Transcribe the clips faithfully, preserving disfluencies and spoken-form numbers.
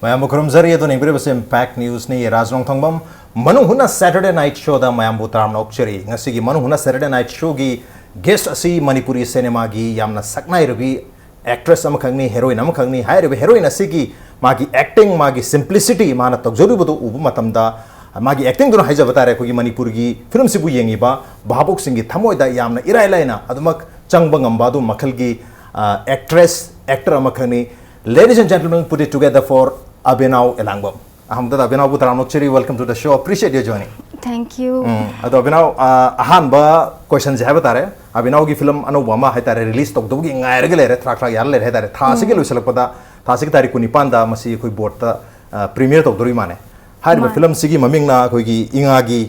ꯃꯌꯥꯝꯕꯨ ꯈꯨꯔꯨꯝꯖꯔꯤ꯫ ꯑꯗꯨꯅ ꯌꯦꯡꯕꯤꯔꯤꯕꯁꯤ Impact Newsꯅꯤ꯫ ꯔꯥꯖ ꯅꯣꯡꯊꯣꯡꯕꯝ꯫ ꯃꯅꯨꯡ ꯍꯨꯠꯅ Saturday Night Showꯗ ꯃꯌꯥꯝꯕꯨ ꯇꯔꯥꯝꯅ ꯑꯣꯛꯆꯔꯤ꯫ ꯉꯁꯤꯒꯤ ꯃꯅꯨꯡ ꯍꯨꯠꯅ Saturday Night Showꯒꯤ guest ꯑꯁꯤ ꯃꯅꯤꯄꯨꯔꯤ ꯁꯤꯅꯦꯃꯥꯒꯤ ꯌꯥꯝꯅ ꯁꯛꯅꯥꯏꯔꯕꯤ actress ꯑꯃꯈꯛꯅꯤ, heroine ꯑꯃꯈꯛꯅꯤ꯫ ꯍꯥꯏꯔꯤꯕ heroine ꯑꯁꯤꯒꯤ ꯃꯥꯒꯤ acting, ꯃꯥꯒꯤ simplicity, ꯃꯥꯅ ꯇꯧꯖꯔꯤꯕꯗꯨ ꯎꯕ ꯃꯇꯝꯗ, ꯃꯥꯒꯤ actingꯗꯨꯅ ꯍꯥꯏꯖꯕ ꯇꯥꯔꯦ, ꯑꯩꯈꯣꯏꯒꯤ ꯃꯅꯤꯄꯨꯔꯒꯤ filmꯁꯤꯕꯨ ꯌꯦꯡꯉꯤꯕ ꯚꯥꯕꯣꯛꯁꯤꯡꯒꯤ ꯊꯃꯣꯏꯗ ꯌꯥꯝꯅ ꯏꯔꯥꯏ ꯂꯥꯏꯅ ꯑꯗꯨꯃꯛ ꯆꯪꯕ ꯉꯝꯕ ꯑꯗꯨ ꯃꯈꯜꯒꯤ, ꯑ, actress, actor ꯑꯃꯈꯛꯅꯤ꯫ Ladies and gentlemen, put it together for Abhinav Elangam. ꯑꯍꯥꯟꯕꯗ ꯑꯕꯤꯅꯥꯎꯕꯨ ꯇꯔꯥꯝꯅ ꯑꯣꯛꯆꯔꯤ꯫ Welcome to the show. Appreciate your joining. Thank you. ꯎꯝ, ꯑꯗꯣ ꯑꯕꯤꯅꯥꯎ, ꯑ, ꯑꯍꯥꯟꯕ questionꯁꯦ ꯍꯥꯏꯕ ꯇꯥꯔꯦ, ꯑꯕꯤꯅꯥꯎꯒꯤ film ꯑꯅꯧꯕ ꯑꯃ ꯍꯥꯏꯇꯥꯔꯦ release ꯇꯧꯗꯧꯒꯤ ꯉꯥꯏꯔꯒ ꯂꯩꯔꯦ, ꯊ꯭ꯔꯥꯛ ꯊ꯭ꯔꯥꯛ ꯌꯥꯔ ꯂꯩꯔꯦ ꯍꯥꯏꯇꯥꯔꯦ꯫ ꯊꯥ ꯑꯁꯤꯒꯤ ꯎꯝ꯫ ꯂꯣꯏꯁꯤꯜꯂꯛꯄꯗ, ꯊꯥ ꯑꯁꯤꯒꯤ ꯇꯥꯔꯤꯛ ꯀꯨꯟꯅꯤꯄꯥꯟꯗ ꯃꯁꯤ ꯑꯩꯈꯣꯏ boardꯇ, ꯑ, premiere ꯇꯧꯗꯣꯔꯤ ꯃꯥꯅꯦ꯫ ꯍꯥꯏꯔꯤꯕ ꯃꯥꯅꯦ꯫ Filmꯁꯤꯒꯤ ꯃꯃꯤꯡꯅ ꯑꯩꯈꯣꯏꯒꯤ ꯏꯉꯥꯒꯤ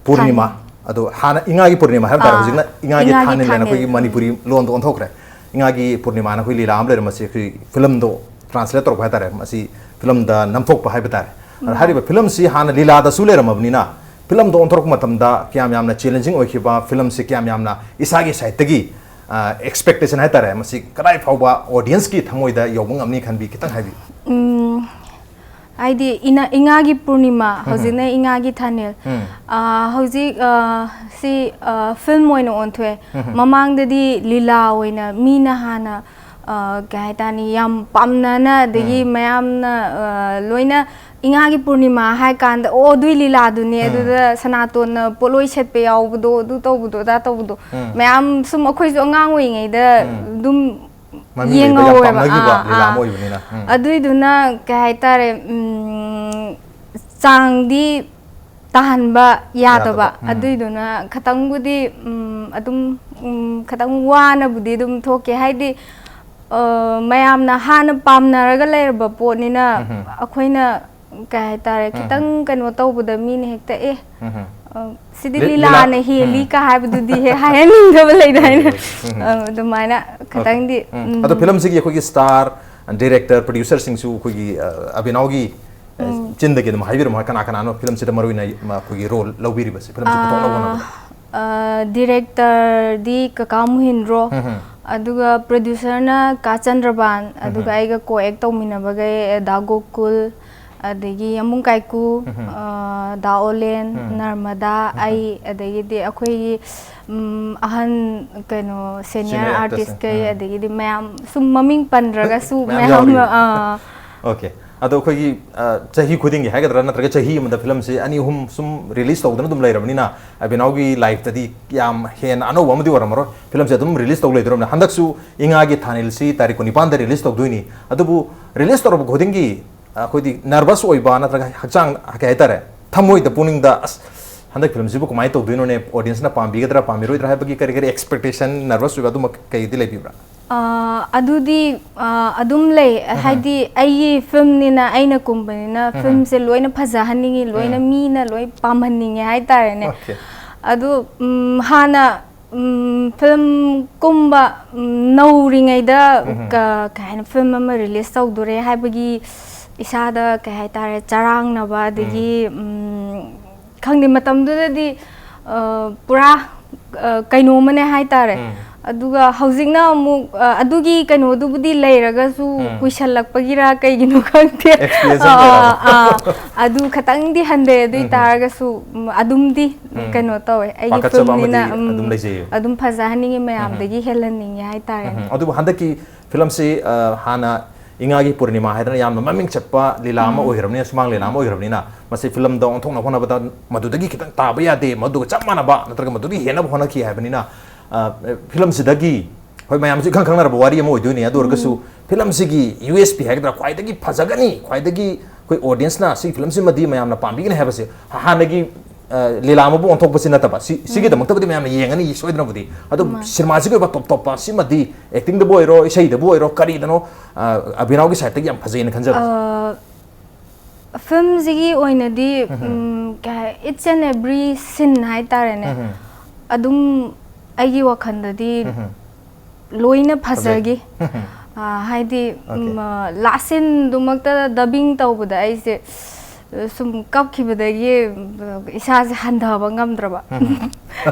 ꯄꯨꯔꯅꯤꯃꯥ꯫ ꯊꯥꯅꯤꯜ꯫ ꯑꯗꯣ ꯍꯥꯟꯅ ꯏꯉꯥꯒꯤ ꯄꯨꯔꯅꯤꯃꯥ ꯍꯥꯏꯕ ꯇꯥꯔꯦ, ꯑꯥ꯫ ꯍꯧꯖꯤꯛꯅ ꯏꯉꯥꯒꯤ ꯏꯉꯥꯒꯤ ꯊꯥꯅꯤꯜ ꯍꯥꯏꯅ ꯊꯥꯅꯤꯜ꯫ ꯑꯩꯈꯣꯏꯒꯤ ꯎꯝ꯫ ꯃꯅꯤꯄꯨꯔꯤ ꯂꯣꯟꯗ ꯑꯣꯟꯊꯣꯛꯈ꯭ꯔꯦ꯫ ꯏꯉꯥꯒꯤ ꯄꯨꯔꯅꯤꯃꯥꯅ ꯑꯩꯈꯣꯏ ꯂꯤꯂꯥ ꯑꯃ ꯂꯩꯔꯦ, ꯃꯁꯤ ꯑꯩꯈꯣꯏ filmꯗꯣ translate ꯇꯧꯔꯛꯄ ꯍꯥꯏꯇꯥꯔꯦ꯫ ꯃꯁꯤ filmꯗ ꯅꯝꯊꯣꯛꯄ ꯍꯥꯏꯕ ꯇꯥꯔꯦ꯫ ꯑꯗ ꯎꯝ꯫ ꯍꯥꯏꯔꯤꯕ filmꯁꯤ ꯍꯥꯟꯅ ꯂꯤꯂꯥꯗꯁꯨ ꯂꯩꯔꯝꯃꯕꯅꯤꯅ filmꯗ ꯑꯣꯟꯊꯣꯔꯛꯄ ꯃꯇꯝꯗ ꯀꯌꯥꯝ ꯌꯥꯝꯅ challenging ꯑꯣꯏꯈꯤꯕ, filmꯁꯤ ꯀꯌꯥꯝ ꯌꯥꯝꯅ ꯏꯁꯥꯒꯤ sideꯇꯒꯤ, ꯑ, expectation ꯍꯥꯏꯇꯥꯔꯦ, ꯃꯁꯤ ꯀꯗꯥꯏ ꯐꯥꯎꯕ audienceꯀꯤ ꯊꯃꯣꯏꯗ ꯌꯧꯕ ꯉꯝꯅꯤ ꯈꯟꯕꯤ? ꯈꯤꯇꯪ ꯍꯥꯏꯕꯤꯌꯨ꯫ ꯎꯝ, ꯍꯥꯏꯗꯤ ꯏꯅ-, ꯏꯉꯥꯒꯤ ꯄꯨꯔꯅꯤꯃꯥ, ꯎꯝ꯫ ꯍꯧꯖꯤꯛꯅ ꯏꯉꯥꯒꯤ ꯊꯥꯅꯤꯜ꯫ ꯎꯝ꯫ ꯑ, ꯍꯧꯖꯤꯛ, ꯑ, ꯁꯤ, ꯑ, film ꯑꯣꯏꯅ ꯑꯣꯟꯊꯣꯛꯑꯦ꯫ ꯎꯝ꯫ ꯃꯃꯥꯡꯗꯗꯤ ꯂꯤꯂꯥ ꯑꯣꯏꯅ ꯃꯤꯅ ꯍꯥꯟꯅ, ꯑ, ꯀꯩ ꯍꯥꯏꯇꯥꯅꯤ, ꯌꯥꯝ ꯄꯥꯝꯅꯅ, ꯑꯗꯒꯤ ꯎꯝ꯫ ꯃꯌꯥꯝꯅ, ꯑ, ꯂꯣꯏꯅ ꯏꯉꯥꯒꯤ ꯄꯨꯔꯅꯤꯃꯥ ꯍꯥꯏ ꯀꯥꯟꯗ, "ꯑꯣ, ꯑꯗꯨꯏ ꯂꯤꯂꯥꯗꯨꯅꯦ, ꯎꯝ꯫ ꯑꯗꯨꯗ ꯁꯅꯥꯇꯣꯟꯅ ꯄꯣꯠꯂꯣꯏ ꯁꯦꯠꯄ ꯌꯥꯎꯕꯗꯣ, ꯑꯗꯨ ꯇꯧꯕꯗꯣ, ꯑꯗꯥ ꯇꯧꯕꯗꯣ"꯫ ꯎꯝ꯫ ꯃꯌꯥꯝ ꯁꯨꯝ ꯑꯩꯈꯣꯏꯁꯨ ꯑꯉꯥꯡ ꯑꯣꯏꯔꯤꯉꯩꯗ ꯎꯝ꯫ ꯑꯗꯨꯝ ꯃꯃꯤꯡ ꯂꯩꯕ ꯌꯥꯝ ꯌꯦꯡꯍꯧꯋꯦꯕ꯫ ꯄꯥꯝꯅꯈꯤꯕ ꯑꯥ, ꯂꯤꯂꯥ ꯑꯥ꯫ ꯑꯃ ꯑꯣꯏꯕꯅꯤꯅ꯫ ꯎꯝ꯫ ꯑꯗꯨꯏꯗꯨꯅ ꯀꯩ ꯍꯥꯏꯇꯥꯔꯦ, ꯎꯝ, ꯆꯥꯡꯗꯤ ꯇꯥꯍꯟꯕ ꯌꯥꯗꯕ꯫ ꯌꯥꯗꯕ꯫ ꯎꯝ꯫ ꯑꯗꯨꯏꯗꯨꯅ ꯈꯇꯪꯕꯨꯗꯤ, ꯎꯝ, ꯑꯗꯨꯝ, ꯎꯝ, ꯈꯇꯪ ꯋꯥꯅꯕꯨꯗꯤ ꯑꯗꯨꯝ ꯊꯣꯛꯈꯤ꯫ ꯍꯥꯏꯗꯤ, ꯑ, ꯃꯌꯥꯝꯅ ꯍꯥꯟꯅ ꯄꯥꯝꯅꯔꯒ ꯂꯩꯔꯕ ꯄꯣꯠꯅꯤꯅ ꯎꯝꯍꯨꯝ꯫ ꯑꯩꯈꯣꯏꯅ ꯀꯩ ꯍꯥꯏꯇꯥꯔꯦ, ꯎꯝ꯫ ꯈꯤꯇꯪ ꯀꯩꯅꯣ ꯇꯧꯕꯗ ꯃꯤꯅ ꯍꯦꯛꯇ, "ꯑꯦ, ꯎꯝ꯫ ꯑ, ꯁꯤꯗꯤ ꯂꯤ-, ꯂꯤꯂꯥꯅ ꯂꯤꯂꯥ-, ꯍꯦꯜꯂꯤ" ꯎꯝ꯫ ꯀ ꯍꯥꯏꯕꯗꯨꯗꯤ ꯍꯦꯛ ꯍꯥꯏꯍꯟꯅꯤꯡꯗꯕ ꯂꯩꯗꯥꯏꯅꯦ? ꯎꯝ꯫ ꯑ, ꯑꯗꯨꯃꯥꯏꯅ ꯑꯣꯀꯦ꯫ ꯈꯇꯪꯗꯤ, ꯎꯝ꯫ ꯎꯝ꯫ ꯑꯗꯣ filmꯁꯤꯒꯤ ꯑꯩꯈꯣꯏꯒꯤ star, director, producerꯁꯤꯡꯁꯨ ꯑꯩꯈꯣꯏꯒꯤ, ꯑ, ꯑꯕꯤꯅꯥꯎꯒꯤ, ꯑ, ꯎꯝ꯫ ꯆꯤꯟꯗꯒꯤ ꯑꯗꯨꯝ ꯍꯥꯏꯕꯤꯔꯝꯃꯣ, ꯀꯅꯥ ꯀꯅꯥꯅꯣ filmꯁꯤꯗ ꯃꯔꯨ ꯑꯣꯏꯅ, ꯃ-, ꯑꯩꯈꯣꯏꯒꯤ role ꯂꯧꯕꯤꯔꯤꯕꯁꯦ, filmꯁꯤ ꯄꯨꯊꯣꯛꯅꯕ ꯑ, ꯍꯣꯠꯅꯕꯗ? ꯑ, directorꯗꯤ ꯀꯀꯥ ꯃꯨꯍꯤꯟꯗ꯭ꯔꯣ, ꯎꯝ, ꯎꯝ꯫ ꯑꯗꯨꯒ producer ꯅ ꯀꯥ ꯆꯟꯗ꯭ꯔꯕꯥꯟ, ꯑꯗꯨꯒ ꯎꯝꯍꯨꯝ꯫ ꯑꯩꯒ co-act ꯇꯧꯃꯤꯟꯅꯕꯈꯩ, ꯑ, ꯗꯥ ꯒꯣꯀꯨꯜ, ꯑꯗꯒꯤ ꯌꯥꯝꯕꯨꯡ ꯀꯥꯏꯀꯨ, ꯎꯝꯍꯨꯝ꯫ ꯑ, ꯗꯥ ꯑꯣꯂꯦꯟ, ꯎꯝ꯫ ꯅꯔꯃꯗꯥ, ꯎꯝꯍꯨꯝ꯫ ꯑꯩ, ꯑꯗꯒꯤꯗꯤ ꯑꯩꯈꯣꯏꯒꯤ, ꯎꯝ, ꯑꯍꯟ, ꯀꯩꯅꯣ, senior senior artist artist ꯈꯩ, ꯎꯝ꯫ ꯑꯗꯒꯤꯗꯤ ꯃꯌꯥꯝ ꯁꯨꯝ ꯃꯃꯤꯡ ꯄꯟꯗ꯭ꯔꯒꯁꯨ ꯃꯌꯥꯝ ꯃꯌꯥꯝ, ꯌꯥꯎꯔꯤ꯫ ꯑ, OK꯫ ꯑꯗꯣ ꯑꯩꯈꯣꯏꯒꯤ, ꯑ, ꯆꯍꯤ ꯈꯨꯗꯤꯡꯒꯤ ꯍꯥꯏꯒꯗ꯭ꯔꯥ, ꯅꯠꯇ꯭ꯔꯒ ꯆꯍꯤ ꯑꯃꯗ film ꯁꯦ ꯑꯅꯤ ꯑꯍꯨꯝ ꯁꯨꯝ release ꯇꯧꯗꯅ ꯑꯗꯨꯝ ꯂꯩꯔꯕꯅꯤꯅ, ꯑꯕꯤꯅꯥꯎꯒꯤ life ꯇꯗꯤ ꯌꯥꯝ ꯍꯦꯟꯅ ꯑꯅꯧꯕ ꯑꯃꯗꯤ ꯑꯣꯏꯔꯝꯃꯔꯣꯏ꯫ Film ꯁꯦ ꯑꯗꯨꯝ release ꯇꯧ ꯂꯩꯗꯣꯔꯕꯅꯤ꯫ ꯍꯟꯗꯛꯁꯨ ꯏꯉꯥꯒꯤ ꯊꯥꯅꯤꯜꯁꯤ ꯇꯥꯔꯤꯛ ꯀꯨꯟꯅꯤꯄꯥꯟꯗ release ꯇꯧꯗꯣꯏꯅꯤ꯫ ꯑꯗꯨꯕꯨ release ꯇꯧꯔꯕ ꯈꯨꯗꯤꯡꯒꯤ, ꯑ, ꯑꯩꯈꯣꯏꯗꯤ nervous ꯑꯣꯏꯕ ꯅꯠꯇ꯭ꯔꯒ ꯍꯛꯆꯥꯡ, ꯀꯩ ꯍꯥꯏꯇꯥꯔꯦ, ꯊꯃꯣꯏꯗ, ꯄꯨꯛꯅꯤꯡꯗ, "ꯑꯁ, ꯍꯟꯗꯛ film ꯁꯤꯕꯨ ꯀꯃꯥꯏꯅ ꯇꯧꯗꯣꯏꯅꯣꯅꯦ, audience ꯅ ꯄꯥꯝꯕꯤꯒꯗ꯭ꯔꯥ, ꯄꯥꯝꯕꯤꯔꯣꯏꯗ꯭ꯔꯥ?" ꯍꯥꯏꯕꯒꯤ ꯀꯔꯤ ꯀꯔꯤ expectation, nervous ꯑꯣꯏꯕ ꯑꯗꯨꯃꯛ ꯀꯩꯗꯤ ꯂꯩꯕꯤꯕ꯭ꯔꯥ? ꯑ, ꯑꯗꯨꯗꯤ, ꯑ, ꯑꯗꯨꯝ ꯂꯩ꯫ ꯎꯝꯍꯨꯝ꯫ ꯍꯥꯏꯗꯤ ꯑꯩꯒꯤ film ꯅꯤꯅ, ꯑꯩꯅ ꯀꯨꯝꯕꯅꯤꯅ ꯎꯝꯍꯨꯝ꯫ Film ꯁꯦ ꯂꯣꯏꯅ ꯐꯖꯍꯟꯅꯤꯡꯉꯤ, ꯂꯣꯏꯅ ꯎꯝ꯫ ꯃꯤꯅ ꯂꯣꯏ ꯄꯥꯝꯍꯟꯅꯤꯡꯉꯦ ꯍꯥꯏꯇꯥꯔꯦꯅꯦ꯫ OK꯫ ꯑꯗꯨ, ꯎꯝ, ꯍꯥꯟꯅ, ꯎꯝ, film ꯀꯨꯝꯕ, ꯎꯝ, ꯅꯧꯔꯤꯉꯩꯗ ꯎꯝꯍꯨꯝ꯫ ꯀ-, ꯀꯩ ꯍꯥꯏꯅꯤ, film ꯑꯃ release ꯇꯧꯗꯣꯔꯦ ꯍꯥꯏꯕꯒꯤ ꯏꯁꯥꯗ, ꯀꯩ ꯍꯥꯏꯇꯥꯔꯦ, ꯆꯔꯥꯡꯅꯕ, ꯑꯗꯒꯤ, ꯎꯝ꯫ ꯎꯝ, ꯈꯪꯗꯦ, ꯃꯇꯝꯗꯨꯗꯗꯤ, ꯑ, ꯄꯨꯔꯥ, ꯑ, ꯀꯩꯅꯣꯝꯃꯅꯦ ꯍꯥꯏꯇꯥꯔꯦ꯫ ꯎꯝ꯫ ꯑꯗꯨꯒ ꯍꯧꯖꯤꯛꯅ ꯑꯃꯨꯛ, ꯑ, ꯑꯗꯨꯒꯤ ꯀꯩꯅꯣꯗꯨꯕꯨꯗꯤ ꯂꯩꯔꯒꯁꯨ ꯎꯝ꯫ ꯀꯨꯏꯁꯜꯂꯛꯄꯒꯤꯔ ꯀꯩꯒꯤꯅꯣ ꯈꯪꯗꯦ꯫ Experience ꯑꯃ ꯑ, ꯂꯩꯔꯕ? ꯑ, ꯑꯗꯨ ꯈꯇꯪꯗꯤ ꯍꯟꯊꯩ꯫ ꯑꯗꯨ ꯎꯝ꯫ ꯑꯣꯏꯇꯥꯔꯒꯁꯨ, ꯎꯝ, ꯑꯗꯨꯝꯗꯤ ꯎꯝ꯫ ꯀꯩꯅꯣ ꯇꯧꯋꯦ꯫ ꯑꯩꯒꯤ ꯄꯥꯈꯠꯆꯕ film ꯅꯤꯅ, ꯑꯃꯗꯤ ꯎꯝ, ꯑꯗꯨꯝ ꯂꯩꯖꯩꯌꯦꯕ꯫ ꯑꯗꯨꯝ ꯐꯖꯍꯟꯅꯤꯡꯉꯤ, ꯎꯝ꯫ ꯃꯌꯥꯝꯗꯒꯤ ꯍꯦꯜꯍꯟꯅꯤꯡꯉꯦ ꯍꯥꯏꯇꯥꯔꯦꯅꯦ꯫ ꯎꯝ꯫ ꯑꯗꯨꯕꯨ ꯍꯟꯗꯛꯀꯤ film ꯁꯤ, ꯑ, ꯍꯥꯟꯅ ꯏꯉꯥꯒꯤ ꯄꯨꯔꯅꯤꯃꯥ ꯍꯥꯏꯗꯅ ꯌꯥꯝꯅ ꯃꯃꯤꯡ ꯆꯠꯄ ꯂꯤꯂꯥ ꯑꯃ ꯎꯝ꯫ ꯑꯣꯏꯈ꯭ꯔꯕꯅꯤꯅ, ꯁꯨꯃꯥꯡ ꯂꯤꯂꯥ ꯑꯃ ꯑꯣꯏꯈ꯭ꯔꯕꯅꯤꯅ, ꯃꯁꯤ film ꯗ ꯑꯣꯟꯊꯣꯛꯅꯕ ꯍꯣꯠꯅꯕꯗ ꯃꯗꯨꯗꯒꯤ ꯈꯤꯇꯪ ꯇꯥꯕ ꯌꯥꯗꯦ, ꯃꯗꯨꯒ ꯆꯞ ꯃꯥꯟꯅꯕ ꯅꯠꯇ꯭ꯔꯒ ꯃꯗꯨꯗꯒꯤ ꯍꯦꯟꯅꯕ ꯍꯣꯠꯅꯈꯤ ꯍꯥꯏꯕꯅꯤꯅ, ꯑ, film ꯁꯤꯗꯒꯤ, ꯍꯣꯏ, ꯃꯌꯥꯝꯁꯨ ꯏꯈꯪ ꯈꯪꯅꯔꯕ ꯋꯥꯔꯤ ꯑꯃ ꯑꯣꯏꯗꯣꯏꯅꯤ꯫ ꯑꯗꯨ ꯑꯣꯏꯔꯒꯁꯨ ꯎꯝ꯫ Film ꯁꯤꯒꯤ USP ꯍꯥꯏꯒꯗ꯭ꯔꯥ, ꯈ꯭ꯋꯥꯏꯗꯒꯤ ꯐꯖꯒꯅꯤ, ꯈ꯭ꯋꯥꯏꯗꯒꯤ ꯑꯩꯈꯣꯏ audience ꯅ ꯁꯤ film ꯁꯤꯃꯗꯤ ꯃꯌꯥꯝꯅ ꯄꯥꯝꯕꯤꯒꯅꯤ ꯍꯥꯏꯕꯁꯦ, ꯍꯥꯟꯅꯒꯤ, ꯑ, ꯂꯤꯂꯥ ꯑꯃꯕꯨ ꯑꯣꯟꯊꯣꯛꯄꯁꯤ ꯅꯠꯇꯕ, ꯁꯤ, ꯎꯝ꯫ ꯁꯤꯒꯤꯗꯃꯛꯇꯕꯨꯗꯤ ꯃꯌꯥꯝꯅ ꯌꯦꯡꯒꯅꯤ ꯁꯣꯏꯗꯅꯕꯨꯗꯤ꯫ ꯑꯗꯨ ꯃꯥꯅꯤ꯫ ꯁꯤꯅꯦꯃꯥꯁꯤꯒꯤ ꯑꯣꯏꯕ ꯇꯣꯞ ꯇꯣꯞꯄ ꯁꯤꯃꯗꯤ, acting ꯗꯕꯨ ꯑꯣꯏꯔꯣ, ꯏꯁꯩꯗꯕꯨ ꯑꯣꯏꯔꯣ, ꯀꯔꯤꯗꯅꯣ, ꯑ, ꯑꯕꯤꯅꯥꯎꯒꯤ side ꯇꯒꯤ ꯌꯥꯝ ꯐꯖꯩꯅ ꯈꯟꯖꯕꯁꯦ꯫ ꯑ, film ꯁꯤꯒꯤ ꯑꯣꯏꯅꯗꯤ, ꯎꯝ꯫ ꯎꯝ, ꯀꯩ ꯍꯥꯏ-, each and every scene ꯍꯥꯏꯇꯥꯔꯦꯅꯦ, ꯎꯝ꯫ ꯑꯗꯨꯝ ꯑꯩꯒꯤ ꯋꯥꯈꯜꯗꯗꯤ ꯎꯝ꯫ ꯂꯣꯏꯅ ꯐꯖꯩ꯫ ꯐꯖꯈꯤ꯫ ꯎꯝ꯫ ꯑ, ꯍꯥꯏꯗꯤ, OK꯫ ꯎꯝ, ꯑ, last scene ꯗꯨꯃꯛꯇ dubbing ꯇꯧꯕꯗ ꯑꯩꯁꯦ ꯁꯨꯝ ꯀꯞꯈꯤꯕꯗꯒꯤ ꯏꯁꯥꯁꯦ ꯍꯟꯊꯕ ꯉꯝꯗ꯭ꯔꯕ꯫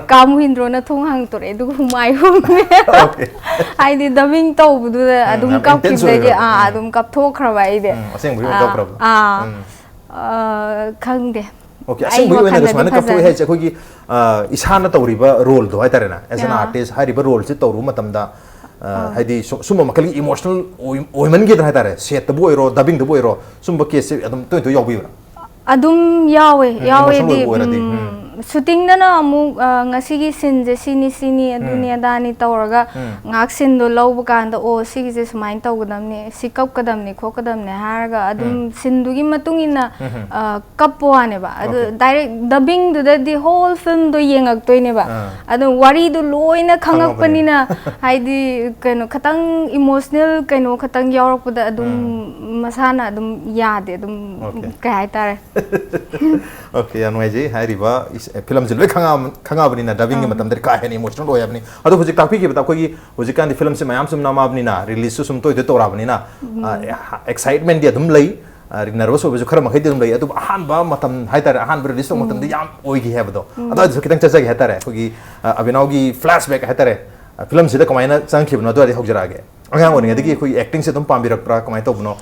ꯀꯥ ꯃꯨꯍꯤꯟꯗ꯭ꯔꯣꯅ ꯊꯣꯡ ꯍꯥꯡꯇꯣꯔꯛꯑꯦ, ꯑꯗꯨꯒ ꯍꯨꯃꯥꯏ ꯍꯨꯝꯃꯦ꯫ Okay. ꯍꯥꯏꯗꯤ dubbing ꯇꯧꯕꯗꯨꯗ ꯎꯝ, ꯑꯗꯨꯝ ꯌꯥꯝ intense ꯀꯞꯈꯤꯕꯗꯒꯤ ꯑꯣꯏꯈ꯭ꯔꯕ꯫ ꯑꯥ ꯎꯝ. ꯑꯗꯨꯝ ꯀꯞꯊꯣꯛꯈ꯭ꯔꯕ ꯑꯩꯗꯤ꯫ ꯎꯝ, ꯑꯁꯦꯡꯕꯒꯤ ꯑꯥ, ꯑꯣꯏꯊꯣꯛꯈ꯭ꯔꯕ꯫ ꯑꯥ꯫ ꯎꯝ. ꯑꯥ, ꯈꯪꯗꯦ꯫ Okay, ꯑꯩ ꯑꯁꯦꯡꯕꯒꯤ ꯑꯣꯏꯅ ꯋꯥꯈꯜꯗꯗꯤ ꯁꯨꯃꯥꯏꯅ ꯀꯞꯊꯣꯛꯑꯦ ꯐꯖꯔꯦ꯫ ꯍꯥꯏꯁꯦ ꯑꯩꯈꯣꯏꯒꯤ ꯑ, ꯏꯁꯥꯅ ꯇꯧꯔꯤꯕ roleꯗꯣ ꯍꯥꯏꯇꯥꯔꯦꯅꯦ, as an ꯑꯥ. artist ꯍꯥꯏꯔꯤꯕ roleꯁꯦ ꯇꯧꯔꯨꯕ ꯃꯇꯝꯗ ꯑ, ꯑꯥ. ꯍꯥꯏꯗꯤ ꯁꯨ- ꯁꯨꯝꯕ ꯃꯈꯜꯒꯤ emotional ꯑꯣꯏ- ꯑꯣꯏꯃꯟꯈꯤꯗꯅ ꯍꯥꯏꯇꯥꯔꯦ, setꯇꯕꯨ ꯑꯣꯏꯔꯣ dubbingꯗꯕꯨ ꯑꯣꯏꯔꯣ, ꯁꯨꯝꯕ caseꯁꯦ ꯑꯗꯨꯝ ꯇꯣꯏ ꯇꯣꯏ ꯌꯥꯎꯕꯤꯕ꯭ꯔꯥ? ꯑꯗꯨꯝ ꯌꯥꯎꯋꯦ, ꯎꯝ, ꯌꯥꯎꯋꯦꯗꯤ꯫ emotional ꯑꯣꯏꯕ ꯑꯣꯏꯔꯗꯤ, ꯎꯝ, ꯎꯝ. shootingꯗꯅ ꯑꯃꯨꯛ ꯑ, ꯉꯁꯤꯒꯤ sceneꯁꯦ ꯁꯤꯅꯤ ꯁꯤꯅꯤ ꯑꯗꯨꯅꯤ ꯎꯝ. ꯑꯗꯥꯅꯤ ꯇꯧꯔꯒ ꯎꯝ. ꯉꯥꯏꯍꯥꯛ sceneꯗꯣ ꯂꯧꯕ ꯀꯥꯟꯗ, ꯑꯣ, ꯁꯤꯒꯤꯁꯦ ꯁꯨꯃꯥꯏꯅ ꯇꯧꯒꯗꯕꯅꯤ, ꯁꯤ ꯀꯞꯀꯗꯕꯅꯤ ꯈꯣꯠꯀꯗꯕꯅꯤ ꯍꯥꯏꯔꯒ ꯑꯗꯨꯝ ꯎꯝ. sceneꯗꯨꯒꯤ ꯃꯇꯨꯡ ꯏꯟꯅ ꯎꯝ. ꯑ, ꯀꯞꯄ ꯋꯥꯅꯦꯕ꯫ ꯑꯗꯨ Okay. direct dubbingꯗꯨꯗꯗꯤ whole filmꯗꯣ ꯌꯦꯡꯉꯛꯇꯣꯏꯅꯦꯕ꯫ ꯑꯥ. ꯑꯗꯣ ꯋꯥꯔꯤꯗꯣ ꯂꯣꯏꯅ ꯈꯪꯉꯕꯅꯤꯅ. ꯈꯪꯉꯛꯄꯅꯤꯅ ꯍꯥꯏꯗꯤ ꯀꯩꯅꯣ ꯈꯇꯪ emotional ꯀꯩꯅꯣ ꯈꯇꯪ ꯌꯥꯎꯔꯛꯄꯗ ꯑꯗꯨꯝ ꯎꯝ. ꯃꯁꯥꯅ ꯑꯗꯨꯝ ꯌꯥꯗꯦ, ꯑꯗꯨꯝ Okay. ꯀꯩ ꯍꯥꯏꯇꯥꯔꯦ꯫ Okay, ꯌꯥꯝ ꯅꯨꯡꯉꯥꯏꯖꯩ꯫ ꯍꯥꯏꯔꯤꯕ ꯏꯁ- ꯑꯦ, filmꯁꯦ ꯂꯣꯏ ꯈꯪꯉꯛꯑꯕ- ꯈꯪꯉꯛꯑꯕꯅꯤꯅ dubbingꯒꯤ ꯑꯥ. ꯃꯇꯝꯗꯗꯤ ꯀꯥ ꯍꯦꯟꯅ emotional ꯑꯣꯏ ꯍꯥꯏꯕꯅꯤ꯫ ꯑꯗꯣ ꯍꯧꯖꯤꯛ ꯇꯥꯛꯄꯤꯈꯤꯕꯗ ꯑꯩꯈꯣꯏꯒꯤ ꯍꯧꯖꯤꯛꯀꯥꯟꯗꯤ filmꯁꯦ ꯃꯌꯥꯝ ꯁꯨꯝ ꯅꯝꯃꯛꯑꯕꯅꯤꯅ, releaseꯁꯨ ꯁꯨꯝ ꯇꯣꯏ ꯇꯣꯏ ꯇꯧꯔꯛꯑꯕꯅꯤꯅ, ꯑ, excitementꯗꯤ ꯑꯗꯨꯝ ꯂꯩ, ꯑ, nervous ꯑꯣꯏꯕꯁꯨ ꯈꯔ ꯃꯈꯩꯗꯤ ꯑꯗꯨꯝ ꯂꯩ, ꯑꯗꯨꯕꯨ ꯑꯍꯥꯟꯕ ꯃꯇꯝ ꯍꯥꯏꯇꯥꯔꯦ, ꯑꯍꯥꯟꯕ release ꯇꯧꯕ ꯃꯇꯝꯗ ꯌꯥꯝ ꯑꯣꯏꯈꯤ ꯍꯥꯏꯕꯗꯣ, ꯑꯗꯨꯋꯥꯏꯗꯁꯨ ꯈꯤꯇꯪ ꯆꯠꯆꯒꯦ ꯍꯥꯏꯇꯥꯔꯦ꯫ ꯑꯩꯈꯣꯏꯒꯤ, ꯑ, ꯑꯕꯤꯅꯥꯎꯒꯤ flashback ꯍꯥꯏꯇꯥꯔꯦ, ꯑ, filmꯁꯤꯗ ꯀꯃꯥꯏꯅ ꯆꯪꯈꯤꯕꯅꯣ ꯑꯗꯨꯋꯥꯏꯗꯒꯤ ꯍꯧꯖꯔꯛꯑꯒꯦ꯫ ꯑꯉꯥꯡ ꯑꯣꯏꯔꯤꯉꯩꯗꯒꯤ ꯑꯩꯈꯣꯏꯒꯤ actingꯁꯦ ꯑꯗꯨꯝ ꯄꯥꯝꯕꯤꯔꯛꯄ꯭ꯔꯥ, ꯀꯃꯥꯏꯅ ꯇꯧꯕꯅꯣ?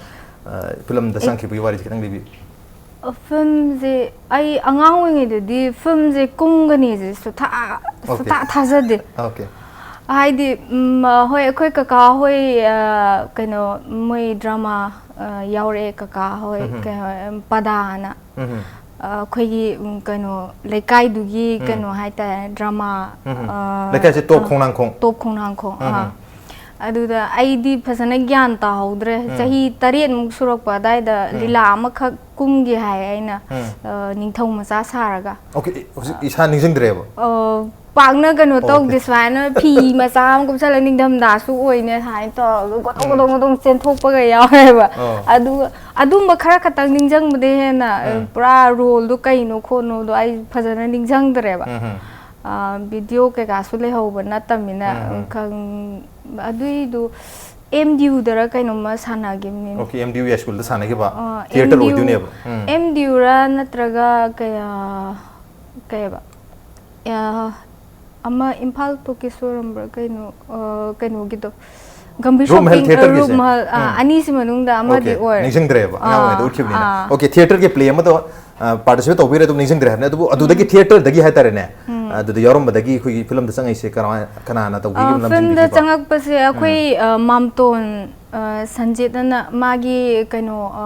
ꯑ, filmꯗ ꯆꯪꯈꯤꯕꯒꯤ ꯋꯥꯔꯤꯁꯦ ꯈꯤꯇꯪ ꯂꯤꯕꯤꯌꯨ꯫ Filmꯁꯦ ꯑꯩ ꯑꯉꯥꯡ ꯑꯣꯏꯔꯤꯉꯩꯗꯗꯤ filmꯁꯦ ꯀꯨꯝꯒꯅꯤꯁꯦ ꯁꯨꯊꯥ Okay. ꯁꯨꯊꯥ ꯊꯥꯖꯗꯦ꯫ Okay. ꯍꯥꯏꯗꯤ, ꯎꯝ, ꯍꯣꯏ, ꯑꯩꯈꯣꯏ ꯀꯀꯥ ꯍꯣꯏ, ꯑ, ꯀꯩꯅꯣ, ꯃꯣꯏ drama, ꯑ, ꯌꯥꯎꯔꯛꯑꯦ, ꯀꯀꯥ ꯍꯣꯏ, ꯎꯝ. ꯀꯩꯅꯣ, ꯎꯝ, ꯄꯗꯥꯅ꯫ ꯎꯝ. ꯑ, ꯑꯩꯈꯣꯏꯒꯤ, ꯎꯝ, ꯀꯩꯅꯣ, ꯂꯩꯀꯥꯏꯗꯨꯒꯤ ꯎꯝ. ꯀꯩꯅꯣ ꯍꯥꯏꯇꯥꯔꯦ, drama, ꯎꯝ. ꯑ, ꯂꯩꯀꯥꯏꯁꯦ ꯇꯣꯞ ꯑ, ꯈꯣꯡꯅꯥꯡꯈꯣꯡ? ꯇꯣꯞ ꯈꯣꯡꯅꯥꯡꯈꯣꯡ, ꯎꯝ. ꯑꯥ꯫ ꯑꯗꯨꯗ ꯑꯩꯗꯤ ꯐꯖꯅ ꯒ꯭ꯌꯥꯟ ꯇꯥꯍꯧꯗ꯭ꯔꯦ꯫ ꯎꯝ. ꯆꯍꯤ ꯇꯔꯦꯠꯃꯨꯛ ꯁꯨꯔꯛꯄ ꯑꯗꯥꯏꯗ ꯎꯝ. ꯂꯤꯂꯥ ꯑꯃꯈꯛ ꯀꯨꯝꯒꯦ ꯍꯥꯏ ꯑꯩꯅ, ꯎꯝ. ꯑ, ꯅꯤꯡꯊꯧ ꯃꯆꯥ ꯁꯥꯔꯒ꯫ Okay, ꯍꯧꯖꯤꯛ ꯏꯁꯥ ꯅꯤꯡꯁꯤꯡꯗ꯭ꯔꯦꯕ? ꯑ, ꯄꯥꯛꯅ ꯀꯩꯅꯣ Okay. ꯇꯧꯗꯦ, ꯁꯨꯃꯥꯏꯅ ꯐꯤ ꯃꯆꯥ ꯑꯃ ꯀꯨꯞꯁꯜꯂ, ꯅꯤꯡꯊꯝꯊꯥꯁꯨ ꯑꯣꯏꯅꯦ, ꯁꯨꯃꯥꯏꯅ ꯇꯧꯔꯒ ꯒꯣꯗꯣꯡ ꯎꯝ. ꯒꯣꯗꯣꯡ ꯒꯣꯗꯣꯡ ꯆꯦꯟꯊꯣꯛꯄꯒ ꯌꯥꯎꯋꯦꯕ꯫ ꯑꯣ. ꯑꯗꯨ, ꯑꯗꯨꯝꯕ ꯈꯔ ꯈꯛꯇꯪ ꯅꯤꯡꯁꯤꯡꯕꯗꯩ ꯍꯦꯟꯅ, ꯑ, ꯎꯝ. ꯄꯨꯔꯥ roleꯗꯣ ꯀꯩꯅꯣ ꯈꯣꯠꯅꯣꯗꯣ ꯑꯩ ꯐꯖꯅ ꯅꯤꯡꯁꯤꯡꯗ꯭ꯔꯦꯕ꯫ ꯎꯝ. ꯑ, video ꯀꯩꯀꯥꯁꯨ ꯂꯩꯍꯧꯕ ꯅꯠꯇꯕꯅꯤꯅ, ꯎꯝ. ꯈꯪ-, ꯑꯗꯨꯏꯗꯨ ꯑꯦꯝ ꯗꯤ ꯌꯨꯗꯔ ꯀꯩꯅꯣꯝꯃ ꯁꯥꯟꯅꯈꯤꯕꯅꯤ꯫ ꯑꯣꯀꯦ, ꯑꯦꯝ ꯗꯤ ꯌꯨ ꯌꯥꯏ ꯁ꯭ꯀꯨꯜꯗ ꯁꯥꯟꯅꯈꯤꯕ ꯑꯥ, ꯊꯤꯌꯦꯇꯔ ꯑꯦꯝ ꯗꯤ ꯌꯨ ꯑꯣꯏꯗꯣꯏꯅꯦꯕ꯫ ꯎꯝ. ꯑꯦꯝ ꯗꯤ ꯌꯨꯔ ꯅꯠꯇ꯭ꯔꯒ ꯀꯌꯥ ꯀꯩꯕ ꯑꯥ, ꯑꯃ ꯏꯝꯐꯥꯜ ꯇꯣꯀꯤꯁ ꯑꯣꯏꯔꯝꯕ꯭ꯔꯥ ꯀꯩꯅꯣ ꯑꯥ, ꯀꯩꯅꯣꯒꯤꯗꯣ ꯒꯝꯚꯤꯔ ꯔꯨꯞ ꯃꯍꯜ ꯁꯣꯄꯤꯡ ꯊꯤꯌꯦꯇꯔꯒꯤꯁꯦ? ꯔꯨꯞ ꯃꯍꯜ ꯑꯥ, ꯎꯝ. ꯑꯅꯤꯁꯤ ꯃꯅꯨꯡꯗ ꯑꯃꯗꯤ ꯑꯣꯀꯦ, ꯑꯣꯏꯔꯦ꯫ ꯅꯤꯡꯁꯤꯡꯗ꯭ꯔꯦꯕ, ꯑꯉꯥꯡ ꯑꯣꯏꯔꯤꯉꯩꯗ ꯑꯥ, ꯎꯠꯈꯤꯕꯅꯤꯅ꯫ ꯑꯥ. ꯑꯣꯀꯦ, ꯊꯤꯌꯦꯇꯔꯒꯤ ꯄ꯭ꯂꯦ ꯑꯃꯗꯣ ꯄꯥꯔꯇꯤꯁꯤꯄꯦꯠ ꯇꯧꯕꯤꯔꯦ, ꯑꯗꯨꯝ ꯅꯤꯡꯁꯤꯡꯗ꯭ꯔꯦ ꯍꯥꯏꯕꯅꯦ꯫ ꯑꯗꯨꯕꯨ ꯑꯗꯨꯗꯒꯤ ꯊꯤꯌꯦꯇꯔꯗꯒꯤ ꯍꯥꯏꯇꯥꯔꯦꯅꯦ, ꯑꯗꯨꯗ ꯌꯥꯎꯔꯝꯕꯗꯒꯤ ꯑꯩꯈꯣꯏꯒꯤ ꯐꯤꯂꯝꯗ ꯆꯪꯉꯛꯏꯁꯦ ꯀꯅꯥ ꯀꯅꯥꯅ ꯇꯧꯕꯤꯈꯤꯕ, ꯐꯤꯂꯝꯗ ꯅꯝꯖꯤꯟꯕꯤꯈꯤꯕ? ꯆꯪꯉꯛꯄꯁꯦ ꯑꯩꯈꯣꯏ ꯑ, ꯃꯥꯝꯇꯣꯟ ꯑ, ꯁꯟꯖꯤꯠ ꯑꯅ ꯃꯥꯒꯤ ꯀꯩꯅꯣ ꯑ,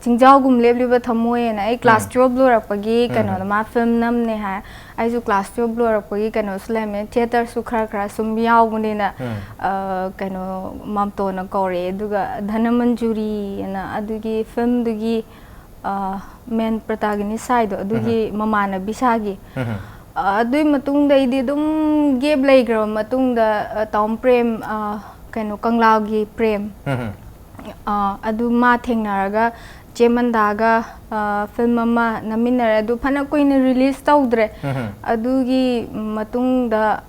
ꯆꯤꯡꯖꯥꯎꯒꯨꯝ ꯂꯦꯞꯂꯤꯕ ꯊꯃꯣꯏ ꯑꯅ ꯑꯩ ꯀ꯭ꯂꯥꯁ ꯇꯨꯌꯦꯜꯞ ꯂꯣꯏꯔꯛꯄꯒꯤ ꯀꯩꯅꯣꯗ ꯃꯥ ꯐꯤꯂꯝ ꯅꯝꯅꯦ ꯍꯥꯏ꯫ ꯑꯩꯁꯨ ꯀ꯭ꯂꯥꯁ ꯇꯨꯌꯦꯜꯞ ꯂꯣꯏꯔꯛꯄꯒꯤ ꯀꯩꯅꯣꯁꯨ ꯂꯩꯔꯝꯃꯦ, ꯊꯤꯌꯦꯇꯔꯁꯨ ꯈꯔ ꯈꯔ ꯁꯨꯝ ꯌꯥꯎꯕꯅꯤꯅ ꯑ, ꯀꯩꯅꯣ ꯃꯥꯝꯇꯣꯟꯅ ꯀꯧꯔꯛꯑꯦ꯫ ꯑꯗꯨꯒ ꯙꯅꯃꯟꯖꯨꯔꯤ ꯑꯅ ꯑꯗꯨꯒꯤ ꯐꯤꯂꯝꯗꯨꯒꯤ ꯃꯦꯟ ꯄ꯭ꯔꯣꯇꯥꯒꯅꯤꯁ ꯁꯥꯏꯗꯣ ꯑꯗꯨꯒꯤ ꯃꯃꯥꯟꯅꯕꯤ ꯁꯥꯈꯤ꯫ ꯑ, ꯑꯗꯨꯒꯤ ꯃꯇꯨꯡꯗ ꯑꯩꯗꯤ ꯑꯗꯨꯝ ꯒꯦꯞ ꯂꯩꯈ꯭ꯔꯕ ꯃꯇꯨꯡꯗ ꯑ, ꯇꯥꯎꯟ ꯄ꯭ꯔꯦꯝ ꯑ, ꯀꯩꯅꯣ ꯀꯪꯂꯥꯒꯤ ꯄ꯭ꯔꯦꯝ ꯑ, ꯑꯗꯨ ꯃꯥ ꯊꯦꯡꯅꯔꯒ ꯆꯦ ꯃꯟꯗꯥꯒ ꯑ, ꯐꯤꯂꯝ ꯑꯃ ꯅꯝꯃꯤꯟꯅꯔꯦ꯫ ꯑꯗꯨ ꯐꯅ ꯀꯨꯏꯅ ꯔꯤꯂꯤꯁ ꯇꯧꯗ꯭ꯔꯦ꯫ ꯑꯗꯨꯒꯤ ꯃꯇꯨꯡꯗ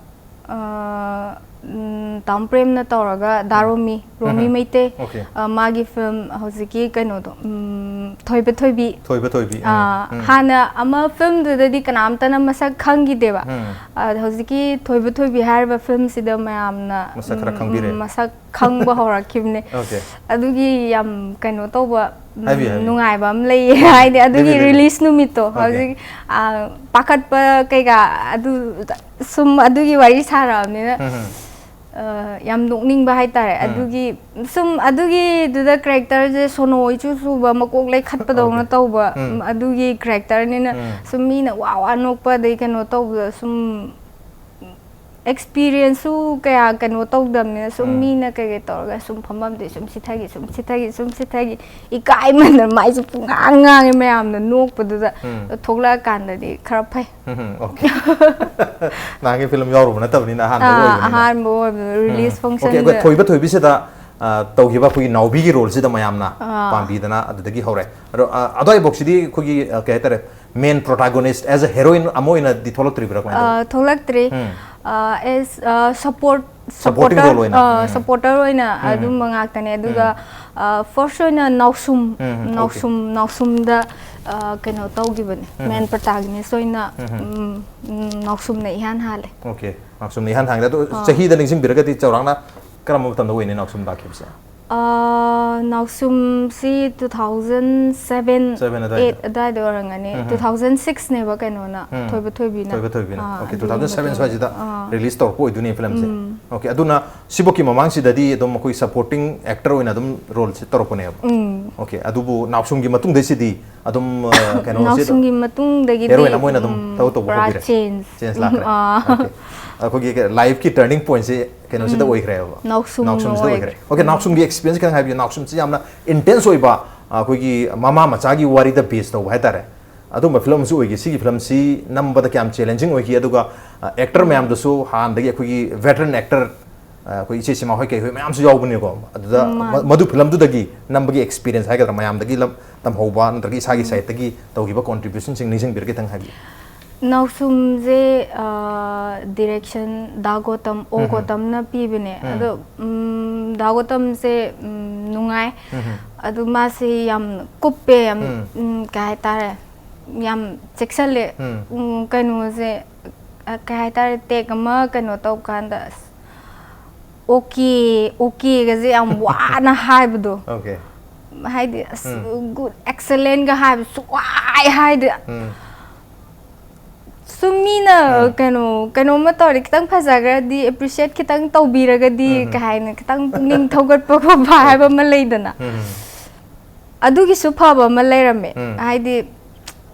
ꯑ, ꯎꯝ, ꯇꯥꯝ ꯄ꯭ꯔꯦꯝꯅ ꯇꯧꯔꯒ ꯗꯥ ꯔꯣꯃꯤ, ꯔꯣꯃꯤ ꯃꯩꯇꯩ, ꯑꯣꯀꯦ. ꯑ, ꯃꯥꯒꯤ ꯐꯤꯂꯝ ꯍꯧꯖꯤꯛꯀꯤ ꯀꯩꯅꯣꯗꯣ, ꯎꯝ, ꯊꯣꯏꯕ ꯊꯣꯏꯕꯤ꯫ ꯊꯣꯏꯕ ꯊꯣꯏꯕꯤ, ꯎꯝ, ꯑ, ꯎꯝ. ꯍꯥꯟꯅ ꯑꯃ ꯐꯤꯂꯝꯗꯨꯗꯗꯤ ꯀꯅꯥꯝꯇꯅ ꯃꯁꯛ ꯈꯪꯈꯤꯗꯦꯕ꯫ ꯎꯝ. ꯑ, ꯍꯧꯖꯤꯛꯀꯤ ꯊꯣꯏꯕ ꯊꯣꯏꯕꯤ ꯍꯥꯏꯔꯤꯕ ꯐꯤꯂꯝꯁꯤꯗ ꯃꯌꯥꯝꯅ, ꯃꯁꯛ ꯈꯔ ꯎꯝ, ꯈꯪꯕꯤꯔꯦ. ꯃꯁꯛ ꯈꯪꯕ ꯍꯧꯔꯛꯈꯤꯕꯅꯦ꯫ ꯑꯣꯀꯦ. ꯑꯗꯨꯒꯤ ꯌꯥꯝ ꯀꯩꯅꯣ ꯇꯧꯕ, ꯎꯝ, ꯍꯥꯏꯕꯤꯌꯨ, ꯍꯥꯏꯕꯤꯌꯨ. ꯅꯨꯡꯉꯥꯏꯕ ꯑꯃ ꯂꯩꯌꯦ꯫ ꯍꯥꯏꯗꯤ ꯑꯗꯨꯒꯤ ꯂꯩꯕꯤꯌꯨ, ꯂꯩꯕꯤꯌꯨ. ꯔꯤꯂꯤꯁ ꯅꯨꯃꯤꯠꯇꯣ ꯑꯣꯀꯦ. ꯍꯧꯖꯤꯛ, ꯑ, ꯄꯥꯈꯠꯄ ꯀꯩꯀꯥ ꯑꯗꯨ ꯁꯨꯝ ꯑꯗꯨꯒꯤ ꯋꯥꯔꯤ ꯁꯥꯔꯛꯑꯕꯅꯤꯅ, ꯎꯝ, ꯎꯝ. ꯑ, ꯌꯥꯝ ꯅꯣꯛꯅꯤꯡꯕ ꯍꯥꯏꯇꯥꯔꯦ꯫ ꯎꯝ. ꯑꯗꯨꯒꯤ ꯁꯨꯝ ꯑꯗꯨꯒꯤꯗꯨꯗ ꯀꯦꯔꯦꯛꯇꯔꯁꯦ ꯁꯣꯅꯣ ꯏꯆꯨ ꯆꯨꯕ, ꯃꯀꯣꯛ ꯂꯩꯈꯠꯄꯗꯧꯅ ꯑꯣꯀꯦ. ꯇꯧꯕ, ꯎꯝ. ꯎꯝ, ꯑꯗꯨꯒꯤ ꯀꯦꯔꯦꯛꯇꯔꯅꯤꯅ ꯎꯝ. ꯁꯨꯝ ꯃꯤꯅ ꯋꯥ ꯋꯥ ꯅꯣꯛꯄ, ꯑꯗꯩ ꯀꯩꯅꯣ ꯇꯧꯕꯗ ꯁꯨꯝ ꯑꯦꯛꯁꯄꯤꯔꯤꯌꯦꯟꯁꯁꯨ ꯀꯌꯥ ꯀꯩꯅꯣ ꯇꯧꯗꯕꯅꯤꯅ ꯁꯨꯝ ꯎꯝ. ꯃꯤꯅ ꯀꯩꯀꯩ ꯇꯧꯔꯒ ꯁꯨꯝ ꯐꯝꯐꯝꯗꯤ ꯁꯨꯝ ꯁꯤꯊꯒꯤ, ꯁꯨꯝ ꯁꯤꯊꯒꯤ, ꯁꯨꯝ ꯁꯤꯊꯒꯤ, ꯏꯀꯥꯏꯃꯟꯗꯅ ꯃꯥꯏꯁꯦ ꯄꯨꯡꯉꯥꯡ ꯉꯥꯡꯉꯦ ꯃꯌꯥꯝꯅ ꯅꯣꯛꯄꯗꯨꯗ꯫ ꯎꯝ. ꯊꯣꯛꯂꯛꯑꯀꯥꯟꯗꯗꯤ ꯈꯔ ꯐꯩ꯫ ꯎꯝ, ꯑꯣꯀꯦ. ꯅꯍꯥꯟꯒꯤ ꯐꯤꯂꯝ ꯌꯥꯎꯔꯨꯕ ꯅꯠꯇꯕꯅꯤꯅ, ꯑꯍꯥꯟꯕ ꯑꯥ, ꯑꯣꯏꯕꯅꯤꯅ. ꯑꯍꯥꯟꯕ ꯑꯣꯏꯕ ꯔꯤꯂꯤꯁ ꯎꯝ. ꯑꯣꯀꯦ, ꯐꯪꯁꯟꯗ꯫ ꯑꯩꯈꯣꯏ ꯊꯣꯏꯕ ꯊꯣꯏꯕꯤꯁꯤꯗ, ꯑ, ꯇꯧꯈꯤꯕ ꯑꯩꯈꯣꯏꯒꯤ ꯅꯥꯎꯕꯤꯒꯤ ꯔꯣꯜꯁꯤꯗ ꯃꯌꯥꯝꯅ ꯑꯥ. ꯄꯥꯝꯕꯤꯗꯅ ꯑꯗꯨꯗꯒꯤ ꯍꯧꯔꯦ꯫ ꯑꯗꯣ, ꯑ, ꯑꯗꯨꯋꯥꯏꯐꯥꯎꯁꯤꯗꯤ ꯑꯩꯈꯣꯏꯒꯤ, ꯑ, ꯀꯩ ꯍꯥꯏꯇꯥꯔꯦ, ꯃꯦꯟ ꯄ꯭ꯔꯣꯇꯥꯒꯣꯅꯤꯁ ꯑꯦꯖ ꯑ ꯍꯦꯔꯣꯏꯟ ꯑꯃ ꯑꯣꯏꯅꯗꯤ ꯊꯣꯛꯂꯛꯇ꯭ꯔꯤꯕ꯭ꯔꯥ, ꯀꯃꯥꯏꯅ ꯇꯧꯕ? ꯑ, ꯊꯣꯛꯂꯛꯇ꯭ꯔꯤ꯫ ꯎꯝ. ꯑꯦꯁ ꯁꯄꯣꯔꯠ Supporting role ꯑꯣꯏꯅ? ꯎꯝ. ꯁꯄꯣꯔꯇꯔ ꯑꯣꯏꯅ ꯑꯗꯨꯝꯕ ꯉꯥꯛꯇꯅꯦ꯫ ꯑꯗꯨꯒ ꯐꯥꯔꯁ ꯑꯣꯏꯅ ꯅꯥꯎꯁꯨꯝ ꯎꯝ, okay. ꯅꯥꯎꯁꯨꯝ ꯅꯥꯎꯁꯨꯝꯗ ꯑ, ꯀꯩꯅꯣ ꯇꯧꯈꯤꯕꯅꯦ꯫ ꯎꯝ. ꯃꯦꯟ ꯄ꯭ꯔꯇꯥꯒꯤꯅꯤꯁ ꯑꯣꯏꯅ ꯎꯝ. ꯎꯝ, ꯎꯝ, ꯅꯥꯎꯁꯨꯝꯅ ꯏꯍꯥꯟ ꯍꯥꯜꯂꯦ꯫ ꯑꯣꯀꯦ, ꯅꯥꯎꯁꯨꯝꯅ ꯏꯍꯥꯟ ꯍꯥꯟꯒꯗ꯫ ꯑꯗꯣ ꯑꯥ. ꯆꯍꯤꯗ ꯅꯤꯡꯁꯤꯡꯕꯤꯔꯒꯗꯤ ꯆꯥꯎꯔꯥꯛꯅ ꯀꯔꯝꯕ ꯃꯇꯝꯗ ꯑꯣꯏꯅꯤ ꯅꯥꯎꯁꯨꯝ ꯂꯥꯛꯈꯤꯕꯁꯦ? ꯑ, ꯅꯥꯎꯁꯨꯝꯁꯤ two thousand seven, Seven ꯑꯗꯨꯋꯥꯏꯗ. eight ꯑꯗꯨꯋꯥꯏꯗ ꯑꯣꯏꯔꯝꯒꯅꯤ꯫ ꯎꯝ. Two thousand six ꯅꯦꯕ ꯀꯩꯅꯣꯅ, ꯎꯝ. ꯊꯣꯏꯕ ꯊꯣꯏꯕꯤꯅ꯫ ꯊꯣꯏꯕ ꯊꯣꯏꯕꯤꯅ꯫ ꯑꯥ, ꯑꯣꯀꯦ, ꯑꯗꯨꯒꯤ two thousand seven ꯃꯇꯨꯡꯗ, ꯁ꯭ꯋꯥꯏꯁꯤꯗ ꯑꯥ. ꯔꯤꯂꯤꯁ ꯇꯧꯔꯛꯄ ꯑꯣꯏꯗꯣꯏꯅꯦ ꯐꯤꯂꯝꯁꯦ꯫ ꯎꯝ. ꯑꯣꯀꯦ, ꯑꯗꯨꯅ ꯁꯤꯐꯧꯀꯤ ꯃꯃꯥꯡꯁꯤꯗꯗꯤ ꯑꯗꯨꯝ ꯑꯩꯈꯣꯏ ꯁꯄꯣꯔꯇꯤꯡ ꯑꯦꯛꯇꯔ ꯑꯣꯏꯅ ꯑꯗꯨꯝ ꯔꯣꯜꯁꯦ ꯇꯧꯔꯛꯄꯅꯦꯕ꯫ ꯎꯝ. ꯑꯣꯀꯦ, ꯑꯗꯨꯕꯨ ꯅꯥꯎꯁꯨꯝꯒꯤ ꯃꯇꯨꯡꯗꯩꯁꯤꯗꯤ ꯑꯗꯨꯝ, ꯑ, ꯀꯩꯅꯣꯁꯦ ꯅꯥꯎꯁꯨꯝꯒꯤ ꯃꯇꯨꯡꯗꯒꯤꯗꯤ, ꯍꯦꯔꯣꯏꯟ ꯑꯃ ꯑꯣꯏꯅ ꯑꯗꯨꯝ ꯎꯝ, ꯇꯧ ꯇꯧꯕ ꯄꯨꯔꯥ ꯍꯧꯕꯤꯔꯦ? ꯆꯦꯟꯖ꯫ ꯆꯦꯟꯖ ꯂꯥꯛꯈ꯭ꯔꯦ? ꯑꯥ. ꯑꯣꯀꯦ꯫ ꯑꯩꯈꯣꯏꯒꯤ ꯂꯥꯏꯐꯀꯤ ꯇꯔꯅꯤꯡ ꯄꯣꯏꯟꯠꯁꯦ ꯀꯩꯅꯣꯁꯤꯗ ꯎꯝ. ꯑꯣꯏꯈ꯭ꯔꯦꯕ? ꯅꯥꯎꯁꯨꯝ ꯅꯥꯎꯁꯨꯝꯁꯤꯗ ꯑꯣꯏ-, ꯑꯣꯏꯈ꯭ꯔꯦ꯫ ꯑꯣꯀꯦ, ꯅꯥꯎꯁꯨꯝꯒꯤ ꯑꯦꯛꯁꯄꯤꯔꯤꯌꯦꯟꯁ ꯈꯤꯇꯪ ꯍꯥꯏꯕꯤꯌꯨ꯫ ꯅꯥꯎꯁꯨꯝꯁꯤ ꯌꯥꯝꯅ ꯏꯟꯇꯦꯟꯁ ꯑꯣꯏꯕ, ꯑꯩꯈꯣꯏꯒꯤ ꯃꯃꯥ ꯃꯆꯥꯒꯤ ꯋꯥꯔꯤꯗ ꯕꯦꯁ ꯇꯧꯕ ꯍꯥꯏꯇꯥꯔꯦ꯫ ꯑꯗꯨꯝꯕ ꯐꯤꯂꯝ ꯑꯃꯁꯨ ꯑꯣꯏꯈꯤ꯫ ꯁꯤꯒꯤ ꯐꯤꯂꯝꯁꯤ ꯅꯝꯕꯗ ꯀꯌꯥꯝ ꯆꯦꯂꯦꯟꯖꯤꯡ ꯑꯣꯏꯈꯤ, ꯑꯗꯨꯒ, ꯑ, ꯑꯦꯛꯇꯔ ꯃꯌꯥꯝꯗꯁꯨ ꯍꯥꯟꯅꯗꯒꯤ ꯑꯩꯈꯣꯏꯒꯤ ꯚꯦꯇꯔꯟ ꯑꯦꯛꯇꯔ, ꯑ, ꯑꯩꯈꯣꯏ ꯏꯆꯦ ꯁꯤꯃꯥ ꯍꯣꯏ ꯀꯩ ꯍꯣꯏ ꯃꯌꯥꯝꯁꯨ ꯌꯥꯎꯕꯅꯤꯀꯣ꯫ ꯑꯗꯨꯗ ꯃꯥꯅꯤ꯫ ꯃ-, ꯃꯗꯨ ꯐꯤꯂꯝꯗꯨꯗꯒꯤ ꯅꯝꯕꯒꯤ ꯑꯦꯛꯁꯄꯤꯔꯤꯌꯦꯟꯁ ꯍꯥꯏꯒꯗ꯭ꯔꯥ, ꯃꯌꯥꯝꯗꯒꯤ ꯂꯝ ꯇꯝꯍꯧꯕ ꯅꯠꯇ꯭ꯔꯒ ꯏꯁꯥꯒꯤ ꯎꯝ. ꯁꯥꯏꯠꯇꯒꯤ ꯇꯧꯈꯤꯕ ꯀꯣꯟꯇ꯭ꯔꯤꯕ꯭ꯌꯨꯁꯟꯁꯤꯡ ꯅꯤꯡꯁꯤꯡꯕꯤꯔꯒ ꯈꯤꯇꯪ ꯍꯥꯏꯕꯤꯌꯨ꯫ ꯅꯥꯎꯁꯨꯝꯁꯦ, ꯑ, ꯗꯤꯔꯦꯛꯁꯟ ꯗꯥ ꯒꯣꯇꯝ, ꯑꯣ ꯎꯝ. ꯒꯣꯇꯝꯅ ꯄꯤꯕꯅꯦ꯫ ꯎꯝ. ꯑꯗꯣ, ꯎꯝ, ꯗꯥ ꯒꯣꯇꯝꯁꯦ, ꯎꯝ, ꯅꯨꯡꯉꯥꯏ꯫ ꯎꯝ. ꯑꯗꯨ ꯃꯥꯁꯦ ꯌꯥꯝ ꯀꯨꯞꯄꯦ, ꯌꯥꯝ, ꯎꯝ. ꯎꯝ, ꯀꯩ ꯍꯥꯏꯇꯥꯔꯦ, ꯌꯥꯝ ꯆꯦꯛꯁꯜꯂꯦ꯫ ꯎꯝ. ꯎꯝ, ꯀꯩꯅꯣꯁꯦ, ꯑ, ꯀꯩ ꯍꯥꯏꯇꯥꯔꯦ, ꯇꯦꯛ ꯑꯃ ꯀꯩꯅꯣ ꯇꯧꯀꯥꯟꯗ, ꯑꯁ, "ꯑꯣꯀꯦ, ꯑꯣꯀꯦꯒꯁꯦ ꯌꯥꯝ ꯋꯥꯅ ꯍꯥꯏꯕꯗꯣ꯫ ꯑꯣꯀꯦ꯫ ꯍꯥꯏꯗꯤ, ꯑꯁ, ꯎꯝ. ꯒꯨꯗ, ꯑꯦꯛꯁꯂꯦꯟꯒ ꯍꯥꯏꯕ ꯁꯨꯛꯍꯥꯏ ꯍꯥꯏꯗꯦ꯫ ꯎꯝ. ꯁꯨꯝ ꯃꯤꯅ ꯎꯝ. ꯀꯩꯅꯣ, ꯀꯩꯅꯣꯝꯃ ꯇꯧꯔꯦ, ꯈꯤꯇꯪ ꯐꯖꯈ꯭ꯔꯗꯤ, ꯑꯦꯄ꯭ꯔꯤꯁꯤꯌꯦꯠ ꯈꯤꯇꯪ ꯇꯧꯕꯤꯔꯒꯗꯤ", ꯎꯝ. ꯀꯩ ꯍꯥꯏꯅꯤ, ꯈꯤꯇꯪ ꯄꯨꯛꯅꯤꯡ ꯊꯧꯒꯠꯄ ꯈꯣꯠꯄ ꯍꯥꯏꯕ ꯑꯃ ꯂꯩꯗꯅ꯫ ꯎꯝ. ꯑꯗꯨꯒꯤꯁꯨ ꯐꯕ ꯑꯃ ꯂꯩꯔꯝꯃꯦ꯫ ꯎꯝ. ꯍꯥꯏꯗꯤ,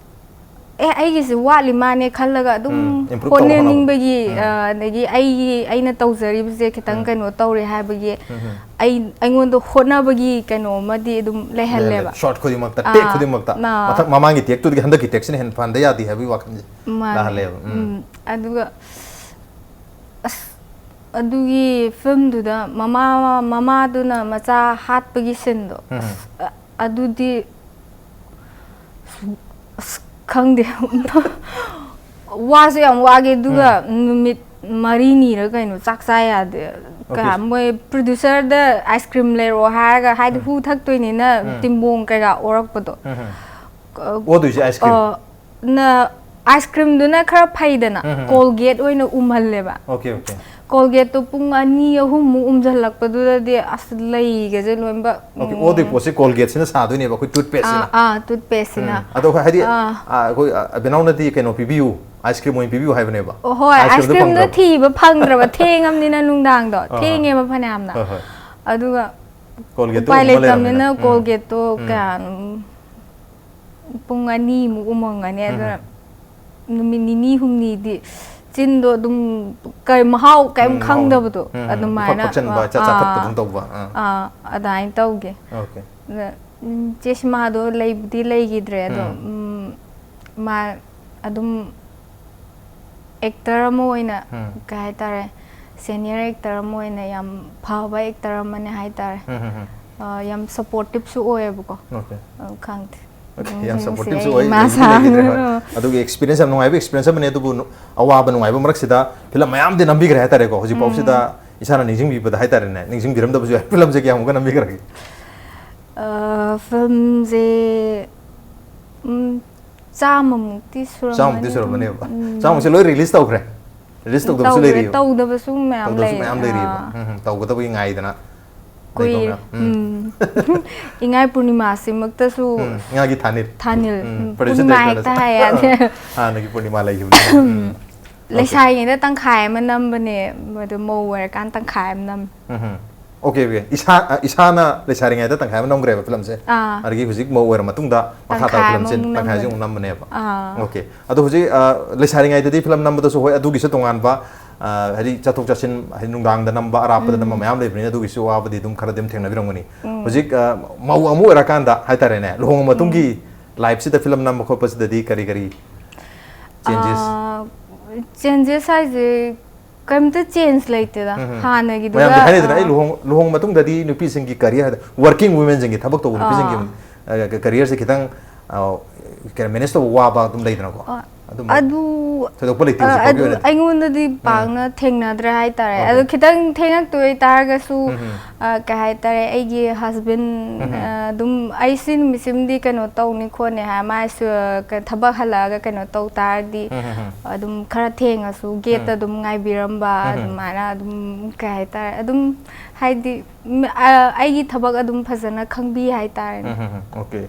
"ꯑꯦ, ꯑꯩꯒꯤꯁꯦ ꯋꯥꯠꯂꯤ ꯃꯥꯅꯦ" ꯈꯜꯂꯒ ꯑꯗꯨꯝ ꯎꯝ, improve ꯇꯧꯕ ꯍꯣꯠꯅꯅꯤꯡꯕꯒꯤ, ꯍꯣꯠꯅꯕ꯫ ꯎꯝ. ꯑ, ꯑꯗꯒꯤ ꯑꯩꯒꯤ, ꯑꯩꯅ ꯇꯧꯖꯔꯤꯕꯁꯦ ꯈꯤꯇꯪ ꯎꯝ. ꯀꯩꯅꯣ ꯇꯧꯔꯦ ꯍꯥꯏꯕꯒꯤ ꯎꯝ. ꯑꯩ, ꯑꯩꯉꯣꯟꯗ ꯍꯣꯠꯅꯕꯒꯤ ꯀꯩꯅꯣ ꯑꯃꯗꯤ ꯑꯗꯨꯝ ꯂꯩꯍꯜꯂꯦꯕ꯫ ꯂꯩꯍꯜꯂꯦ꯫ ꯁꯣꯠ ꯈꯨꯗꯤꯡꯃꯛꯇ, ꯑꯥ, ꯇꯦꯛ ꯈꯨꯗꯤꯡꯃꯛꯇ꯫ ꯑꯥ. ꯃꯊꯪ ꯃꯃꯥꯡꯒꯤ ꯇꯦꯛꯇꯨꯗꯒꯤ ꯍꯟꯗꯛꯀꯤ ꯇꯦꯛꯁꯤꯅ ꯍꯦꯟꯅ ꯐꯍꯟꯗ ꯌꯥꯗꯦ ꯍꯥꯏꯕꯒꯤ ꯋꯥꯈꯜꯁꯦ ꯃꯥꯅꯦ꯫ ꯂꯥꯛꯍꯜꯂꯦꯕ꯫ ꯎꯝ. ꯎꯝ. ꯑꯗꯨꯒ, ꯑꯁ, ꯑꯗꯨꯒꯤ ꯐꯤꯂꯝꯗꯨꯗ ꯃꯃꯥ, ꯃꯃꯥꯗꯨꯅ ꯃꯆꯥ ꯍꯥꯠꯄꯒꯤ ꯁꯤꯟꯗꯣ, ꯎꯝ. ꯑꯁ, ꯑ-, ꯑꯗꯨꯗꯤ, ꯑꯁ, ꯈꯪꯗꯦ꯫ ꯋꯥꯁꯨ ꯌꯥꯝ ꯋꯥꯒꯦ, ꯑꯗꯨꯒ ꯅꯨꯃꯤꯠ ꯃꯔꯤꯅꯤꯔ ꯀꯩꯅꯣ ꯆꯥꯛ ꯆꯥ ꯌꯥꯗꯦ꯫ Okay. ꯀꯌꯥ ꯃꯣꯏ ꯄ꯭ꯔꯣꯗ꯭ꯌꯨꯁꯔꯗ ꯑꯥꯏꯁ ꯀ꯭ꯔꯤꯝ ꯂꯩꯔꯛꯑꯣ ꯍꯥꯏꯔꯒ, ꯍꯥꯏꯗꯤ ꯍꯨ ꯊꯛꯇꯣꯏꯅꯤꯅ ꯎꯝ. ꯇꯤꯝꯕꯣꯡ ꯀꯩꯀꯥ ꯑꯣꯔꯛꯄꯗꯣ꯫ ꯎꯝ. ꯀ- ꯑꯣꯗꯣꯏꯁꯦ ꯑꯥꯏꯁ ꯀ꯭ꯔꯤꯝ? ꯑ, ꯅ ꯑꯥꯏꯁ ꯀ꯭ꯔꯤꯝꯗꯨꯅ ꯈꯔ ꯐꯩꯗꯅ, ꯎꯝ, ꯎꯝ, ꯎꯝ. ꯀꯣꯜꯒꯦꯠ ꯑꯣꯏꯅ ꯎꯝꯍꯜꯂꯦꯕ꯫ Okay, okay. ꯀꯣꯜꯒꯦꯠꯇꯣ ꯄꯨꯡ ꯑꯅꯤ ꯑꯍꯨꯝꯃꯨꯛ ꯎꯝꯁꯤꯜꯂꯛꯄꯗꯨꯗꯗꯤ ꯑꯁ ꯂꯩꯒꯁꯦ ꯂꯣꯏꯅꯃꯛ, Okay, ꯎꯝ, ꯑꯣꯗꯣꯏ ꯄꯣꯠꯁꯦ ꯀꯣꯜꯒꯦꯠꯁꯤꯅ ꯁꯥꯗꯣꯏꯅꯦꯕ, ꯑꯩꯈꯣꯏ ꯇꯨꯠꯄꯦꯁꯁꯤꯅ? ꯑꯥ, ꯑꯥ, ꯇꯨꯠꯄꯦꯁꯁꯤꯅ꯫ ꯎꯝ. ꯑꯗꯣ ꯍꯥꯏꯗꯤ, ꯑꯥ. ꯑꯥ, ꯑꯩꯈꯣꯏ, ꯑꯥ, ꯕꯦꯅꯥꯎꯅꯗꯤ ꯀꯩꯅꯣ ꯄꯤꯕꯤꯌꯨ, ꯑꯥꯏꯁ ꯀ꯭ꯔꯤꯝ ꯑꯣꯏꯅ ꯄꯤꯕꯤꯌꯨ ꯍꯥꯏꯕꯅꯦꯕ? ꯑꯣ, ꯍꯣꯏ, ꯑꯥꯏꯁ ꯑꯥꯏꯁ ꯀ꯭ꯔꯤꯝꯗꯣ ꯀ꯭ꯔꯤꯝꯗꯣ ꯐꯪꯗ꯭ꯔꯕ? ꯊꯤꯕ ꯐꯪꯗ꯭ꯔꯕ, ꯊꯦꯡꯉꯕꯅꯤꯅ ꯅꯨꯡꯗꯥꯡꯗꯣ ꯑꯍꯣꯏ. ꯊꯦꯡꯉꯦꯕ ꯐꯅꯌꯥꯝꯅ꯫ ꯍꯣꯏ, ꯍꯣꯏ. ꯑꯗꯨꯒ ꯀꯣꯜꯒꯦꯠꯇꯣ ꯎꯄꯥꯏ ꯑꯃ ꯂꯩꯔꯕꯅꯤꯅ꯫ ꯂꯩꯇꯕꯅꯤꯅ ꯎꯝ. ꯀꯣꯜꯒꯦꯠꯇꯣ ꯎꯝ. ꯀꯌꯥ, ꯄꯨꯡ ꯑꯅꯤꯃꯨꯛ ꯎꯝꯃꯝꯒꯅꯤ꯫ ꯎꯝ. ꯑꯗꯨꯅ ꯅꯨꯃꯤꯠ ꯅꯤꯅꯤ ꯍꯨꯝꯅꯤꯗꯤ ꯆꯤꯟꯗꯣ ꯑꯗꯨꯝ ꯀꯩ ꯃꯍꯥꯎ ꯀꯩꯝ ꯎꯝ, ꯈꯪꯗꯕꯗꯣ ꯎꯝ, ꯎꯝ. ꯑꯗꯨꯃꯥꯏꯅ꯫ ꯄꯛ-, ꯄꯛꯆꯟꯕ, ꯑꯥ, ꯆꯥ-, ꯆꯥꯊꯠꯄ ꯑꯗꯨꯝ ꯇꯧꯕ, ꯑꯥ. ꯑꯥ, ꯑꯗꯨꯃꯥꯏꯅ ꯇꯧꯒꯦ꯫ Okay. ꯑꯗ, ꯎꯝ, ꯆꯦ ꯁꯤꯃꯥꯗꯣ ꯂꯩꯕꯨꯗꯤ ꯂꯩꯈꯤꯗ꯭ꯔꯦ, ꯑꯗꯣ, ꯎꯝ. ꯎꯝ, ꯃꯥ ꯑꯗꯨꯝ ꯑꯦꯛꯇꯔ ꯑꯃ ꯑꯣꯏꯅ, ꯎꯝ. ꯀꯩ ꯍꯥꯏꯇꯥꯔꯦ, ꯁꯦꯅꯤꯌꯔ ꯑꯦꯛꯇꯔ ꯑꯃ ꯑꯣꯏꯅ ꯌꯥꯝ ꯐꯕ ꯑꯦꯛꯇꯔ ꯑꯃꯅꯦ ꯍꯥꯏꯇꯥꯔꯦ꯫ ꯎꯝ, ꯎꯝ, ꯎꯝ. ꯑ, ꯌꯥꯝ ꯁꯄꯣꯔꯇꯤꯞꯁꯨ ꯑꯣꯏꯌꯦꯕꯀꯣ꯫ Okay. ꯑ, ꯈꯪꯗꯦ꯫ Okay, ꯅꯨꯡꯁꯨ ꯌꯥꯝ ꯅꯨꯡꯁꯤꯌꯦ, supportiveꯁꯨ ꯑꯣꯏ, ꯏꯃꯥ ꯂꯩꯕꯨꯗꯤ ꯂꯩꯈꯤꯗ꯭ꯔꯦ, ꯁꯥꯕꯅ꯫ ꯍꯣꯏ. ꯑꯗꯨꯒꯤ experience ꯌꯥꯝ ꯅꯨꯡꯉꯥꯏꯕ experience ꯑꯃꯅꯦ, ꯑꯗꯨꯕꯨ ꯅꯨ-, ꯑꯋꯥꯕ ꯅꯨꯡꯉꯥꯏꯕ ꯃꯔꯛꯁꯤꯗ ꯐꯤꯂꯝ ꯃꯌꯥꯝꯗꯤ ꯅꯝꯕꯤꯈ꯭ꯔꯦ ꯍꯥꯏꯇꯥꯔꯦꯀꯣ꯫ ꯍꯧꯖꯤꯛꯐꯥꯎꯁꯤꯗ ꯎꯝ. ꯏꯁꯥꯅ ꯅꯤꯡꯁꯤꯡꯕꯤꯕꯗ ꯍꯥꯏꯇꯥꯔꯦꯅꯦ, ꯅꯤꯡꯁꯤꯡꯕꯤꯔꯝꯗꯕꯁꯨ ꯌꯥꯏ, ꯐꯤꯂꯝꯁꯦ ꯀꯌꯥꯃꯨꯛꯀ ꯅꯝꯕꯤꯈ꯭ꯔꯒꯦ? ꯑ, ꯐꯤꯂꯝꯁꯦ, ꯎꯝ, ꯆꯥꯝꯃꯃꯨꯛꯇꯤ ꯁꯨꯔꯝꯃꯅꯤ꯫ ꯆꯥꯝꯃꯃꯨꯛꯇꯤ ꯁꯨꯔꯝꯃꯅꯦꯕ꯫ ꯎꯝ. ꯆꯥꯝꯃꯃꯨꯛꯁꯦ ꯂꯣꯏ release ꯇꯧꯈ꯭ꯔꯦ? Release ꯇꯧꯗꯕꯁꯨ ꯇꯧꯈ꯭ꯔꯦ, ꯂꯩꯔꯤꯕ? ꯇꯧꯗꯕꯁꯨ ꯃꯌꯥꯝ ꯇꯧꯗꯕꯁꯨ ꯂꯩ꯫ ꯃꯌꯥꯝ ꯂꯩꯔꯤꯕ? ꯑꯥ. ꯎꯝ, ꯎꯝ. ꯇꯧꯒꯗꯕꯒꯤ ꯉꯥꯏꯗꯅ ꯂꯩꯕ ꯀꯨꯏꯔꯦ꯫ ꯃꯌꯥꯝ? ꯎꯝ. ꯎꯝ꯫ ꯏꯉꯥꯏ ꯄꯨꯔꯅꯤꯃꯥꯁꯤꯃꯛꯇꯁꯨ ꯎꯝ, ꯏꯉꯥꯒꯤ ꯊꯥꯅꯤꯜ꯫ ꯊꯥꯅꯤꯜ꯫ ꯎꯝ, ꯎꯝ, producer ꯄꯨꯔꯅꯤꯃꯥ directorꯅꯁꯨ ꯍꯦꯛꯇ ꯍꯥꯏ ꯌꯥꯗꯦ꯫ ꯍꯥꯟꯅꯒꯤ ꯄꯨꯔꯅꯤꯃꯥ ꯂꯩꯈꯤꯕꯅꯤ꯫ ꯎꯝ. Okay. ꯂꯩꯁꯥꯔꯤꯉꯩꯗ ꯇꯪꯈꯥꯏ ꯑꯃ ꯅꯝꯕꯅꯦ, ꯑꯗꯣ ꯃꯧ ꯑꯣꯏꯔꯀꯥꯟꯗ ꯇꯪꯈꯥꯏ ꯑꯃ ꯅꯝꯃꯦ꯫ ꯎꯝ, ꯎꯝ. Okay, okay. ꯏꯁꯥ-, ꯑ, ꯏꯁꯥꯅ ꯂꯩꯁꯥꯔꯤꯉꯩꯗ ꯇꯪꯈꯥꯏ ꯑꯃ ꯅꯝꯈ꯭ꯔꯦꯕ ꯐꯤꯂꯝꯁꯦ꯫ ꯑꯥ. ꯑꯗꯒꯤ ꯍꯧꯖꯤꯛ ꯃꯧ ꯑꯣꯏꯔ ꯃꯇꯨꯡꯗ ꯃꯈꯥ ꯇꯥꯕ ꯇꯪꯈꯥꯏ ꯐꯤꯂꯝꯁꯦ ꯑꯃꯃꯨꯛ ꯇꯪꯈꯥꯏꯁꯦ ꯅꯝꯕꯅꯦ꯫ ꯑꯃꯨꯛ ꯅꯝꯕꯅꯦꯕ꯫ ꯑꯥ꯫ Okay. ꯑꯗꯣ ꯍꯧꯖꯤꯛ, ꯑ, ꯂꯩꯁꯥꯔꯤꯉꯩꯗꯗꯤ ꯐꯤꯂꯝ ꯅꯝꯕꯗꯁꯨ ꯍꯣꯏ, ꯑꯗꯨꯒꯤꯁꯨ ꯇꯣꯉꯥꯟꯕ, ꯑ, ꯍꯥꯏꯗꯤ ꯆꯠꯊꯣꯛ ꯆꯠꯁꯤꯟ, ꯍꯥꯏꯗꯤ ꯅꯨꯡꯗꯥꯡꯗ ꯅꯝꯕ, ꯑꯔꯥꯞꯄꯗ ꯅꯝꯕ ꯃꯌꯥꯝ ꯂꯩꯕꯅꯤꯅ ꯑꯗꯨꯒꯤꯁꯨ ꯑꯋꯥꯕꯗꯤ ꯑꯗꯨꯝ ꯈꯔꯗꯤ ꯑꯗꯨꯝ ꯊꯦꯡꯅꯕꯤꯔꯝꯒꯅꯤ꯫ ꯍꯧꯖꯤꯛ, ꯑ, ꯃꯧ ꯑꯃ ꯑꯣꯏꯔꯀꯥꯟꯗ ꯍꯥꯏꯇꯥꯔꯦꯅꯦ, ꯂꯨꯍꯣꯡꯉ ꯃꯇꯨꯡꯒꯤ lifeꯁꯤꯗ ꯐꯤꯂꯝ ꯅꯝꯕ ꯈꯣꯠꯄꯁꯤꯗꯗꯤ ꯀꯔꯤ ꯀꯔꯤ changes? ꯑꯥ, changes ꯍꯥꯏꯁꯦ ꯀꯩꯝꯇ change ꯂꯩꯇꯦꯗ꯫ ꯎꯝ, ꯎꯝ. ꯍꯥꯟꯅꯒꯤꯗꯨꯒ, ꯃꯌꯥꯝꯗꯤ ꯍꯥꯏꯅꯩꯗꯅ, "ꯑꯩ ꯑꯥ, ꯂꯨꯍꯣꯡ-, ꯂꯨꯍꯣꯡ ꯃꯇꯨꯡꯗꯗꯤ ꯅꯨꯄꯤꯁꯤꯡꯒꯤ career ꯍꯥꯏꯗ-, working womenꯁꯤꯡꯒꯤ, ꯊꯕꯛ ꯇꯧꯕ ꯅꯨꯄꯤꯁꯤꯡꯒꯤ, ꯑꯥ. ꯑ, careerꯁꯦ ꯈꯤꯇꯪ, ꯑ, ꯀꯩꯅꯣ, manage ꯇꯧꯕ ꯋꯥꯕ ꯑꯗꯨꯝ ꯂꯩꯗꯅꯀꯣ?" ꯑ, ꯑꯗꯨꯝꯕ ꯑꯗꯨ ꯊꯣꯏꯗꯣꯛꯄ ꯂꯩꯇꯦ ꯑ, ꯍꯧꯖꯤꯛ ꯐꯥꯎꯒꯤ ꯑꯗꯨ ꯑꯣꯏꯅꯗꯤ? ꯑꯩꯉꯣꯟꯗꯗꯤ ꯎꯝ꯫ ꯄꯥꯛꯅ ꯊꯦꯡꯅꯗ꯭ꯔꯦ ꯍꯥꯏꯇꯥꯔꯦ꯫ Okay. ꯑꯗꯣ ꯈꯤꯇꯪ ꯊꯦꯡꯉꯛꯇꯣꯏ ꯑꯣꯏꯇꯥꯔꯒꯁꯨ, ꯎꯝ, ꯎꯝ꯫ ꯑ, ꯀꯩ ꯍꯥꯏꯇꯥꯔꯦ, ꯑꯩꯒꯤ ꯍꯁꯕꯦꯟ, ꯎꯝ, ꯎꯝ꯫ ꯑ, ꯑꯗꯨꯝ ꯑꯩ ꯁꯤ ꯅꯨꯃꯤꯠꯁꯤꯃꯗꯤ ꯀꯩꯅꯣ ꯇꯧꯅꯤ ꯈꯣꯠꯅꯤ ꯍꯥꯏ, ꯃꯥꯁꯨ, ꯑ, ꯀ-, ꯊꯕꯛ ꯍꯜꯂꯛꯑꯒ ꯀꯩꯅꯣ ꯇꯧ ꯇꯥꯔꯗꯤ, ꯎꯝ, ꯎꯝ, ꯎꯝ꯫ ꯑꯗꯨꯝ ꯈꯔ ꯊꯦꯡꯉꯁꯨ ꯒꯦꯠꯇ ꯎꯝ꯫ ꯑꯗꯨꯝ ꯉꯥꯏꯕꯤꯔꯝꯕ, ꯎꯝ, ꯎꯝ꯫ ꯑꯗꯨꯃꯥꯏꯅ ꯑꯗꯨꯝ, ꯀꯩ ꯍꯥꯏꯇꯥꯔꯦ, ꯑꯗꯨꯝ ꯍꯥꯏꯗꯤ, ꯎꯝ, ꯑ, ꯑꯩꯒꯤ ꯊꯕꯛ ꯑꯗꯨꯝ ꯐꯖꯅ ꯈꯪꯕꯤ ꯍꯥꯏꯇꯥꯔꯦꯅꯦ꯫ ꯎꯝ, ꯎꯝ, ꯎꯝ꯫ Okay.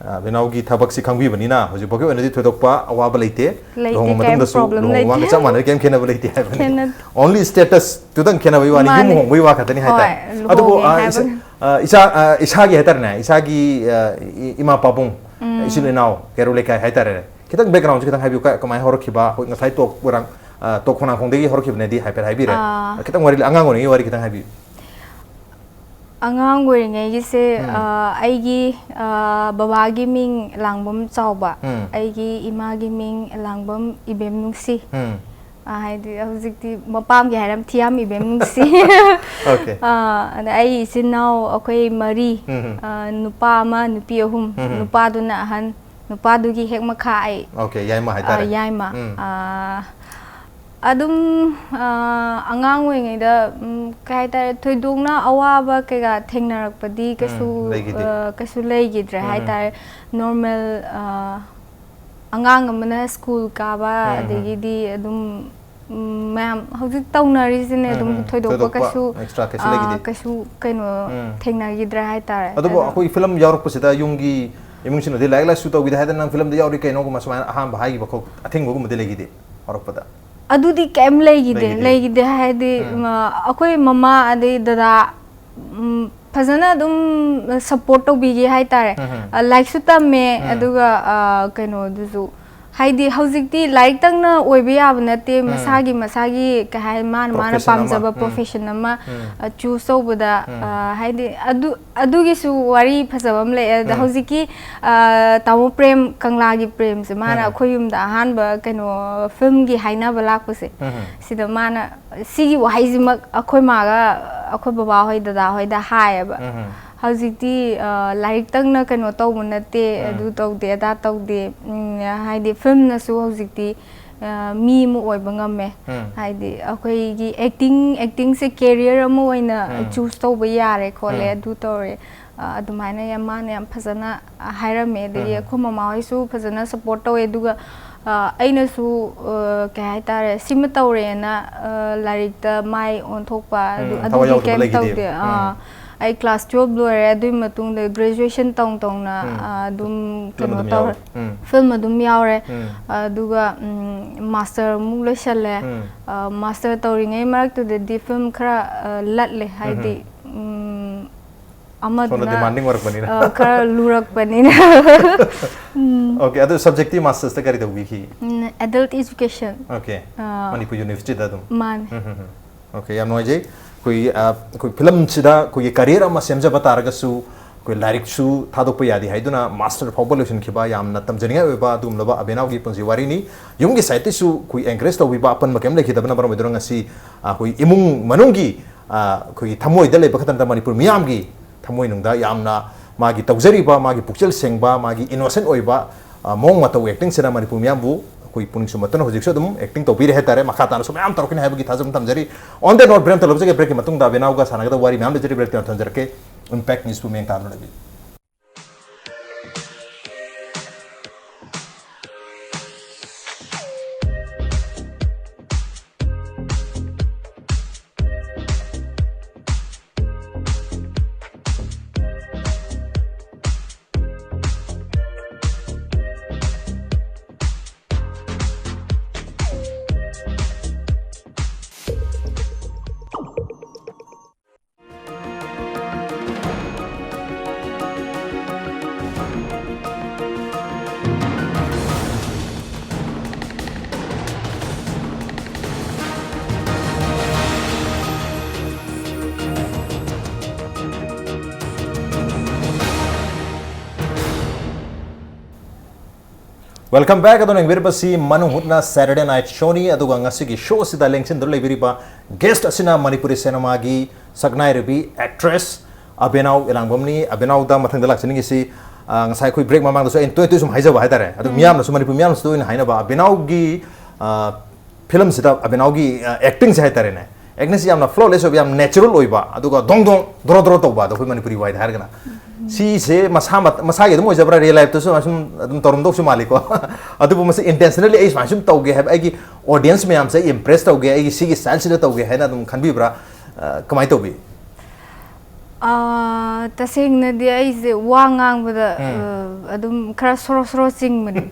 ꯑ, ꯕꯦꯅꯥꯎꯒꯤ ꯊꯕꯛꯁꯤ ꯈꯪꯕꯤꯕꯅꯤꯅ ꯍꯧꯖꯤꯛ ꯐꯥꯎꯒꯤ ꯑꯣꯏꯅꯗꯤ ꯊꯣꯏꯗꯣꯛꯄ ꯑꯋꯥꯕ ꯂꯩꯇꯦ꯫ ꯂꯩꯇꯦ, ꯂꯨꯍꯣꯡꯉ ꯀꯩꯝ ꯃꯇꯨꯡꯗꯁꯨ problem ꯂꯨꯍꯣꯡꯕ ꯂꯩꯇꯦ꯫ ꯃꯥꯟꯒ ꯆꯞ ꯃꯥꯟꯅꯩ, ꯀꯩꯝ ꯈꯦꯠꯅꯕ ꯂꯩꯇꯦ ꯍꯥꯏꯕꯅꯤ꯫ ꯈꯦꯠꯅ- Only status ꯇꯨꯗꯪ ꯈꯦꯠꯅꯕꯒꯤ ꯋꯥꯅꯤ, ꯌꯨꯝ ꯃꯥꯅꯦ꯫ ꯍꯣꯡꯕꯒꯤ ꯋꯥ ꯈꯛꯇꯅꯤ ꯍꯥꯏꯇꯥꯔꯦ꯫ ꯍꯣꯏ, ꯑꯗꯨꯕꯨ, ꯂꯨꯍꯣꯡꯉꯦ ꯑ, ꯏꯁꯥ-, ꯍꯥꯏꯕꯅꯤ꯫ ꯑ, ꯏꯁꯥ-, ꯑ, ꯏꯁꯥꯒꯤ ꯍꯥꯏꯇꯥꯔꯦꯅꯦ, ꯏꯁꯥꯒꯤ, ꯑ, ꯏ-, ꯏꯃꯥ ꯄꯥꯕꯨꯡ, ꯎꯝ꯫ ꯏꯆꯤꯜ ꯏꯅꯥꯎ, ꯀꯩꯔꯣꯜ ꯂꯩꯀꯥꯏ ꯍꯥꯏꯇꯥꯔꯦꯅꯦ, ꯈꯤꯇꯪ backgroundꯁꯤ ꯈꯤꯇꯪ ꯍꯥꯏꯕꯤꯌꯨ, ꯀ-, ꯀꯃꯥꯏꯅ ꯍꯧꯔꯛꯈꯤꯕ, ꯑꯩꯈꯣꯏ ꯉꯁꯥꯏ ꯇꯣꯛ ꯈꯣꯡꯅꯥꯡ-, ꯑ, ꯇꯣꯛ ꯈꯣꯡꯅꯥꯡꯈꯣꯡꯗꯒꯤ ꯍꯧꯔꯛꯈꯤꯕꯅꯦꯗꯤ ꯍꯥꯏꯐꯦꯠ ꯍꯥꯏꯕꯤꯔꯦ꯫ ꯑꯥ꯫ ꯈꯤꯇꯪ ꯋꯥꯔꯤ, ꯑꯉꯥꯡ ꯑꯣꯏꯔꯤꯉꯩꯒꯤ ꯋꯥꯔꯤ ꯈꯤꯇꯪ ꯍꯥꯏꯕꯤꯌꯨ꯫ ꯑꯉꯥꯡ ꯑꯣꯏꯔꯤꯉꯩꯒꯤꯁꯦ, ꯎꯝ꯫ ꯑ, ꯑꯩꯒꯤ, ꯑ, ꯕꯕꯥꯒꯤ ꯃꯤꯡ ꯂꯥꯡꯕꯝ ꯆꯥꯎꯕ, ꯎꯝ꯫ ꯑꯩꯒꯤ ꯏꯃꯥꯒꯤ ꯃꯤꯡ ꯂꯥꯡꯕꯝ ꯏꯕꯦꯝ ꯅꯨꯡꯁꯤ꯫ ꯎꯝ꯫ ꯑ, ꯍꯥꯏꯗꯤ ꯍꯧꯖꯤꯛꯇꯤ ꯃꯄꯥꯝꯒꯤ ꯍꯥꯏꯔꯝ ꯊꯤꯌꯥꯝ ꯏꯕꯦꯝ ꯅꯨꯡꯁꯤ꯫ Okay꯫ ꯑ, ꯑꯗ ꯑꯩ ꯏꯆꯤꯟ ꯏꯅꯥꯎ ꯑꯩꯈꯣꯏ ꯃꯔꯤ, ꯎꯝ, ꯎꯝ꯫ ꯑ, ꯅꯨꯄꯥ ꯑꯃ, ꯅꯨꯄꯤ ꯑꯍꯨꯝ, ꯎꯝ, ꯎꯝ꯫ ꯅꯨꯄꯥꯗꯨꯅ ꯑꯍꯟ, ꯅꯨꯄꯥꯗꯨꯒꯤ ꯍꯦꯛ ꯃꯈꯥ ꯑꯩ꯫ Okay, ꯌꯥꯏꯃ ꯑ, ꯍꯥꯏꯇꯥꯔꯦ꯫ ꯌꯥꯏꯃ꯫ ꯎꯝ꯫ ꯑ, ꯑꯗꯨꯝ, ꯑ, ꯑꯉꯥꯡ ꯑꯣꯏꯔꯤꯉꯩꯗ, ꯎꯝ, ꯀꯩ ꯍꯥꯏꯇꯥꯔꯦ, ꯊꯣꯏꯗꯣꯛꯅ ꯑꯋꯥꯕ ꯀꯩꯀꯥ ꯊꯦꯡꯅꯔꯛꯄꯗꯤ ꯎꯝ, ꯀꯩꯁꯨ, ꯂꯩꯈꯤꯗꯦ꯫ ꯑ, ꯀꯩꯁꯨ ꯂꯩꯈꯤꯗ꯭ꯔꯦ ꯎꯝ, ꯎꯝ꯫ ꯍꯥꯏꯇꯥꯔꯦ꯫ Normal, ꯑ, ꯑꯉꯥꯡ ꯑꯃꯅ school ꯀꯥꯕ, ꯎꯝ, ꯎꯝ꯫ ꯑꯗꯒꯤꯗꯤ ꯑꯗꯨꯝ, ꯎꯝ, ꯃꯌꯥꯝ ꯍꯧꯖꯤꯛ ꯇꯧꯅꯔꯤꯁꯤꯅꯦ, ꯎꯝ, ꯑꯗꯨꯝ ꯎꯝ꯫ ꯊꯣꯏꯗꯣꯛꯄ ꯊꯣꯏꯗꯣꯛꯄ ꯀꯩꯁꯨ, extra ꯀꯩꯁꯨ ꯑ, ꯂꯩꯈꯤꯗꯦ꯫ ꯀꯩꯁꯨ ꯀꯩꯅꯣ ꯎꯝ꯫ ꯊꯦꯡꯅꯈꯤꯗ꯭ꯔꯦ ꯍꯥꯏꯇꯥꯔꯦ꯫ ꯑꯗꯨꯕꯨ ꯑꯗꯣ ꯑꯩꯈꯣꯏ film ꯌꯥꯎꯔꯛꯄꯁꯤꯗ ꯌꯨꯝꯒꯤ ꯏꯃꯨꯡꯁꯤꯡꯅꯗꯤ "ꯂꯥꯏꯔꯤꯛ ꯂꯥꯏꯁꯨ ꯇꯧꯈꯤꯗꯦ ꯍꯥꯏꯗꯅ ꯅꯪ filmꯗ ꯌꯥꯎꯔꯤ ꯀꯩꯅꯣꯒꯨꯝꯕ" ꯁꯨꯃꯥꯏꯅ ꯑꯍꯥꯟꯕ ꯍꯥꯏꯈꯤꯕ ꯈꯣꯠ-, ꯑꯊꯤꯡꯕꯒꯨꯝꯕꯗꯤ ꯂꯩꯈꯤꯗꯦ ꯍꯧꯔꯛꯄꯗ? ꯑꯗꯨꯗꯤ ꯀꯩꯝ ꯂꯩꯈꯤꯗꯦ꯫ ꯂꯩꯈꯤꯗꯦ꯫ ꯂꯩꯈꯤꯗꯦ ꯍꯥꯏꯗꯤ, ꯎꯝ꯫ ꯃ-, ꯑꯩꯈꯣꯏ ꯃꯃꯥ ꯑꯗꯩ ꯗꯗꯥ, ꯎꯝ, ꯐꯖꯅ ꯑꯗꯨꯝ support ꯇꯧꯕꯤꯈꯤ ꯍꯥꯏꯇꯥꯔꯦ꯫ ꯎꯝ, ꯎꯝ꯫ ꯑ, ꯂꯥꯏꯔꯤꯛꯁꯨ ꯇꯝꯃꯦ, ꯎꯝ꯫ ꯑꯗꯨꯒ, ꯑ, ꯀꯩꯅꯣꯗꯨꯁꯨ, ꯍꯥꯏꯗꯤ ꯍꯧꯖꯤꯛꯇꯤ ꯂꯥꯏꯔꯤꯛꯇꯪꯅ ꯑꯣꯏꯕ ꯌꯥꯕ ꯅꯠꯇꯦ, ꯎꯝ꯫ ꯃꯁꯥꯒꯤ, ꯃꯁꯥꯒꯤ ꯀꯩ ꯍꯥꯏ, ꯃꯥꯅ, ꯃꯥꯅ profession ꯑꯃ, ꯄꯥꯝꯖꯕ ꯎꯝ꯫ Profession ꯑꯃ, ꯎꯝ꯫ ꯑ, choose ꯇꯧꯕꯗ, ꯎꯝ꯫ ꯑ, ꯍꯥꯏꯗꯤ ꯑꯗꯨ, ꯑꯗꯨꯒꯤꯁꯨ ꯋꯥꯔꯤ ꯐꯖꯕ ꯑꯃ ꯂꯩ꯫ ꯑꯗ ꯎꯝ꯫ ꯍꯧꯖꯤꯛꯀꯤ, ꯑ, ꯇꯥꯃꯣ ꯄ꯭ꯔꯦꯝ, ꯀꯪꯂꯥꯒꯤ ꯄ꯭ꯔꯦꯝꯁꯦ, ꯃꯥꯅ ꯎꯝ꯫ ꯑꯩꯈꯣꯏ ꯌꯨꯝꯗ ꯑꯍꯥꯟꯕ ꯀꯩꯅꯣ filmꯒꯤ ꯍꯥꯏꯅꯕ ꯂꯥꯛꯄꯁꯦ, ꯎꯝ꯫ ꯁꯤꯗ ꯃꯥꯅ ꯁꯤꯒꯤ ꯋꯥꯍꯩꯁꯤꯃꯛ ꯑꯩꯈꯣꯏ ꯃꯥꯒ ꯑꯩꯈꯣꯏ ꯕꯕꯥ ꯍꯣꯏ, ꯗꯗꯥ ꯍꯣꯏꯗ ꯍꯥꯏꯌꯦꯕ꯫ ꯎꯝ꯫ ꯍꯧꯖꯤꯛꯇꯤ ꯑ, ꯂꯥꯏꯔꯤꯛꯇꯪꯅ ꯀꯩꯅꯣ ꯇꯧꯕ ꯅꯠꯇꯦ, ꯎꯝ꯫ ꯑꯗꯨ ꯇꯧꯗꯦ ꯑꯗꯥ ꯇꯧꯗꯦ꯫ ꯎꯝ, ꯍꯥꯏꯗꯤ ꯐꯤꯂꯝꯅꯁꯨ ꯍꯧꯖꯤꯛꯇꯤ ꯑ, ꯃꯤ ꯑꯃ ꯑꯣꯏꯕ ꯉꯝꯃꯦ꯫ ꯎꯝ꯫ ꯍꯥꯏꯗꯤ ꯑꯩꯈꯣꯏꯒꯤ ꯑꯦꯛꯇꯤꯡ ꯑꯦꯛꯇꯤꯡꯁꯦ ꯀꯦꯔꯤꯌꯔ ꯑꯃ ꯑꯣꯏꯅ ꯎꯝ꯫ ꯆꯨꯁ ꯇꯧꯕ ꯌꯥꯔꯦ ꯈꯣꯠꯂꯦ, ꯎꯝ꯫ ꯑꯗꯨ ꯇꯧꯔꯦ꯫ ꯑ, ꯑꯗꯨꯃꯥꯏꯅ ꯌꯥꯝ, ꯃꯥꯅ ꯌꯥꯝ ꯐꯖꯅ ꯍꯥꯏꯔꯝꯃꯦ꯫ ꯑꯗꯒꯤ ꯎꯝ꯫ ꯑꯩꯈꯣꯏ ꯃꯃꯥ ꯍꯣꯏꯁꯨ ꯐꯖꯅ ꯁꯞꯄꯣꯔꯠ ꯇꯧꯋꯦ꯫ ꯑꯗꯨꯒ ꯑ, ꯑꯩꯅꯁꯨ ꯑ, ꯀꯩ ꯍꯥꯏꯇꯥꯔꯦ, ꯁꯤꯃ ꯇꯧꯔꯦꯅ ꯑ, ꯂꯥꯏꯔꯤꯛꯇ ꯃꯥꯏ ꯑꯣꯟꯊꯣꯛꯄ ꯑꯗꯨ, ꯎꯝ, ꯊꯋꯥꯏ ꯑꯗꯨꯗꯤ ꯌꯥꯎꯗꯕ ꯀꯩꯝ ꯂꯩꯈꯤꯗꯦ꯫ ꯇꯧꯗꯦ꯫ ꯑꯥ, ꯎꯝ꯫ ꯑꯩ ꯀ꯭ꯂꯥꯁ ꯇꯨꯋꯦꯜꯕ ꯂꯣꯏꯔꯦ, ꯑꯗꯨꯒꯤ ꯃꯇꯨꯡꯗ ꯒ꯭ꯔꯦꯖꯨꯑꯦꯁꯟ ꯇꯧ ꯇꯧꯅ ꯎꯝ꯫ ꯑ, ꯑꯗꯨꯝ ꯐꯤꯂꯝ ꯀꯩꯅꯣ ꯑꯗꯨꯝ ꯇꯧꯔꯦ꯫ ꯌꯥꯎꯔꯦ꯫ ꯎꯝ꯫ ꯐꯤꯂꯝ ꯑꯗꯨꯝ ꯌꯥꯎꯔꯦ꯫ ꯎꯝ꯫ ꯑꯗꯨꯒ ꯎꯝ, ꯃꯥꯁꯇꯔ ꯑꯃꯨꯛ ꯂꯣꯏꯁꯜꯂꯦ꯫ ꯎꯝ꯫ ꯑ, ꯃꯥꯁꯇꯔ ꯇꯧꯔꯤꯉꯩ ꯃꯔꯛꯇꯨꯗꯗꯤ ꯐꯤꯂꯝ ꯈꯔ ꯑ, ꯂꯠꯂꯦ, ꯍꯥꯏꯗꯤ ꯎꯝ꯫ ꯎꯝ, ꯁꯣꯝꯗ ꯑꯃꯗꯨꯅ demanding ꯑꯣꯏꯔꯛꯄꯅꯤꯅ꯫ ꯑ, ꯈꯔ ꯂꯨꯔꯛꯄꯅꯤꯅ꯫ ꯎꯝ꯫ ꯑꯣꯀꯦ, ꯑꯗꯨ ꯁꯕꯖꯦꯛꯇꯤ ꯃꯥꯁꯇꯔꯁꯇ ꯀꯔꯤ ꯇꯧꯕꯤꯈꯤ? ꯎꯝ, adult education꯫ ꯑꯣꯀꯦ꯫ ꯑ, ꯃꯅꯤꯄꯨꯔ ꯌꯨꯅꯤꯚꯔꯁꯤꯇꯤꯗ ꯑꯗꯨꯝ? ꯃꯥꯅꯦ꯫ ꯎꯝ, ꯎꯝ, ꯎꯝ꯫ ꯑꯣꯀꯦ, ꯌꯥꯝ ꯅꯨꯡꯉꯥꯏꯖꯩ꯫ ꯑꯩꯈꯣꯏ, ꯑ, ꯑꯩꯈꯣꯏ ꯐꯤꯂꯝꯁꯤꯗ ꯑꯩꯈꯣꯏꯒꯤ ꯀꯔꯤꯌꯔ ꯑꯃ ꯁꯦꯝꯖꯕ ꯇꯥꯔꯒꯁꯨ ꯑꯩꯈꯣꯏ ꯂꯥꯏꯔꯤꯛꯁꯨ ꯊꯥꯗꯣꯛꯄ ꯌꯥꯗꯦ ꯍꯥꯏꯗꯨꯅ ꯃꯥꯁꯇꯔ ꯐꯥꯎꯕ ꯂꯣꯏꯁꯤꯟꯈꯤꯕ ꯌꯥꯝꯅ ꯇꯝꯖꯅꯤꯡꯉꯥꯏ ꯑꯣꯏꯕ ꯑꯗꯨꯒꯨꯝꯂꯕ ꯑꯕꯦꯅꯥꯎꯒꯤ ꯄꯨꯟꯁꯤ ꯋꯥꯔꯤꯅꯤ꯫ ꯌꯨꯝꯒꯤ ꯁꯥꯏꯠꯇꯩꯁꯨ ꯑꯩꯈꯣꯏ ꯑꯦꯟꯀꯔꯦꯖ ꯇꯧꯕꯤꯕ ꯑꯄꯟꯕ ꯀꯩꯝ ꯂꯩꯈꯤꯗꯕꯅ ꯃꯔꯝ ꯑꯣꯏꯗꯨꯅ ꯉꯁꯤ ꯑꯩꯈꯣꯏ ꯏꯃꯨꯡ ꯃꯅꯨꯡꯒꯤ, ꯑ, ꯑꯩꯈꯣꯏꯒꯤ ꯊꯃꯣꯏꯗ ꯂꯩꯕ ꯈꯛꯇ ꯅꯠꯇꯅ ꯃꯅꯤꯄꯨꯔ ꯃꯤꯌꯥꯝꯒꯤ ꯊꯃꯣꯏꯅꯨꯡꯗ ꯌꯥꯝꯅ ꯃꯥꯒꯤ ꯇꯧꯖꯔꯤꯕ, ꯃꯥꯒꯤ ꯄꯨꯛꯆꯦꯜ ꯁꯦꯡꯕ, ꯃꯥꯒꯤ ꯏꯅꯣꯁꯦꯟ ꯑꯣꯏꯕ, ꯑ, ꯃꯑꯣꯡ ꯃꯇꯧ ꯑꯦꯛꯇꯤꯡꯁꯤꯅ ꯃꯅꯤꯄꯨꯔ ꯃꯤꯌꯥꯝꯕꯨ ꯑꯩꯈꯣꯏ ꯄꯨꯛꯅꯤꯡ ꯁꯨꯝꯍꯠꯇꯨꯅ ꯍꯧꯖꯤꯛꯁꯨ ꯑꯗꯨꯝ ꯑꯦꯛꯇꯤꯡ ꯇꯧꯕꯤꯔꯦ ꯍꯥꯏꯇꯥꯔꯦ꯫ ꯃꯈꯥ ꯇꯥꯅꯁꯨ ꯃꯌꯥꯝ ꯇꯧꯔꯛꯀꯅꯤ ꯍꯥꯏꯕꯒꯤ ꯊꯥꯖꯕ ꯊꯝꯖꯔꯤ꯫ On that note, break ꯑꯃꯇ ꯂꯧꯖꯒꯦ꯫ Breakꯀꯤ ꯃꯇꯨꯡꯗ ꯑꯕꯦꯅꯥꯎꯒ ꯁꯥꯟꯅꯒꯗꯕ ꯋꯥꯔꯤ ꯃꯌꯥꯝ ꯂꯩꯖꯔꯤ꯫ Breakꯇ ꯊꯝꯖꯔꯛꯀꯦ꯫ Impact Newsꯄꯨ ꯃꯤꯠꯌꯦꯡ ꯇꯥꯗꯨꯅ ꯂꯩꯕꯤꯌꯨ꯫ Welcome back. ꯑꯗꯣ ꯌꯦꯡꯕꯤꯔꯤꯕꯁꯤ ꯃꯅꯨꯡ ꯍꯨꯠꯅ Saturday Night Showꯅꯤ꯫ ꯑꯗꯨꯒ ꯉꯁꯤꯒꯤ ꯁꯣ ꯑꯁꯤꯗ ꯂꯦꯡꯁꯤꯟꯗꯨꯅ ꯂꯩꯕꯤꯔꯤꯕ ꯒꯦꯁ꯭ꯠ ꯑꯁꯤꯅ ꯃꯅꯤꯄꯨꯔꯤ ꯁꯤꯅꯦꯃꯥꯒꯤ ꯁꯛꯅꯥꯏꯔꯕꯤ ꯑꯦꯛꯇ꯭ꯔꯦꯁ ꯑꯕꯦꯅꯥꯎ ꯏꯂꯥꯡꯕꯝꯅꯤ꯫ ꯑꯕꯦꯅꯥꯎꯗ ꯃꯊꯪꯗ ꯂꯥꯛꯆꯅꯤꯡꯉꯤꯁꯤ, ꯑ, ꯉꯁꯥꯏ ꯑꯩꯈꯣꯏ break ꯃꯃꯥꯡꯗꯁꯨ ꯑꯩꯅ ꯇꯣꯏ ꯇꯣꯏ ꯁꯨꯝ ꯍꯥꯏꯖꯕ ꯍꯥꯏꯇꯥꯔꯦ, ꯑꯗꯨ ꯃꯤꯌꯥꯝꯅꯁꯨ, ꯃꯅꯤꯄꯨꯔ ꯃꯤꯌꯥꯝꯅꯁꯨ ꯇꯣꯏꯅ ꯍꯥꯏꯅꯕ ꯑꯕꯦꯅꯥꯎꯒꯤ, ꯑ, ꯐꯤꯂꯝꯁꯤꯗ ꯑꯕꯦꯅꯥꯎꯒꯤ, ꯑ, actingꯁꯦ ꯍꯥꯏꯇꯥꯔꯦꯅꯦ, actingꯁꯦ ꯌꯥꯝꯅ flawless ꯑꯣꯏꯕ, ꯌꯥꯝ natural ꯑꯣꯏꯕ, ꯑꯗꯨꯒ ꯗꯣꯡ ꯗꯣꯡ ꯗ꯭ꯔꯣ ꯗ꯭ꯔꯣ ꯇꯧꯕ, ꯑꯗꯣ ꯑꯩꯈꯣꯏ ꯃꯅꯤꯄꯨꯔꯤ ꯋꯥꯏꯗ ꯍꯥꯏꯔꯒꯅ꯫ ꯁꯤꯁꯦ ꯃꯁꯥ ꯃꯠ-, ꯃꯁꯥꯒꯤ ꯑꯗꯨꯝ ꯑꯣꯏꯖꯕ꯭ꯔꯥ, real lifeꯇꯁꯨ ꯑꯁꯨꯝ ꯑꯗꯨꯝ ꯇꯧꯔꯝꯗꯧꯁꯨ ꯃꯥꯜꯂꯤꯀꯣ? ꯑꯗꯨꯕꯨ ꯃꯁꯤ intentionally ꯑꯩ ꯁꯨꯃꯥꯏꯅ ꯁꯨꯝ ꯇꯧꯒꯦ ꯍꯥꯏꯕ, ꯑꯩꯒꯤ audience ꯃꯌꯥꯝꯁꯦ ꯑꯩ impress ꯇꯧꯒꯦ, ꯑꯩꯒꯤ ꯁꯤꯒꯤ styleꯁꯤꯗ ꯇꯧꯒꯦ ꯍꯥꯏꯅ ꯑꯗꯨꯝ ꯈꯟꯕꯤꯕ꯭ꯔꯥ? ꯑ, ꯀꯃꯥꯏꯅ ꯇꯧꯕꯤ? ꯑꯥ, ꯇꯁꯦꯡꯅꯗꯤ ꯑꯩꯁꯦ ꯋꯥ ꯉꯥꯡꯕꯗ, ꯎꯝ꯫ ꯑ, ꯑꯗꯨꯝ ꯈꯔ ꯁꯣꯔꯣ ꯁꯣꯔꯣ ꯆꯤꯡꯕꯅꯦ꯫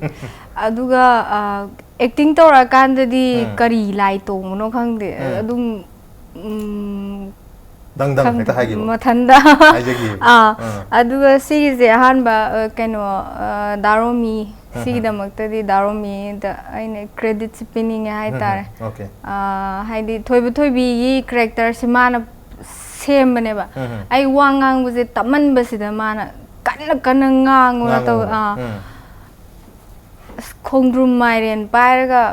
ꯑꯗꯨꯒ, ꯑ, acting ꯇꯧꯔꯛꯑꯀꯥꯟꯗꯗꯤ ꯎꯝ꯫ ꯀꯔꯤ ꯂꯥꯏ ꯇꯣꯡꯕꯅꯣ ꯈꯪꯗꯦ꯫ ꯎꯝ꯫ ꯑꯗꯨꯝ, ꯎꯝ, ꯗꯪ ꯗꯪ ꯈꯪꯗꯦ, ꯍꯦꯛꯇ ꯍꯥꯏꯈꯤꯕ꯫ ꯃꯊꯟꯗ꯫ ꯍꯥꯏꯖꯈꯤꯕ꯫ ꯑꯥ, ꯑꯥ꯫ ꯑꯗꯨꯒ ꯁꯤꯒꯤꯁꯦ ꯑꯍꯥꯟꯕ, ꯑ, ꯀꯩꯅꯣ, ꯑ, ꯗꯥ ꯔꯣꯃꯤ, ꯎꯝ, ꯎꯝ꯫ ꯁꯤꯒꯤꯗꯃꯛꯇꯗꯤ ꯗꯥ ꯔꯣꯃꯤꯗ ꯑꯩꯅ creditꯁꯦ ꯄꯤꯅꯤꯡꯉꯦ ꯎꯝ, ꯎꯝ꯫ ꯍꯥꯏꯇꯥꯔꯦ꯫ Okay꯫ ꯑ, ꯍꯥꯏꯗꯤ ꯊꯣꯏꯕ ꯊꯣꯏꯕꯤꯒꯤ characterꯁꯦ ꯃꯥꯅ ꯁꯦꯝꯕꯅꯦꯕ꯫ ꯎꯝ, ꯎꯝ꯫ ꯑꯩ ꯋꯥ ꯉꯥꯡꯕꯁꯦ ꯇꯞꯃꯟꯕꯁꯤꯗ ꯃꯥꯅ ꯀꯟꯅ ꯀꯟꯅ ꯉꯥꯡꯉꯣꯅ ꯇꯧ-, ꯉꯥꯡꯉꯣꯅ꯫ ꯑꯥ꯫ ꯎꯝ꯫ ꯑꯁ, ꯈꯣꯡꯗ꯭ꯔꯨꯝ ꯃꯥꯏꯔꯦꯟ ꯄꯥꯏꯔꯒ,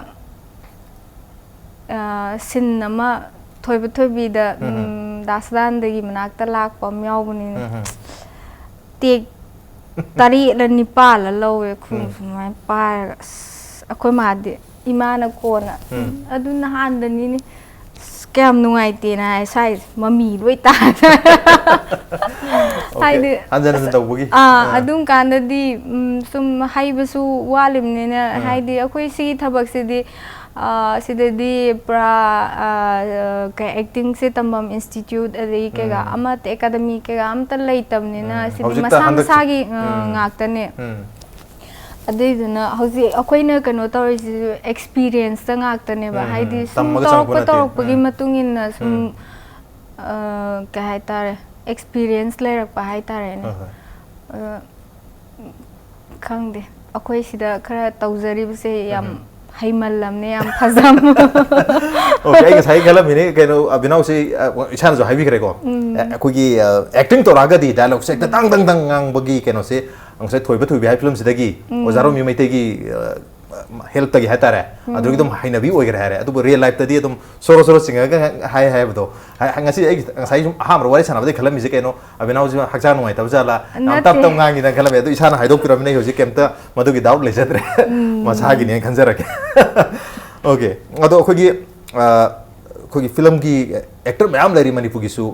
ꯑ, scene ꯑꯃ ꯊꯣꯏꯕ ꯊꯣꯏꯕꯤꯗ, ꯎꯝ, ꯎꯝ꯫ ꯎꯝ, ꯗꯥ ꯁꯗꯥꯅꯟꯗꯒꯤ ꯃꯅꯥꯛꯇ ꯂꯥꯛꯄ ꯑꯃ ꯌꯥꯎꯕꯅꯤꯅꯦ꯫ ꯎꯝ, ꯎꯝ꯫ Take ꯇꯔꯦꯠꯂ ꯅꯤꯄꯥꯜꯂ ꯂꯧꯋꯦ, ꯈꯨ-, ꯎꯝ꯫ ꯁꯨꯃꯥꯏꯅ ꯄꯥꯏꯔꯒ, ꯑꯁ, ꯑꯩꯈꯣꯏ ꯃꯥꯗꯤ, ꯏꯃꯥꯅ ꯀꯣꯟꯅ, ꯎꯝ꯫ "ꯎꯝ, ꯑꯗꯨ ꯅꯍꯥꯟꯗꯅꯤꯅꯦ, ꯑꯁ, ꯀꯌꯥꯝ ꯅꯨꯡꯉꯥꯏꯇꯦꯅ" ꯍꯥꯏ ꯁꯥꯏꯁꯦ, ꯃꯃꯤ ꯂꯣꯏ ꯇꯥꯔꯦ꯫ Okay, ꯍꯥꯏꯗꯤ, ꯍꯟꯖꯟ ꯍꯟꯖꯟ ꯑꯁ, ꯇꯧꯕꯒꯤ꯫ ꯑꯥ, ꯑꯥ꯫ ꯑꯗꯨꯝ ꯀꯥꯟꯗꯗꯤ, ꯎꯝ, ꯁꯨꯝ ꯍꯩꯕꯁꯨ ꯋꯥꯠꯂꯤꯕꯅꯤꯅ, ꯎꯝ꯫ ꯍꯥꯏꯗꯤ, ꯑꯩꯈꯣꯏ ꯁꯤꯒꯤ ꯊꯕꯛꯁꯤꯗꯤ ꯑ, ꯁꯤꯗꯗꯤ ꯄꯨꯔꯥ, ꯑ, ꯑ, ꯀꯩ, actingꯁꯦ ꯇꯝꯐꯝ institute ꯑꯗꯒꯤ ꯀꯩꯀꯥ ꯎꯝ꯫ ꯑꯃꯠꯇ academy ꯀꯩꯀꯥ ꯑꯝꯇ ꯂꯩꯇꯕꯅꯤꯅ ꯎꯝ꯫ ꯁꯤꯗꯤ ꯍꯧꯖꯤꯛꯇ ꯃꯁꯥ ꯍꯟꯗꯛꯁꯦ-, ꯃꯁꯥꯒꯤ, ꯑ, ꯎꯝ꯫ ꯉꯥꯛꯇꯅꯦ꯫ ꯎꯝ꯫ ꯑꯗꯨꯏꯗꯨꯅ ꯍꯧꯖꯤꯛ ꯑꯩꯈꯣꯏꯅ ꯀꯩꯅꯣ ꯇꯧꯔꯤꯁꯤꯁꯨ experienceꯇ ꯉꯥꯛꯇꯅꯦꯕ꯫ ꯎꯝ, ꯍꯥꯏꯗꯤ ꯎꯝ꯫ ꯁꯨꯝ ꯇꯝꯃꯒ ꯆꯪꯉꯛꯄ ꯇꯧꯔꯛꯄ ꯅꯠꯇꯦ꯫ ꯇꯧꯔꯛꯄꯒꯤ ꯎꯝ꯫ ꯃꯇꯨꯡ ꯏꯟꯅ ꯁꯨꯝ, ꯎꯝ꯫ ꯑ, ꯀꯩ ꯍꯥꯏꯇꯥꯔꯦ, experience ꯂꯩꯔꯛꯄ ꯍꯥꯏꯇꯥꯔꯦꯅꯦ꯫ ꯍꯣꯏ, ꯍꯣꯏ꯫ ꯑ, ꯈꯪꯗꯦ, ꯑꯩꯈꯣꯏ ꯁꯤꯗ ꯈꯔ ꯇꯧꯖꯔꯤꯕꯁꯦ ꯌꯥꯝ ꯎꯝ꯫ ꯍꯩꯃꯜꯂꯝꯅꯦ, ꯌꯥꯝ ꯐꯖꯕ꯫ Okay, ꯑꯩ ꯉꯁꯥꯏ ꯈꯜꯂꯝꯃꯤꯅꯦ, ꯀꯩꯅꯣ, ꯑꯕꯤꯅꯥꯎꯁꯤ, ꯑ, ꯏꯁꯥꯅꯁꯨ ꯍꯥꯏꯕꯤꯈ꯭ꯔꯦꯀꯣ꯫ ꯎꯝ꯫ ꯑ, ꯑꯩꯈꯣꯏꯒꯤ, ꯑ, acting ꯇꯧꯔꯛꯑꯒꯗꯤ dialogueꯁꯦ ꯍꯦꯛꯇ ꯎꯝ꯫ ꯗꯪ ꯗꯪ ꯗꯪ ꯉꯥꯡꯕꯒꯤ ꯀꯩꯅꯣꯁꯦ ꯉꯁꯥꯏ ꯊꯣꯏꯕ ꯊꯣꯏꯕꯤ ꯍꯥꯏ ꯐꯤꯂꯝꯁꯤꯗꯒꯤ ꯎꯝ꯫ ꯑꯣꯖꯥ ꯔꯣꯃꯤ ꯃꯩꯇꯩꯒꯤ, ꯑ, ꯍꯦꯜꯠꯇꯒꯤ ꯍꯥꯏꯇꯥꯔꯦ, ꯑꯗꯨꯒꯤ ꯑꯗꯨꯝ ꯍꯩꯅꯕꯤ ꯑꯣꯏꯈ꯭ꯔꯦ ꯍꯥꯏꯔꯦ꯫ ꯑꯗꯨꯕꯨ ꯔꯤꯌꯦꯜ ꯂꯥꯏꯐꯇꯗꯤ ꯑꯗꯨꯝ ꯁꯣꯔꯣ ꯁꯣꯔꯣ ꯆꯤꯡꯉꯒ ꯍꯥꯏ ꯍꯥꯏꯕꯗꯣ꯫ ꯍꯥꯏ-, ꯉꯁꯤ ꯑꯩ ꯉꯁꯥꯏ ꯁꯨꯝ ꯑꯍꯥꯟꯕ ꯋꯥꯔꯤ ꯁꯥꯟꯅꯕꯗꯒꯤ ꯈꯜꯂꯝꯃꯤꯁꯦ ꯀꯩꯅꯣ, ꯑꯕꯤꯅꯥꯎꯁꯤ ꯍꯛꯆꯥꯡ ꯅꯨꯡꯉꯥꯏꯇꯕ ꯖꯥꯠꯂꯥ, ꯌꯥꯝ ꯇꯞ ꯅꯠꯇꯦ꯫ ꯇꯞ ꯉꯥꯡꯉꯤꯅ ꯈꯜꯂꯝꯃꯦ꯫ ꯑꯗꯨ ꯏꯁꯥꯅ ꯍꯥꯏꯗꯣꯛꯄꯤꯔꯕꯅꯤꯅ ꯑꯩ ꯍꯧꯖꯤꯛ ꯀꯩꯝꯇ ꯃꯗꯨꯒꯤ ꯗꯥꯎꯠ ꯂꯩꯖꯗ꯭ꯔꯦ꯫ ꯃꯁꯥꯒꯤꯅꯦꯅ ꯈꯟꯖꯔꯒꯦ꯫ ꯑꯣꯀꯦ꯫ ꯑꯗꯣ ꯑꯩꯈꯣꯏꯒꯤ, ꯑ, ꯑꯩꯈꯣꯏꯒꯤ ꯐꯤꯂꯝꯒꯤ ꯑꯦꯛꯇꯔ ꯃꯌꯥꯝ ꯂꯩꯔꯤ ꯃꯅꯤꯄꯨꯔꯒꯤꯁꯨ,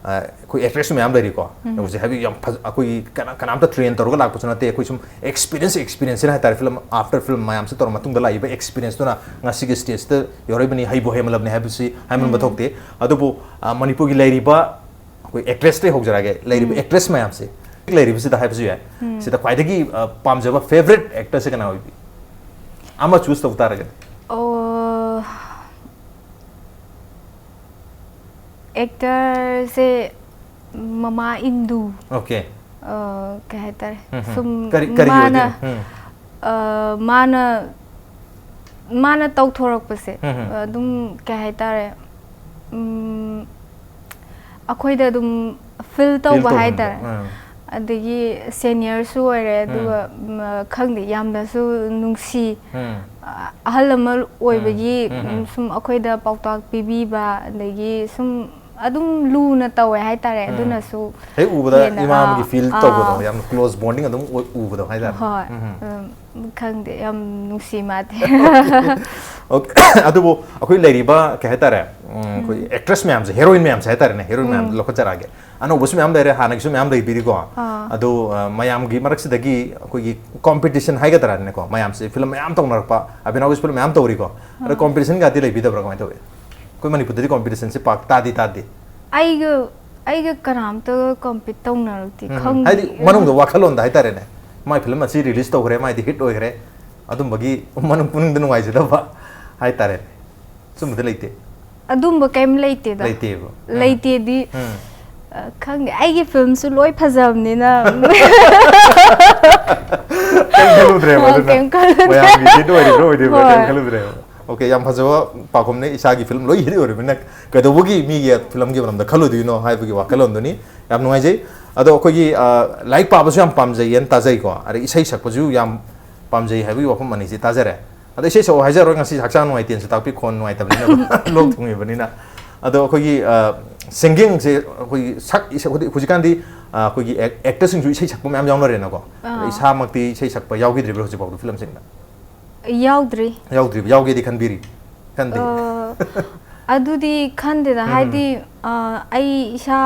ꯑ, ꯑꯩꯈꯣꯏ ꯑꯦꯛꯇ꯭ꯔꯦꯁꯁꯨ ꯃꯌꯥꯝ ꯂꯩꯔꯤꯀꯣ꯫ ꯍꯧꯖꯤꯛ ꯍꯥꯏꯕꯗꯤ ꯌꯥꯝ ꯐꯖ-, ꯑꯩꯈꯣꯏꯒꯤ ꯀꯅꯥ-, ꯀꯅꯥꯝꯇ ꯇ꯭ꯔꯦꯟ ꯇꯧꯔꯒ ꯂꯥꯛꯄꯁꯨ ꯅꯠꯇꯦ꯫ ꯑꯩꯈꯣꯏ ꯁꯨꯝ ꯑꯦꯛꯁꯄꯤꯔꯤꯌꯦꯟꯁ, ꯑꯦꯛꯁꯄꯤꯔꯤꯌꯦꯟꯁꯁꯤꯅ ꯍꯥꯏꯇꯥꯔꯦ, ꯐꯤꯂꯝ ꯑꯥꯐꯇꯔ ꯐꯤꯂꯝ ꯃꯌꯥꯝꯁꯦ ꯇꯧꯔ ꯃꯇꯨꯡꯗ ꯂꯥꯛꯏꯕ ꯑꯦꯛꯁꯄꯤꯔꯤꯌꯦꯟꯁꯇꯨꯅ ꯉꯁꯤꯒꯤ ꯁ꯭ꯇꯦꯖꯇ ꯌꯧꯔꯛꯏꯕꯅꯤ, ꯍꯩꯕꯨ ꯍꯩꯃꯜꯂꯕꯅꯤ ꯍꯥꯏꯕꯁꯤ ꯍꯥꯏꯃꯟꯕ ꯊꯣꯛꯇꯦ꯫ ꯑꯗꯨꯕꯨ, ꯑ, ꯃꯅꯤꯄꯨꯔꯒꯤ ꯂꯩꯔꯤꯕ ꯑꯩꯈꯣꯏ ꯑꯦꯛꯇ꯭ꯔꯦꯁꯇꯩ ꯍꯧꯖꯔꯛꯑꯒꯦ, ꯂꯩꯔꯤꯕ ꯑꯦꯛꯇ꯭ꯔꯦꯁ ꯃꯌꯥꯝꯁꯦ, ꯂꯩꯔꯤꯕꯁꯤꯗ ꯍꯥꯏꯕꯁꯨ ꯌꯥꯏ, ꯁꯤꯗ ꯈ꯭ꯋꯥꯏꯗꯒꯤ, ꯑ, ꯄꯥꯝꯖꯕ ꯐꯦꯕꯔꯦꯠ ꯑꯦꯛꯇꯔꯁꯦ ꯀꯅꯥ ꯑꯣꯏꯕꯤ? ꯑꯃ ꯆꯨꯁ ꯇꯧ ꯇꯥꯔꯒꯗꯤ꯫ ꯑꯣ, ꯑꯦꯛꯇꯔꯁꯦ ꯃꯃꯥ ꯏꯟꯗꯨ꯫ ꯑꯣꯀꯦ꯫ ꯑ, ꯀꯩ ꯍꯥꯏꯇꯥꯔꯦ? ꯎꯝ, ꯎꯝ꯫ ꯁꯨꯝ ꯀꯔꯤ, ꯀꯔꯤ ꯃꯥꯅ, ꯑꯣꯏꯗꯣꯏꯅꯣ? ꯎꯝ꯫ ꯑ, ꯃꯥꯅ, ꯃꯥꯅ ꯇꯧꯊꯣꯔꯛꯄꯁꯦ, ꯎꯝ, ꯎꯝ꯫ ꯑꯗꯨꯝ ꯀꯩ ꯍꯥꯏꯇꯥꯔꯦ? ꯎꯝ, ꯑꯩꯈꯣꯏꯗ ꯑꯗꯨꯝ ꯐꯤꯜ ꯐꯤꯜ ꯇꯧꯕ ꯇꯧꯍꯟꯕ꯫ ꯍꯥꯏꯇꯥꯔꯦ꯫ ꯑꯥ꯫ ꯑꯗꯒꯤ ꯁꯦꯅꯤꯌꯔꯁꯨ ꯑꯣꯏꯔꯦ, ꯎꯝ꯫ ꯑꯗꯨꯒ, ꯎꯝ, ꯈꯪꯗꯦ, ꯌꯥꯝꯅꯁꯨ ꯅꯨꯡꯁꯤ꯫ ꯎꯝ꯫ ꯑ-, ꯑꯍꯜ ꯑꯃ ꯎꯝ꯫ ꯑꯣꯏꯕꯒꯤ, ꯎꯝ, ꯎꯝ꯫ ꯎꯝ, ꯁꯨꯝ ꯑꯩꯈꯣꯏꯗ ꯄꯥꯎꯇꯥꯛ ꯄꯤꯕꯤꯕ, ꯑꯗꯒꯤ ꯁꯨꯝ ꯑꯗꯨꯝ ꯂꯨꯅ ꯇꯧꯋꯦ ꯍꯥꯏꯇꯥꯔꯦ, ꯎꯝ꯫ ꯑꯗꯨꯅꯁꯨ ꯍꯦꯛ ꯎꯕꯗ ꯍꯦꯟꯅ, ꯏꯃꯥ ꯑꯥ, ꯑꯃꯒꯤ ꯐꯤꯜ ꯑꯥ꯫ ꯇꯧꯕꯗꯣ, ꯌꯥꯝꯅ ꯀ꯭ꯂꯣꯖ ꯕꯣꯟꯗꯤꯡ ꯑꯗꯨꯝ ꯑꯣꯏ-, ꯎꯕꯗꯣ ꯍꯥꯏꯇꯥꯔꯦ꯫ ꯍꯣꯏ꯫ ꯎꯝ, ꯎꯝ꯫ ꯎꯝ, ꯈꯪꯗꯦ, ꯌꯥꯝ ꯅꯨꯡꯁꯤ ꯃꯥꯗꯤ꯫ ꯑꯣꯀꯦ꯫ ꯑꯗꯨꯕꯨ ꯑꯩꯈꯣꯏ ꯂꯩꯔꯤꯕ, ꯀꯩ ꯍꯥꯏꯇꯥꯔꯦ, ꯎꯝ, ꯑꯩꯈꯣꯏ ꯎꯝ꯫ ꯑꯦꯛꯇ꯭ꯔꯦꯁ ꯃꯌꯥꯝꯁꯦ, ꯍꯦꯔꯣꯏꯟ ꯃꯌꯥꯝꯁꯦ ꯍꯥꯏꯇꯥꯔꯦꯅꯦ, ꯍꯦꯔꯣꯏꯟ ꯃꯌꯥꯝꯁꯦ ꯎꯝ꯫ ꯂꯧꯈꯠꯆꯔꯛꯑꯒꯦ꯫ ꯑꯅꯧꯕꯁꯨ ꯃꯌꯥꯝ ꯂꯩꯔꯦ, ꯍꯥꯟꯅꯒꯤꯁꯨ ꯃꯌꯥꯝ ꯂꯩꯕꯤꯔꯤꯀꯣ꯫ ꯑꯥ꯫ ꯑꯗꯣ, ꯑ, ꯃꯌꯥꯝꯒꯤ ꯃꯔꯛꯁꯤꯗꯒꯤ ꯑꯩꯈꯣꯏꯒꯤ ꯀꯣꯝꯄꯤꯇꯤꯁꯟ ꯍꯥꯏꯒꯗ꯭ꯔꯥꯅꯦꯀꯣ, ꯃꯌꯥꯝꯁꯦ ꯐꯤꯂꯝ ꯃꯌꯥꯝ ꯇꯧꯅꯔꯛꯄ, ꯑꯕꯤꯅꯥꯎꯒꯤꯁꯨ ꯐꯤꯂꯝ ꯃꯌꯥꯝ ꯇꯧꯔꯤꯀꯣ꯫ ꯑꯗꯣ ꯑꯥ꯫ ꯀꯣꯝꯄꯤꯇꯤꯁꯟꯒꯗꯤ ꯂꯩꯕꯤꯗꯕ꯭ꯔꯥ, ꯀꯃꯥꯏꯅ ꯇꯧꯋꯤ? ꯑꯩꯈꯣꯏ ꯃꯅꯤꯄꯨꯔꯗꯗꯤ ꯀꯣꯝꯄꯤꯇꯤꯁꯟꯁꯦ ꯄꯥꯛ ꯇꯥꯗꯤ ꯇꯥꯗꯦ꯫ ꯑꯩꯒ, ꯑꯩꯒ ꯀꯅꯥꯝꯇꯒ ꯀꯝꯄꯤꯠ ꯇꯧꯅꯔꯛꯇꯦ, ꯎꯝ, ꯎꯝ꯫ ꯈꯪꯗꯦ꯫ ꯍꯥꯏꯗꯤ ꯃꯅꯨꯡꯗ ꯋꯥꯈꯜꯂꯣꯟꯗ ꯍꯥꯏꯇꯥꯔꯦꯅꯦ, ꯃꯥꯏ ꯐꯤꯂꯝ ꯑꯁꯤ ꯔꯤꯂꯤꯁ ꯇꯧꯈ꯭ꯔꯦ, ꯃꯥꯏꯗꯤ ꯍꯤꯠ ꯑꯣꯏꯈ꯭ꯔꯦ, ꯑꯗꯨꯝꯕꯒꯤ ꯃꯅꯨꯡ ꯄꯨꯛꯅꯤꯡꯗ ꯅꯨꯡꯉꯥꯏꯖꯗꯕ ꯍꯥꯏꯇꯥꯔꯦꯅꯦ, ꯁꯨꯝꯕꯗꯤ ꯂꯩꯇꯦ? ꯑꯗꯨꯝꯕ ꯀꯩꯝ ꯂꯩꯇꯦꯗ꯫ ꯂꯩꯇꯦꯕ꯫ ꯎꯝ꯫ ꯂꯩꯇꯦꯗꯤ, ꯎꯝ꯫ ꯑ, ꯈꯪꯗꯦ, ꯑꯩꯒꯤ ꯐꯤꯂꯝꯁꯨ ꯂꯣꯏ ꯐꯖꯕꯅꯤꯅ꯫ ꯀꯩꯝ ꯈꯜꯂꯨꯗ꯭ꯔꯦꯕ ꯑ, ꯑꯗꯨꯅ? ꯀꯩꯝ ꯈꯜꯂꯨꯗ꯭ꯔꯦ꯫ ꯃꯌꯥꯝꯒꯤ ꯍꯤꯠ ꯑꯣꯏꯔꯤꯕ꯭ꯔꯥ ꯑꯣꯏꯗ꯭ꯔꯤꯕ꯭ꯔꯥ ꯀꯩꯝ ꯍꯣꯏ꯫ ꯈꯜꯂꯨꯗ꯭ꯔꯦꯕ? ꯑꯣꯀꯦ, ꯌꯥꯝ ꯐꯖꯕ ꯄꯥꯎꯈꯨꯝꯅꯤ꯫ ꯏꯁꯥꯒꯤ ꯐꯤꯂꯝ ꯂꯣꯏ ꯍꯤꯠ ꯑꯣꯏꯔꯕꯅꯤꯅ ꯀꯩꯗꯧꯕꯒꯤ ꯃꯤꯒꯤ ꯐꯤꯂꯝꯒꯤ ꯃꯔꯝꯗ ꯈꯜꯂꯨꯗꯣꯏꯅꯣ ꯍꯥꯏꯕꯒꯤ ꯋꯥꯈꯜꯂꯣꯟꯗꯨꯅꯤ꯫ ꯌꯥꯝ ꯅꯨꯡꯉꯥꯏꯖꯩ꯫ ꯑꯗꯣ ꯑꯩꯈꯣꯏꯒꯤ, ꯑ, ꯂꯥꯏꯔꯤꯛ ꯄꯥꯕꯁꯨ ꯌꯥꯝ ꯄꯥꯝꯖꯩꯌꯦꯅ ꯇꯥꯖꯩꯀꯣ, ꯑꯗꯩ ꯏꯁꯩ ꯁꯛꯄꯁꯨ ꯌꯥꯝ ꯄꯥꯝꯖꯩ ꯍꯥꯏꯕꯒꯤ ꯋꯥꯐꯝ ꯑꯅꯤꯁꯤ ꯇꯥꯖꯔꯦ꯫ ꯑꯗꯣ ꯏꯁꯩ ꯁꯛꯑꯣ ꯍꯥꯏꯖꯔꯣꯏ, ꯉꯁꯤ ꯍꯛꯆꯥꯡ ꯅꯨꯡꯉꯥꯏꯇꯦꯅꯁꯨ ꯇꯥꯛꯄꯤ, ꯈꯣꯟ ꯅꯨꯡꯉꯥꯏꯇꯕꯅꯤꯅ ꯂꯣꯛ ꯊꯨꯡꯉꯤꯕꯅꯤꯅ꯫ ꯑꯗꯣ ꯑꯩꯈꯣꯏꯒꯤ, ꯑ, singingꯁꯦ ꯑꯩꯈꯣꯏꯒꯤ ꯁꯛ, ꯏꯁꯩ-, ꯍꯧꯖꯤꯛ-, ꯍꯧꯖꯤꯛꯀꯥꯟꯗꯤ, ꯑ, ꯑꯩꯈꯣꯏꯒꯤ ac-, actorꯁꯤꯡꯁꯨ ꯏꯁꯩ ꯁꯛꯄ ꯃꯌꯥꯝ ꯌꯥꯎꯅꯔꯦꯅꯀꯣ꯫ ꯑꯥ꯫ ꯏꯁꯥꯃꯛꯇꯤ ꯏꯁꯩ ꯁꯛꯄ ꯌꯥꯎꯈꯤꯗ꯭ꯔꯤꯕ꯭ꯔꯥ ꯍꯧꯖꯤꯛꯐꯥꯎꯗ ꯐꯤꯂꯝꯁꯤꯡꯗ? ꯌꯥꯎꯗ꯭ꯔꯤ꯫ ꯌꯥꯎꯗ꯭ꯔꯤꯕ, ꯌꯥꯎꯒꯦꯗꯤ ꯈꯟꯕꯤꯔꯤ? ꯈꯟꯗꯦ꯫ ꯑ, ꯑꯗꯨꯗꯤ ꯈꯟꯗꯦꯗ, ꯎꯝ꯫ ꯍꯥꯏꯗꯤ, ꯑ, ꯑꯩ ꯏꯁꯥ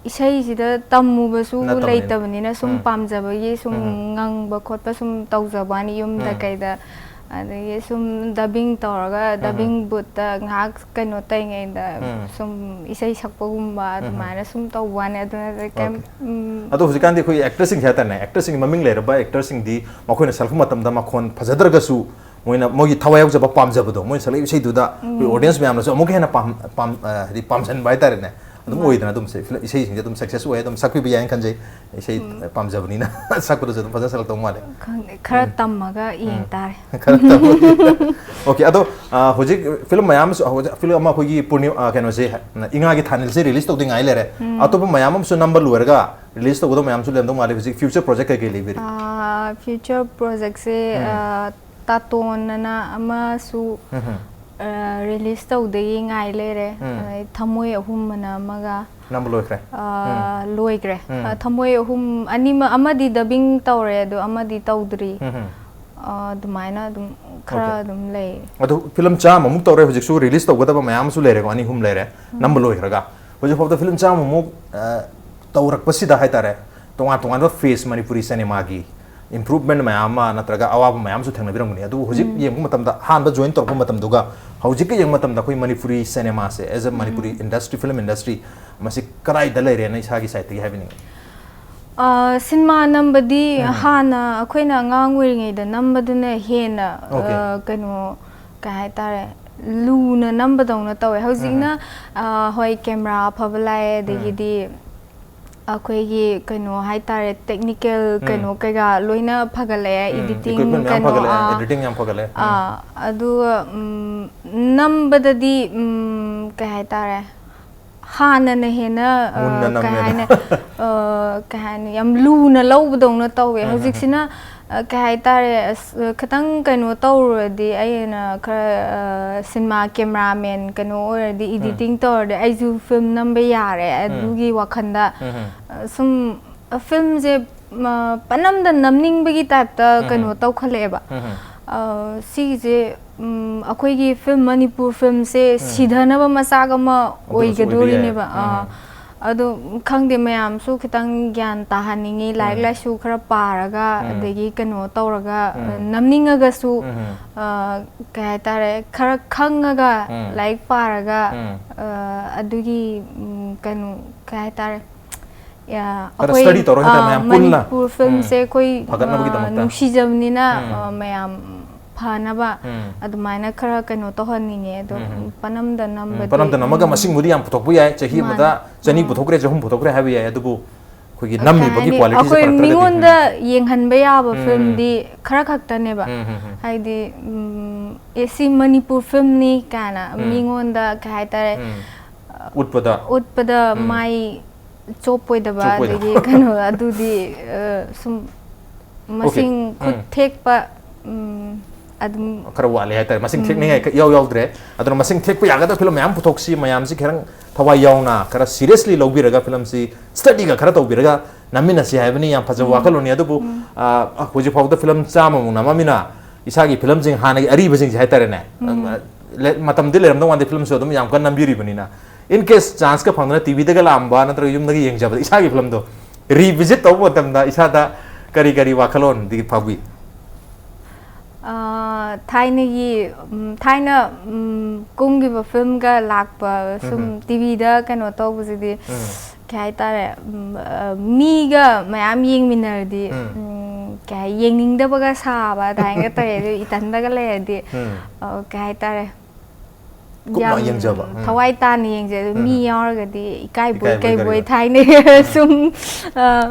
ꯏꯁꯩꯁꯤꯗ ꯇꯝꯃꯨꯕꯁꯨ ꯅꯠꯇꯕꯅꯤꯅ꯫ ꯂꯩꯇꯕꯅꯤꯅ ꯁꯨꯝ ꯎꯝ꯫ ꯄꯥꯝꯖꯕꯒꯤ ꯁꯨꯝ ꯎꯝ꯫ ꯉꯪꯕ ꯈꯣꯠꯄ ꯁꯨꯝ ꯇꯧꯖꯕ ꯋꯥꯅꯤ ꯌꯨꯝꯗ ꯎꯝ꯫ ꯀꯩꯗ꯫ ꯑꯗꯒꯤ ꯁꯨꯝ dubbing ꯇꯧꯔꯒ ꯎꯝ꯫ Dubbing boothꯇ ꯉꯥꯏꯍꯥꯛ ꯀꯩꯅꯣ ꯇꯧꯔꯤꯉꯩꯗ ꯎꯝ꯫ ꯁꯨꯝ ꯏꯁꯩ ꯁꯛꯄꯒꯨꯝꯕ ꯎꯝ꯫ ꯑꯗꯨꯃꯥꯏꯅ ꯁꯨꯝ ꯇꯧꯕ ꯋꯥꯅꯤ꯫ ꯑꯗꯨꯅ ꯀꯩꯝ, OK꯫ ꯎꯝ꯫ ꯑꯗꯣ ꯍꯧꯖꯤꯛꯀꯥꯟꯗꯤ ꯑꯩꯈꯣꯏ actorꯁꯤꯡꯁꯦ ꯍꯥꯏꯇꯥꯔꯦꯅꯦ, actorꯁꯤꯡ ꯃꯃꯤꯡ ꯂꯩꯔꯕ actorꯁꯤꯡꯗꯤ ꯃꯈꯣꯏꯅ ꯁꯛꯂꯛꯄ ꯃꯇꯝꯗ ꯃꯈꯣꯟ ꯐꯖꯗ꯭ꯔꯒꯁꯨ ꯃꯣꯏꯅ ꯃꯣꯏꯒꯤ ꯊꯋꯥꯏ ꯌꯥꯎꯖꯕ ꯄꯥꯝꯖꯕꯗꯣ, ꯃꯣꯏꯅ ꯁꯛꯂꯛꯏꯕ ꯏꯁꯩꯗꯨꯗ ꯑꯩꯈꯣꯏ ꯎꯝ꯫ Audience ꯃꯌꯥꯝꯅꯁꯨ ꯑꯃꯨꯛꯀ ꯍꯦꯟꯅ ꯄꯥꯝ-, ꯄꯥꯝ-, ꯑ, ꯍꯥꯏꯗꯤ ꯄꯥꯝꯁꯟꯕ ꯍꯥꯏꯇꯥꯔꯦꯅꯦ꯫ ꯑꯗꯨꯝ ꯃꯥꯅꯦ꯫ ꯑꯣꯏꯗꯅ ꯑꯗꯨꯝ ꯁꯤ-, ꯐꯤꯂꯝ ꯏꯁꯩꯁꯤꯡꯁꯦ ꯑꯗꯨꯝ success ꯑꯣꯏ, ꯑꯗꯨꯝ ꯁꯛꯄꯤꯕ ꯌꯥꯏꯅ ꯈꯟꯖꯩ꯫ ꯏꯁꯩ ꯎꯝ꯫ ꯄꯥꯝꯖꯕꯅꯤꯅ ꯁꯛꯄꯗꯁꯨ ꯑꯗꯨꯝ ꯐꯖꯅ ꯁꯛꯂꯛꯇꯧ ꯃꯥꯜꯂꯦ꯫ ꯈꯪꯗꯦ, ꯈꯔ ꯎꯝ꯫ ꯇꯝꯃꯒ ꯎꯝ꯫ ꯌꯦꯡ ꯇꯥꯔꯦ꯫ ꯈꯔ ꯇꯝꯃꯒ꯫ OK, ꯑꯗꯣ, ꯑ, ꯍꯧꯖꯤꯛ ꯐꯤꯂꯝ ꯃꯌꯥꯝ ꯑꯃꯁꯨ, ꯍꯧꯖꯤꯛ ꯐꯤꯂꯝ ꯑꯃ ꯑꯩꯈꯣꯏꯒꯤ ꯄꯨꯔꯅꯤ-, ꯑ, ꯀꯩꯅꯣꯁꯦ, ꯏꯉꯥꯒꯤ ꯊꯥꯅꯤꯜꯁꯦ release ꯇꯧꯗ ꯉꯥꯏ ꯂꯩꯔꯦ꯫ ꯎꯝ꯫ ꯑꯇꯣꯞꯄ ꯃꯌꯥꯝ ꯑꯃꯁꯨ ꯅꯝꯕ ꯂꯣꯏꯔꯒ release ꯇꯧꯒꯗꯕ ꯃꯌꯥꯝꯁꯨ ꯂꯩꯔꯝꯗꯧ ꯃꯥꯜꯂꯦ꯫ ꯍꯧꯖꯤꯛ future project ꯀꯩꯀꯩ ꯂꯩꯕꯤꯔꯤ? ꯑ, future projectꯁꯦ, ꯎꯝ꯫ ꯑ, ꯇꯥꯇꯣꯟ ꯑꯅ ꯑꯃꯁꯨ, ꯎꯝ ꯍꯝ꯫ ꯑ, release ꯇꯧꯗꯒꯤ ꯉꯥꯏ ꯂꯩꯔꯦ꯫ ꯎꯝ꯫ ꯑꯗꯩ ꯊꯃꯣꯏ ꯑꯍꯨꯝ ꯑꯅ ꯑꯃꯒ, ꯅꯝꯕ ꯂꯣꯏꯈ꯭ꯔꯦ? ꯑ, ꯎꯝ꯫ ꯂꯣꯏꯈ꯭ꯔꯦ꯫ ꯎꯝ꯫ ꯑ, ꯊꯃꯣꯏ ꯑꯍꯨꯝ, ꯑꯅꯤꯃꯛ, ꯑꯃꯗꯤ dubbing ꯇꯧꯔꯦ, ꯑꯗꯣ ꯑꯃꯗꯤ ꯇꯧꯗ꯭ꯔꯤ꯫ ꯎꯝ ꯍꯝ꯫ ꯑ, ꯑꯗꯨꯃꯥꯏꯅ ꯑꯗꯨꯝ ꯈꯔ OK꯫ ꯑꯗꯨꯝ ꯂꯩ꯫ ꯑꯗꯨ ꯐꯤꯂꯝ ꯆꯥꯝꯃꯃꯨꯛ ꯇꯧꯔꯦ, ꯍꯧꯖꯤꯛꯁꯨ release ꯇꯧꯒꯗꯕ ꯃꯌꯥꯝ ꯑꯃꯁꯨ ꯂꯩꯔꯦꯀꯣ, ꯑꯅꯤ ꯑꯍꯨꯝ ꯂꯩꯔꯦ, ꯎꯝ꯫ ꯅꯝꯕ ꯂꯣꯏꯈ꯭ꯔꯒ꯫ ꯍꯧꯖꯤꯛ ꯐꯥꯎꯗ ꯐꯤꯂꯝ ꯆꯥꯝꯃꯃꯨꯛ, ꯑ, ꯇꯧꯔꯛꯄꯁꯤꯗ ꯍꯥꯏꯇꯥꯔꯦ, ꯇꯣꯉꯥꯟ ꯇꯣꯉꯥꯟꯕ phase ꯃꯅꯤꯄꯨꯔꯤ ꯁꯤꯅꯦꯃꯥꯒꯤ improvement ꯃꯌꯥꯝ ꯑꯃ ꯅꯠꯇ꯭ꯔꯒ ꯑꯋꯥꯕ ꯃꯌꯥꯝ ꯑꯃꯁꯨ ꯊꯦꯡꯅꯕꯤꯔꯝꯒꯅꯤ꯫ ꯑꯗꯨꯕꯨ ꯍꯧꯖꯤꯛ ꯎꯝ꯫ ꯌꯦꯡꯕ ꯃꯇꯝꯗ, ꯑꯍꯥꯟꯕ join ꯇꯧꯔꯛꯄ ꯃꯇꯝꯗꯨꯒ ꯍꯧꯖꯤꯛꯀ ꯌꯦꯡꯕ ꯃꯇꯝꯗ ꯑꯩꯈꯣꯏ Manipuri ꯁꯤꯅꯦꯃꯥꯁꯦ, as a Manipuri um. Industry, film industry, ꯃꯁꯤ ꯀꯗꯥꯏꯗ ꯂꯩꯔꯦꯅ ꯏꯁꯥꯒꯤ sideꯇꯒꯤ ꯍꯥꯏꯕꯤꯅꯤꯡꯉꯤ? ꯑ, ꯁꯤꯅꯦꯃꯥ ꯅꯝꯕꯗꯤ ꯎꯝ꯫ ꯍꯥꯟꯅ ꯑꯩꯈꯣꯏꯅ ꯑꯉꯥꯡ ꯑꯣꯏꯔꯤꯉꯩꯗ ꯅꯝꯕꯗꯨꯅ ꯍꯦꯟꯅ, OK꯫ ꯑ, ꯀꯩꯅꯣ, ꯀꯩ ꯍꯥꯏꯇꯥꯔꯦ, ꯂꯨꯅ ꯅꯝꯕꯗꯧꯅ ꯇꯧꯋꯦ꯫ ꯍꯧꯖꯤꯛꯅ, ꯎꯝ꯫ ꯑ, ꯍꯣꯏ, camera ꯑꯐꯕ ꯂꯥꯛꯑꯦ, ꯎꯝ꯫ ꯑꯗꯒꯤꯗꯤ ꯑꯩꯈꯣꯏꯒꯤ ꯀꯩꯅꯣ ꯍꯥꯏꯇꯥꯔꯦ, technical ꯎꯝ꯫ ꯀꯩꯅꯣ ꯀꯩꯀꯥ ꯂꯣꯏꯅ ꯐꯒꯠꯂꯛꯑꯦ, ꯎꯝ, editing equipment ꯃꯌꯥꯝ ꯀꯩꯅꯣ, ꯐꯒꯠꯂꯛꯑꯦ, ꯑꯥ, editing ꯌꯥꯝ ꯐꯒꯠꯂꯛꯑꯦ꯫ ꯎꯝ꯫ ꯑꯥ, ꯑꯗꯨꯒ, ꯎꯝ, ꯅꯝꯕꯗꯗꯤ, ꯎꯝ, ꯀꯩ ꯍꯥꯏꯇꯥꯔꯦ, ꯍꯥꯟꯅꯅ ꯍꯦꯟꯅ, ꯑ, ꯃꯨꯟꯅ ꯀꯩ ꯅꯝꯃꯦꯕ꯫ ꯍꯥꯏꯅꯤ, ꯑ, ꯀꯩ ꯍꯥꯏꯅꯤ, ꯌꯥꯝ ꯂꯨꯅ ꯂꯧꯕꯗꯧꯅ ꯇꯧꯋꯦ꯫ ꯎꯝ, ꯎꯝ, ꯎꯝ꯫ ꯍꯧꯖꯤꯛꯁꯤꯅ, ꯑ, ꯀꯩ ꯍꯥꯏꯇꯥꯔꯦ, ꯑꯁ, ꯈꯤꯇꯪ ꯀꯩꯅꯣ ꯇꯧꯔꯨꯔꯗꯤ, ꯑꯩꯅ ꯈꯔ, ꯑ, ꯁꯤꯅꯦꯃꯥ ꯀꯦꯃꯦꯔꯥꯃꯦꯟ ꯀꯩꯅꯣ ꯑꯣꯏꯔꯗꯤ, ꯎꯝ. ꯏꯗꯤꯇꯤꯡ ꯇꯧꯔꯗꯤ ꯑꯩꯁꯨ ꯐꯤꯂꯝ ꯅꯝꯕ ꯌꯥꯔꯦ, ꯎꯝ. ꯑꯗꯨꯒꯤ ꯋꯥꯈꯜꯗ, ꯎꯝ. ꯑ, ꯁꯨꯝ, ꯑ, ꯐꯤꯂꯝꯁꯦ, ꯃ, ꯄꯅꯝꯗ ꯅꯝꯅꯤꯡꯕꯒꯤ ꯇꯥꯏꯞꯇ ꯎꯝ. ꯀꯩꯅꯣ ꯇꯧꯈꯠꯂꯛꯑꯦꯕ꯫ ꯎꯝ. ꯑ, ꯁꯤꯒꯤꯁꯦ, ꯎꯝ, ꯑꯩꯈꯣꯏꯒꯤ ꯐꯤꯂꯝ, ꯃꯅꯤꯄꯨꯔ ꯐꯤꯂꯝꯁꯦ ꯎꯝ. ꯁꯤꯊꯅꯕ ꯃꯆꯥꯛ ꯑꯃ ꯑꯗꯨꯃꯁꯨ ꯑꯣꯏꯕ ꯑꯣꯏꯒꯗꯣꯔꯤꯅꯦꯕ꯫ ꯌꯥꯏ. ꯑꯥ. ꯎꯝ. ꯑꯗꯣ ꯈꯪꯗꯦ, ꯃꯌꯥꯝꯁꯨ ꯈꯤꯇꯪ ꯒ꯭ꯌꯥꯟ ꯇꯥꯍꯟꯅꯤꯡꯉꯤ, ꯂꯥꯏꯔꯤꯛ ꯎꯝ. ꯂꯥꯏꯁꯨ ꯈꯔ ꯄꯥꯔꯒ, ꯎꯝ. ꯑꯗꯒꯤ ꯀꯩꯅꯣ ꯇꯧꯔꯒ, ꯎꯝ. ꯅꯝꯅꯤꯡꯉꯒꯁꯨ, ꯎꯝ. ꯑ, ꯀꯩ ꯍꯥꯏꯇꯥꯔꯦ, ꯈꯔ ꯈꯪꯉꯒ, ꯎꯝ. ꯂꯥꯏꯔꯤꯛ ꯄꯥꯔꯒ, ꯎꯝ. ꯑ, ꯑꯗꯨꯒꯤ, ꯎꯝ, ꯀꯩꯅꯣ, ꯀꯩ ꯍꯥꯏꯇꯥꯔꯦ, ꯌꯥ, ꯈꯔ ꯑꯩꯈꯣꯏ, study ꯇꯧꯔꯒ ꯍꯦꯛꯇ ꯑ, ꯃꯌꯥꯝ ꯄꯨꯟꯅ, ꯃꯅꯤꯄꯨꯔ ꯐꯤꯂꯝꯁꯦ ꯎꯝ, ꯑꯩꯈꯣꯏ, ꯐꯒꯠꯅꯕꯒꯤꯗꯃꯛꯇ꯫ ꯑ, ꯅꯨꯡꯁꯤꯖꯕꯅꯤꯅ, ꯎꯝ. ꯑ, ꯃꯌꯥꯝ ꯐꯅꯕ ꯎꯝ. ꯑꯗꯨꯃꯥꯏꯅ ꯈꯔ ꯀꯩꯅꯣ ꯇꯧꯍꯟꯅꯤꯡꯉꯦ꯫ ꯑꯗꯣ ꯎꯝ. ꯄꯅꯝꯗ ꯎꯝ, ꯅꯝꯕꯗꯤ, ꯄꯅꯝꯗ ꯅꯝꯃꯒ ꯎꯝ. ꯃꯁꯤꯡꯕꯨꯗꯤ ꯌꯥꯝ ꯄꯨꯊꯣꯛꯄ ꯌꯥꯏ, ꯆꯍꯤ ꯃꯥꯅꯦ. ꯑꯃꯗ ꯆꯅꯤ ꯎꯝ. ꯄꯨꯊꯣꯛꯈ꯭ꯔꯦ, ꯆꯍꯨꯝ ꯄꯨꯊꯣꯛꯈ꯭ꯔꯦ ꯍꯥꯏꯕ ꯌꯥꯏ, ꯑꯗꯨꯕꯨ ꯑꯩꯈꯣꯏꯒꯤ ꯀꯩ ꯅꯝꯃꯤꯕꯒꯤ ꯍꯥꯏꯅꯤ? Quality ꯁꯦ ꯑꯩꯈꯣꯏ ꯐꯔꯛꯇ꯭ꯔꯒꯗꯤ, ꯃꯤꯉꯣꯟꯗ ꯎꯝ. ꯌꯦꯡꯍꯟꯕ ꯌꯥꯕ ꯎꯝ. ꯐꯤꯂꯝꯗꯤ ꯈꯔ ꯈꯛꯇꯅꯦꯕ꯫ ꯎꯝ, ꯎꯝ, ꯎꯝ. ꯍꯥꯏꯗꯤ, ꯎꯝ, ꯑꯦ, ꯁꯤ ꯃꯅꯤꯄꯨꯔ ꯐꯤꯂꯝꯅꯤ ꯀꯥꯏꯅ ꯎꯝ. ꯃꯤꯉꯣꯟꯗ, ꯀꯩ ꯍꯥꯏꯇꯥꯔꯦ, ꯎꯝ. ꯎꯠꯄꯗ. ꯎꯠꯄꯗ ꯎꯝ. ꯃꯥꯏ ꯆꯣꯞꯄꯣꯏꯗꯕ, ꯆꯣꯞꯄꯣꯏꯗꯕ. ꯑꯗꯒꯤ ꯀꯩꯅꯣ, ꯑꯗꯨꯗꯤ, ꯑ, ꯁꯨꯝ ꯑꯣꯀꯦ. ꯃꯁꯤꯡ ꯈꯨꯠ ꯎꯝ. ꯊꯦꯛꯄ, ꯎꯝ, ꯑꯗꯨꯝ ꯈꯔ ꯋꯥꯠꯂꯦ ꯍꯥꯏꯇꯥꯔꯦ, ꯃꯁꯤꯡ ꯎꯝ. ꯊꯦꯛꯅꯤꯡꯉꯥꯏ ꯈ-, ꯏꯌꯥꯎ ꯌꯥꯎꯗ꯭ꯔꯦ꯫ ꯑꯗꯨꯅ ꯃꯁꯤꯡ ꯊꯦꯛꯄ ꯌꯥꯒꯗꯕ ꯐꯤꯂꯝ ꯃꯌꯥꯝ ꯄꯨꯊꯣꯛꯁꯤ, ꯃꯌꯥꯝꯁꯤ ꯈꯤꯇꯪ ꯊꯋꯥꯏ ꯌꯥꯎꯅ, ꯈꯔ seriously ꯂꯧꯕꯤꯔꯒ ꯐꯤꯂꯝꯁꯤ study ꯒ ꯈꯔ ꯇꯧꯕꯤꯔꯒ ꯅꯝꯃꯤꯟꯅꯁꯤ ꯍꯥꯏꯕꯅꯤ꯫ ꯌꯥꯝ ꯐꯖꯕ ꯎꯝ. ꯋꯥꯈꯜꯂꯣꯟꯅꯤ꯫ ꯑꯗꯨꯕꯨ, ꯎꯝ. ꯑ, ꯍꯧꯖꯤꯛ ꯐꯥꯎꯗ ꯐꯤꯂꯝ ꯆꯥꯝꯃꯃꯨꯛ ꯅꯝꯃꯃꯤꯅ, ꯏꯁꯥꯒꯤ ꯐꯤꯂꯝꯁꯤꯡ, ꯍꯥꯟꯅꯒꯤ ꯑꯔꯤꯕꯁꯤꯡꯁꯦ ꯍꯥꯏꯇꯥꯔꯦꯅꯦ, ꯎꯝ. ꯑ, ꯂꯦ-, ꯃꯇꯝꯗꯤ ꯂꯩꯔꯝꯗꯧ ꯃꯥꯟꯗꯦ, ꯐꯤꯂꯝꯁꯨ ꯑꯗꯨꯝ ꯌꯥꯝ ꯀꯟꯅ ꯅꯝꯕꯤꯔꯤꯕꯅꯤꯅ, in case chance ꯀ ꯐꯪꯗꯅ ꯇꯤꯚꯤꯗꯒ ꯂꯥꯛꯑꯝꯕ ꯅꯠꯇ꯭ꯔꯒ ꯌꯨꯝꯗꯒ ꯌꯦꯡꯖꯕꯗ, ꯏꯁꯥꯒꯤ ꯐꯤꯂꯝꯗꯣ revisit ꯇꯧꯕ ꯃꯇꯝꯗ ꯏꯁꯥꯗ ꯀꯔꯤ ꯀꯔꯤ ꯋꯥꯈꯜꯂꯣꯟꯗꯤ ꯐꯥꯎꯕꯤ? ꯑꯥ, ꯊꯥꯏꯅꯒꯤ, ꯎꯝ, ꯊꯥꯏꯅ, ꯎꯝ, ꯀꯨꯝꯈꯤꯕ ꯐꯤꯂꯝꯒ ꯂꯥꯛꯄ, ꯁꯨꯝ ꯎꯝ. ꯇꯤꯚꯤꯗ ꯀꯩꯅꯣ ꯇꯧꯕꯁꯤꯗꯤ, ꯎꯝ. ꯀꯩ ꯍꯥꯏꯇꯥꯔꯦ, ꯎꯝ, ꯑ, ꯃꯤꯒ ꯃꯌꯥꯝ ꯌꯦꯡꯃꯤꯟꯅꯔꯗꯤ, ꯎꯝ. ꯎꯝ, ꯀꯩ ꯍꯥꯏ, ꯌꯦꯡꯅꯤꯡꯗꯕꯒ ꯁꯥꯕ ꯑꯗꯨꯃꯥꯏꯅꯒ ꯇꯧꯋꯦ꯫ ꯑꯗꯨ ꯏꯊꯟꯗꯒ ꯂꯩꯔꯗꯤ, ꯎꯝ. ꯑ, ꯀꯩ ꯍꯥꯏꯇꯥꯔꯦ, ꯀꯨꯞꯅ ꯌꯥꯝ ꯌꯦꯡꯖꯕ꯫ ꯎꯝ. ꯊꯋꯥꯏ ꯇꯥꯅ ꯌꯦꯡꯖꯩ꯫ ꯑꯗꯨ ꯃꯤ ꯎꯝ. ꯌꯥꯎꯔꯒꯗꯤ ꯏꯀꯥꯏꯕꯣꯏ ꯏꯀꯥꯏꯕꯣꯏ ꯀꯩꯕꯣꯏ ꯀꯔꯤꯕꯣꯏ꯫ ꯊꯥꯏꯅꯩ꯫ ꯎꯝ. ꯁꯨꯝ, ꯑ,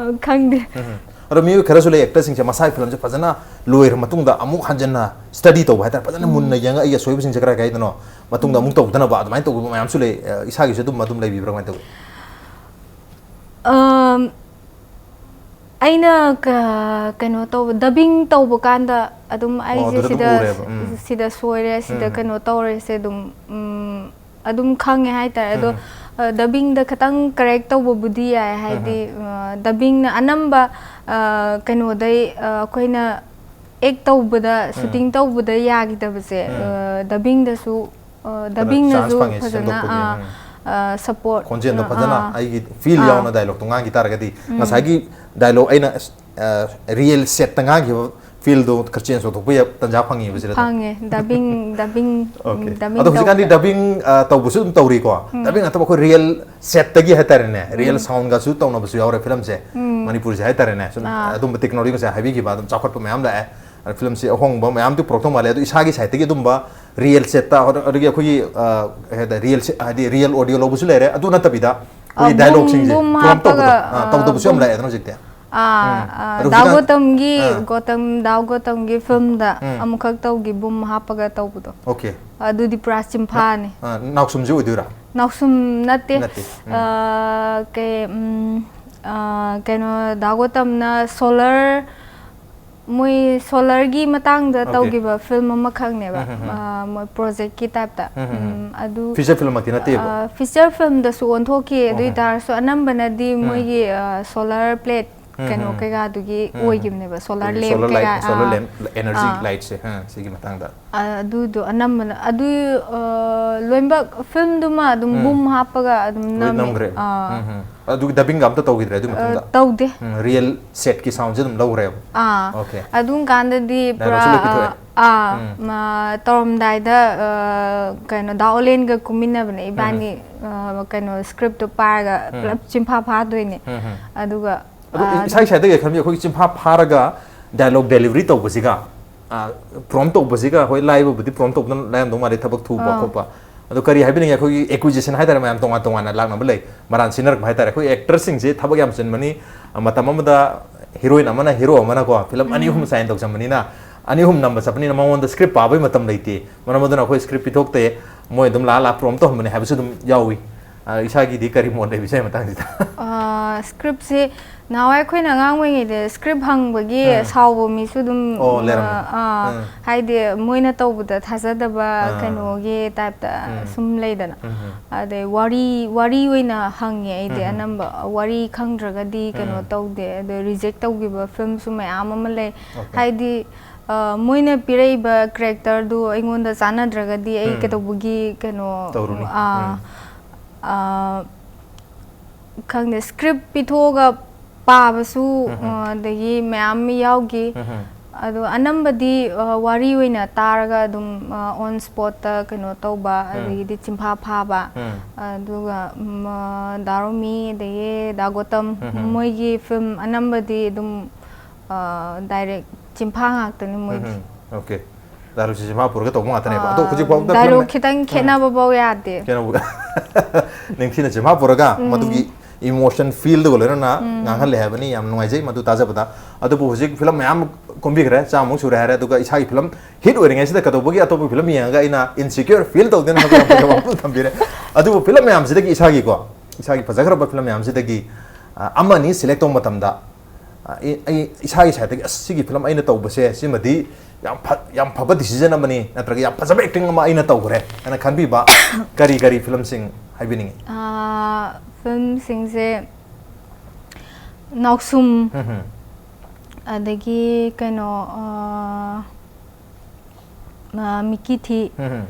ꯈꯪꯗꯦ꯫ ꯎꯝ. ꯑꯗꯣ ꯃꯤꯑꯣꯏ ꯈꯔꯁꯨ ꯂꯩ, actor ꯁꯤꯡꯁꯦ ꯃꯁꯥꯒꯤ ꯐꯤꯂꯝꯁꯦ ꯐꯖꯅ ꯂꯣꯏꯔ ꯃꯇꯨꯡꯗ ꯑꯃꯨꯛ ꯍꯟꯖꯟꯅ study ꯇꯧꯕ ꯍꯥꯏꯇꯥꯔꯦ, ꯐꯖꯅ ꯎꯝ. ꯃꯨꯟꯅ ꯌꯦꯡꯉꯒ ꯑꯩꯒꯤ ꯑꯁꯣꯏꯕꯁꯤꯡꯁꯦ ꯀꯔꯥꯏ ꯀꯥꯏꯗꯅꯣ ꯃꯇꯨꯡꯗ ꯎꯝ. ꯑꯃꯨꯛ ꯇꯧꯗꯅꯕ ꯑꯗꯨꯃꯥꯏꯅ ꯇꯧꯕ ꯃꯌꯥꯝꯁꯨ ꯂꯩ꯫ ꯑ, ꯏꯁꯥꯒꯤꯁꯨ ꯑꯗꯨꯝ, ꯑꯗꯨꯝ ꯂꯩꯕꯤꯕ꯭ꯔꯥ, ꯀꯃꯥꯏꯅ ꯇꯧꯏ? ꯑꯝ, ꯑꯩꯅ ꯀ- ꯀꯩꯅꯣ ꯇꯧꯕ, dubbing ꯇꯧꯕ ꯀꯥꯟꯗ ꯑꯗꯨꯝ ꯑꯩꯁꯦ ꯑꯗꯨꯗ ꯑꯗꯨꯝ ꯁꯤꯗ ꯎꯔꯦꯕ, ꯎꯝ꯫ ꯁꯤꯗ ꯁꯣꯏꯔꯦ, ꯁꯤꯗ ꯎꯝ꯫ ꯀꯩꯅꯣ ꯇꯧꯔꯦꯁꯦ ꯑꯗꯨꯝ ꯎꯝ, ꯑꯗꯨꯝ ꯈꯪꯉꯦ ꯍꯥꯏꯇꯥꯔꯦ꯫ ꯑꯗꯣ ꯎꯝ꯫ ꯑ, dubbingꯗ ꯈꯤꯇꯪ correct ꯇꯧꯕꯕꯨꯗꯤ ꯌꯥꯏ, ꯍꯥꯏꯗꯤ ꯑ, dubbingꯅ ꯑꯅꯝꯕ ꯑ, ꯀꯩꯅꯣꯗꯩ ꯑ, ꯑꯩꯈꯣꯏꯅ act ꯇꯧꯕꯗ, shooting ꯇꯧꯕꯗ ꯌꯥꯈꯤꯗꯕꯁꯦ ꯎꯝ꯫ ꯑ, dubbingꯗꯁꯨ ꯑ, ꯈꯔ dubbingꯅꯁꯨ chance ꯐꯪꯉꯦ ꯐꯖꯅ ꯁꯦꯝꯗꯣꯛꯄꯒꯤ, ꯑ, ꯎꯝ꯫ ꯑ, support ꯈꯣꯟꯖꯦꯜꯗꯣ ꯑ, ꯐꯖꯅ ꯑꯥ꯫ ꯑꯩꯒꯤ feel ꯑꯥ꯫ ꯌꯥꯎꯅ dialogueꯇꯣ ꯉꯥꯡꯈꯤ ꯇꯥꯔꯒꯗꯤ ꯎꯝ꯫ ꯉꯁꯥꯏꯒꯤ dialogue ꯑꯩꯅ ꯑ, real setꯇ ꯉꯥꯡꯈꯤꯕ feelꯗꯣ ꯈꯔ change ꯇꯧꯊꯣꯛꯄ ꯌꯥ- ꯇꯥꯟꯖꯥ ꯐꯪꯉꯦꯕ ꯁꯤꯗ ꯑꯗꯨꯝ꯫ ꯐꯪꯉꯦ, dubbing dubbing Okay. dubbing ꯑꯗꯣ ꯍꯧꯖꯤꯛꯀꯥꯟꯗꯤ ꯇꯧꯕꯗ꯫ dubbing ꯑ, ꯇꯧꯕꯁꯨ ꯑꯗꯨꯝ ꯇꯧꯔꯤꯀꯣ꯫ ꯎꯝ꯫ Dubbing ꯅꯠꯇꯕ ꯑꯩꯈꯣꯏ real setꯇꯒꯤ ꯍꯥꯏꯇꯥꯔꯦꯅꯦ, real soundꯒꯁꯨ ꯇꯧꯅꯕꯁꯨ ꯌꯥꯎꯔꯦ filmꯁꯦ꯫ ꯃꯅꯤꯄꯨꯔꯁꯦ ꯍꯥꯏꯇꯥꯔꯦꯅꯦ, ꯁꯨꯝ ꯑꯥ꯫ ꯑꯗꯨꯝꯕ technologyꯒꯁꯦ ꯍꯥꯏꯕꯤꯈꯤꯕ, ꯑꯗꯨꯝ ꯆꯥꯎꯈꯠꯄ ꯃꯌꯥꯝ ꯂꯥꯛꯑꯦ꯫ ꯑꯗ filmꯁꯦ ꯑꯍꯣꯡꯕ ꯃꯌꯥꯝꯗꯤ ꯄꯨꯔꯛꯇꯧ ꯃꯥꯜꯂꯦ꯫ ꯑꯗꯣ ꯏꯁꯥꯒꯤ sideꯇꯒꯤ ꯑꯗꯨꯝꯕ real setꯇ, ꯑꯗꯨ- ꯑꯗꯨꯗꯒꯤ ꯑꯩꯈꯣꯏꯒꯤ ꯑ, ꯀꯩ ꯍꯥꯏꯇꯥꯔꯦ, real set, ꯍꯥꯏꯗꯤ real audio ꯂꯧꯕꯁꯨ ꯂꯩꯔꯦ꯫ ꯑꯗꯨ ꯅꯠꯇꯕꯤꯗ ꯑꯩꯈꯣꯏꯒꯤ ꯑ, ꯕꯨꯝ- dialogueꯁꯤꯡꯁꯦ ꯕꯨꯝ prompt ꯇꯧꯕꯗꯣ, ꯍꯥꯞꯄꯒ, ꯑ, ꯑ, ꯇꯧꯗꯕꯁꯨ ꯌꯥꯝ ꯕꯨꯝ- ꯂꯥꯛꯑꯦꯗꯅ ꯍꯧꯖꯤꯛꯇꯤ꯫ ꯑꯥ, ꯎꯝ꯫ ꯑ, ꯑꯗꯣ ꯗꯥ ꯍꯧꯖꯤꯛꯀꯥꯟ- ꯒꯣꯇꯝꯒꯤ ꯑꯥ꯫ ꯒꯣꯇꯝ ꯗꯥ ꯒꯣꯇꯝꯒꯤ filmꯗ ꯎꯝ꯫ ꯑꯃꯨꯛꯈꯛ ꯇꯧꯈꯤ, ꯕꯨꯝ ꯍꯥꯞꯄꯒ ꯇꯧꯕꯗꯣ꯫ Okay. ꯑꯗꯨꯗꯤ ꯄꯨꯔꯥ ꯆꯤꯟꯐꯥꯅꯤ꯫ ꯑ, ꯅꯥꯎꯁꯨꯝꯁꯦ ꯑꯣꯏꯗꯣꯏꯔꯥ? ꯅꯥꯎꯁꯨꯝ ꯅꯠꯇꯦ꯫ ꯅꯠꯇꯦ꯫ ꯎꯝ꯫ ꯑ, ꯀꯩ ꯎꯝ, ꯑ, ꯀꯩꯅꯣ, ꯗꯥ ꯒꯣꯇꯝꯅ solar, ꯃꯣꯏ solarꯒꯤ ꯃꯇꯥꯡꯗ Okay. ꯇꯧꯈꯤꯕ film ꯑꯃꯈꯛꯅꯦꯕ꯫ ꯎꯝ, ꯎꯝ, ꯎꯝ꯫ ꯑ, ꯃꯣꯏ projectꯀꯤ typeꯇ꯫ ꯎꯝ, ꯎꯝ, ꯎꯝ꯫ ꯎꯝ, ꯑꯗꯨ Feature filmꯃꯛꯇꯤ ꯅꯠꯇꯦꯕ? ꯑ, feature filmꯗꯁꯨ ꯑꯣꯟꯊꯣꯛꯈꯤ꯫ ꯑꯗꯨ ꯎꯝ꯫ ꯑꯣꯏꯇꯥꯔꯁꯨ ꯑꯅꯝꯕꯅꯗꯤ ꯎꯝ꯫ ꯃꯣꯏꯒꯤ ꯑ, solar plate ꯎꯝ, ꯀꯩꯅꯣ ꯎꯝ, ꯎꯝ꯫ ꯀꯩꯀꯥꯗꯨꯒꯤ ꯎꯝ, ꯎꯝ꯫ ꯑꯣꯏꯈꯤꯕꯅꯦꯕ, solar ꯑꯩꯈꯣꯏꯒꯤ lamp solar ꯀꯩꯀꯥ꯫ light, solar ꯑꯥ꯫ lamp, energy ꯑꯥ꯫ lightꯁꯦ, ꯑ, ꯁꯤꯒꯤ ꯃꯇꯥꯡꯗ꯫ ꯑ, ꯑꯗꯨꯗꯣ ꯑꯅꯝꯕꯅ ꯑꯗꯨ ꯑ, ꯂꯣꯏꯅꯃꯛ filmꯗꯨꯃ ꯑꯗꯨꯝ ꯎꯝ꯫ ꯕꯨꯝ ꯍꯥꯞꯄꯒ ꯑꯗꯨꯝ ꯂꯣꯏ ꯅꯝꯃꯦ꯫ ꯅꯝꯈ꯭ꯔꯦ꯫ ꯑꯥ꯫ ꯎꯝ, ꯎꯝ꯫ ꯑꯗꯨꯒꯤ dubbingꯒ ꯑꯝꯇ ꯇꯧꯈꯤꯗ꯭ꯔꯦ ꯑꯗꯨꯒꯤ ꯑ, ꯃꯇꯨꯡꯗ? ꯇꯧꯗꯦ꯫ ꯎꯝ, real setꯀꯤ soundꯁꯦ ꯑꯗꯨꯝ ꯂꯧꯈ꯭ꯔꯦꯕ? ꯑꯥ꯫ Okay. ꯑꯗꯨꯝ ꯀꯥꯟꯗꯗꯤ ꯄꯨꯔꯥ Dialogueꯁꯨ ꯂꯣꯏ ꯄꯤꯊꯣꯛꯑꯦ? ꯑ, ꯑꯥ ꯎꯝ꯫ ꯃ, ꯇꯧꯔꯝꯗꯥꯏꯗ ꯑ, ꯀꯩꯅꯣ ꯗꯥ ꯑꯣꯂꯦꯟꯒ ꯀꯨꯝꯃꯤꯟꯅꯕꯅꯦ ꯏꯕꯥꯅꯤ꯫ ꯑ, ꯀꯩꯅꯣ scriptꯇꯣ ꯄꯥꯏꯔꯒ ꯎꯝ꯫ ꯄꯨꯂꯞ ꯆꯤꯟꯐꯥ ꯐꯥꯗꯣꯏꯅꯦ꯫ ꯎꯝ, ꯎꯝ꯫ ꯑꯗꯨꯒ ꯑꯗꯣ ꯑ, ꯏꯁꯥ ꯏꯁꯥꯗꯒꯤ ꯈꯟꯕꯤ ꯑꯩꯈꯣꯏꯒꯤ ꯆꯤꯟꯐꯥ ꯐꯥꯔꯒ dialogue delivery ꯇꯧꯕꯁꯤꯒ, ꯑ, prompt ꯇꯧꯕꯁꯤꯒ, ꯍꯣꯏ, ꯂꯥꯏꯕꯕꯨꯗꯤ prompt ꯇꯧꯕꯗꯅ ꯂꯥꯏꯔꯝꯗꯧ ꯃꯥꯜꯂꯦ, ꯊꯕꯛ ꯊꯨꯕ ꯑꯥ꯫ ꯈꯣꯠꯄ꯫ ꯑꯗꯣ ꯀꯔꯤ ꯍꯥꯏꯕꯤꯅꯤꯡꯉꯤ, ꯑꯩꯈꯣꯏꯒꯤ acquisition ꯍꯥꯏꯇꯥꯔꯦ, ꯃꯌꯥꯝ ꯇꯣꯉꯥꯟ ꯇꯣꯉꯥꯟꯅ ꯂꯥꯛꯅꯕ ꯂꯩ, ꯃꯔꯥꯟ ꯁꯤꯟꯅꯔꯛꯄ ꯍꯥꯏꯇꯥꯔꯦ꯫ ꯑꯩꯈꯣꯏ actorꯁꯤꯡꯁꯦ ꯊꯕꯛ ꯌꯥꯝ ꯆꯤꯟꯕꯅꯤ, ꯃꯇꯝ ꯑꯃꯗ heroine ꯑꯃꯅ hero ꯑꯃꯅꯀꯣ film ꯑꯅꯤ ꯑꯍꯨꯝ sign ꯇꯧꯖꯕꯅꯤꯅ, ꯑꯅꯤ ꯑꯍꯨꯝ ꯅꯝꯕ ꯆꯠꯄꯅꯤꯅ ꯃꯉꯣꯟꯗ script ꯄꯥꯕꯒꯤ ꯃꯇꯝ ꯂꯩꯇꯦ꯫ ꯃꯔꯝ ꯑꯗꯨꯅ ꯑꯩꯈꯣꯏ script ꯄꯤꯊꯣꯛꯇꯦ, ꯃꯣꯏ ꯑꯗꯨꯝ ꯂꯥꯛꯑ ꯂꯥꯛꯑ prompt ꯇꯧꯍꯟꯕꯅꯦ ꯍꯥꯏꯕꯁꯨ ꯑꯗꯨꯝ ꯌꯥꯎꯏ꯫ ꯑ, ꯏꯁꯥꯒꯤꯗꯤ ꯀꯔꯤ ꯃꯣꯠ ꯂꯩꯕ ꯏꯁꯩ ꯃꯇꯥꯡꯁꯤꯗ? ꯁ꯭ꯀ꯭ꯔꯤꯞꯁꯦ ꯅꯍꯥꯟꯋꯥꯏ ꯑꯩꯈꯣꯏꯅ ꯑꯉꯥꯡ ꯑꯣꯏꯔꯤꯉꯩꯗ ꯁ꯭ꯀ꯭ꯔꯤꯞ ꯍꯪꯕꯒꯤ ꯎꯝ꯫ ꯁꯥꯎꯕ ꯃꯤꯁꯨ ꯑꯗꯨꯝ ꯑꯣ, ꯂꯩꯔꯝꯃꯦ꯫ ꯑ, ꯑꯥ, ꯎꯝ꯫ ꯍꯥꯏꯗꯤ ꯃꯣꯏꯅ ꯇꯧꯕꯗ ꯊꯥꯖꯗꯕ ꯑꯥ꯫ ꯀꯩꯅꯣꯒꯤ ꯇꯥꯏꯞꯇ ꯎꯝ꯫ ꯁꯨꯝ ꯂꯩꯗꯅ꯫ ꯎꯝ꯫ ꯑꯗꯩ ꯋꯥꯔꯤ ꯋꯥꯔꯤ ꯑꯣꯏꯅ ꯍꯪꯉꯦ ꯑꯩꯗꯤ ꯎꯝ꯫ ꯑꯅꯝꯕ ꯋꯥꯔꯤ ꯈꯪꯗ꯭ꯔꯒꯗꯤ ꯀꯩꯅꯣ ꯎꯝ꯫ ꯇꯧꯗꯦ, ꯑꯗꯣ ꯔꯤꯖꯦꯛ ꯇꯧꯈꯤꯕ ꯐꯤꯂꯝꯁꯨ ꯃꯌꯥꯝ ꯑꯃ ꯂꯩ꯫ Okay. ꯍꯥꯏꯗꯤ ꯑ, ꯃꯣꯏꯅ ꯄꯤꯔꯛꯏꯕ ꯀꯦꯔꯦꯛꯇꯔꯗꯨ ꯑꯩꯉꯣꯟꯗ ꯆꯥꯟꯅꯗ꯭ꯔꯒꯗꯤ ꯑꯩ ꯎꯝ꯫ ꯀꯩꯗꯧꯕꯒꯤ ꯀꯩꯅꯣ ꯇꯧꯔꯨꯅꯤ? ꯑꯥ, ꯎꯝ꯫ ꯑꯥ, ꯈꯪꯗꯦ, ꯁ꯭ꯀ꯭ꯔꯤꯞ ꯄꯤꯊꯣꯛꯑꯒ ꯄꯥꯕꯁꯨ ꯎꯝ꯫ ꯑ, ꯑꯗꯒꯤ ꯃꯌꯥꯝ ꯑꯃ ꯌꯥꯎꯈꯤ꯫ ꯎꯝ꯫ ꯑꯗꯣ ꯑꯅꯝꯕꯗꯤ ꯑ, ꯋꯥꯔꯤ ꯑꯣꯏꯅ ꯇꯥꯔꯒ ꯑꯗꯨꯝ ꯑꯣꯟ ꯁ꯭ꯄꯣꯠꯇ ꯀꯩꯅꯣ ꯇꯧꯕ, ꯎꯝ꯫ ꯑꯗꯒꯤꯗꯤ ꯆꯤꯟꯐꯥ ꯐꯥꯕ, ꯎꯝ꯫ ꯑꯗꯨꯒ ꯎꯝ, ꯑ, ꯗꯥ ꯔꯣꯃꯤ ꯑꯗꯒꯤ ꯗꯥ ꯒꯣꯇꯝ ꯎꯝ꯫ ꯃꯣꯏꯒꯤ ꯐꯤꯂꯝ ꯑꯅꯝꯕꯗꯤ ꯑꯗꯨꯝ ꯗꯥꯏꯔꯦꯛ ꯆꯤꯟꯐꯥ ꯉꯥꯛꯇꯅꯤ ꯃꯣꯏꯗꯤ꯫ ꯎꯝ꯫ Okay. ꯗꯥꯏꯂꯣꯛꯁꯦ ꯆꯤꯟꯐꯥ ꯄꯨꯔꯒ ꯇꯧꯕ ꯉꯥꯛꯇꯅꯦꯕ꯫ ꯑꯗꯣ ꯑꯥ, ꯍꯧꯖꯤꯛ ꯐꯥꯎꯕꯗ ꯗꯥꯏꯂꯣꯛ ꯐꯤꯂꯝ ꯈꯤꯇꯪ ꯎꯝ꯫ ꯈꯦꯠꯅꯕꯐꯥꯎ ꯌꯥꯗꯦ꯫ ꯀꯩꯅꯣ, ꯅꯤꯡꯊꯤꯅ ꯆꯤꯟꯐꯥ ꯄꯨꯔꯒ ꯎꯝ꯫ ꯃꯗꯨꯒꯤ ꯏꯃꯣꯁꯟ ꯐꯤꯜꯗꯨꯒ ꯂꯣꯏꯅꯅ ꯎꯝ꯫ ꯉꯥꯡꯍꯜꯂꯦ ꯍꯥꯏꯕꯅꯤ꯫ ꯌꯥꯝ ꯅꯨꯡꯉꯥꯏꯖꯩ ꯃꯗꯨ ꯇꯥꯖꯕꯗ꯫ ꯑꯗꯨꯕꯨ ꯍꯧꯖꯤꯛ ꯐꯤꯂꯝ ꯃꯌꯥꯝ ꯀꯨꯝꯕꯤꯈ꯭ꯔꯦ, ꯆꯥꯝꯃꯨꯛ ꯁꯨꯔꯦ ꯍꯥꯏꯔꯦ, ꯑꯗꯨꯒ ꯏꯁꯥꯒꯤ ꯐꯤꯂꯝ ꯍꯤꯠ ꯑꯣꯏꯔꯤꯉꯩꯁꯤꯗ ꯀꯩꯗꯧꯕꯒꯤ ꯑꯇꯣꯞꯄ ꯐꯤꯂꯝ ꯌꯦꯡꯉꯒ ꯑꯩꯅ ꯏꯟꯁꯤꯀ꯭ꯌꯣꯔ ꯐꯤꯜ ꯇꯧꯗꯦꯅ ꯍꯥꯏꯕ ꯋꯥꯐꯝ ꯊꯝꯕꯤꯔꯦ꯫ ꯑꯗꯨꯕꯨ ꯐꯤꯂꯝ ꯃꯌꯥꯝꯁꯤꯗꯒꯤ ꯏꯁꯥꯒꯤꯀꯣ, ꯏꯁꯥꯒꯤ ꯐꯖꯈ꯭ꯔꯕ ꯐꯤꯂꯝ ꯃꯌꯥꯝꯁꯤꯗꯒꯤ, ꯑ, ꯑꯃ ꯑꯅꯤ ꯁꯦꯂꯦꯛ ꯇꯧꯕ ꯃꯇꯝꯗ, ꯑ, ꯑꯩ, ꯑꯩ ꯏꯁꯥꯒꯤ ꯁꯥꯏꯠꯇꯒꯤ, "ꯑꯁ, ꯁꯤꯒꯤ ꯐꯤꯂꯝ ꯑꯩꯅ ꯇꯧꯕꯁꯦ ꯁꯤꯃꯗꯤ ꯌꯥꯝ ꯐ-, ꯌꯥꯝ ꯐꯕ ꯗꯤꯁꯤꯖꯟ ꯑꯃꯅꯤ, ꯅꯠꯇ꯭ꯔꯒ ꯌꯥꯝ ꯐꯖꯕ ꯑꯦꯛꯇꯤꯡ ꯑꯃ ꯑꯩꯅ ꯇꯧꯈ꯭ꯔꯦ" ꯍꯥꯏꯅ ꯈꯟꯕꯤꯕ ꯀꯔꯤ ꯀꯔꯤ ꯐꯤꯂꯝꯁꯤꯡ ꯍꯥꯏꯕꯤꯅꯤꯡꯉꯤ? ꯑꯥ, ꯐꯤꯂꯝꯁꯤꯡꯁꯦ ꯅꯥꯎꯁꯨꯝ, ꯎꯝ ꯍꯝ꯫ ꯑꯗꯒꯤ ꯀꯩꯅꯣ, ꯑꯥ, ꯑꯥ, ꯃꯤꯀꯤ ꯊꯤ꯫ ꯎꯝ ꯍꯝ꯫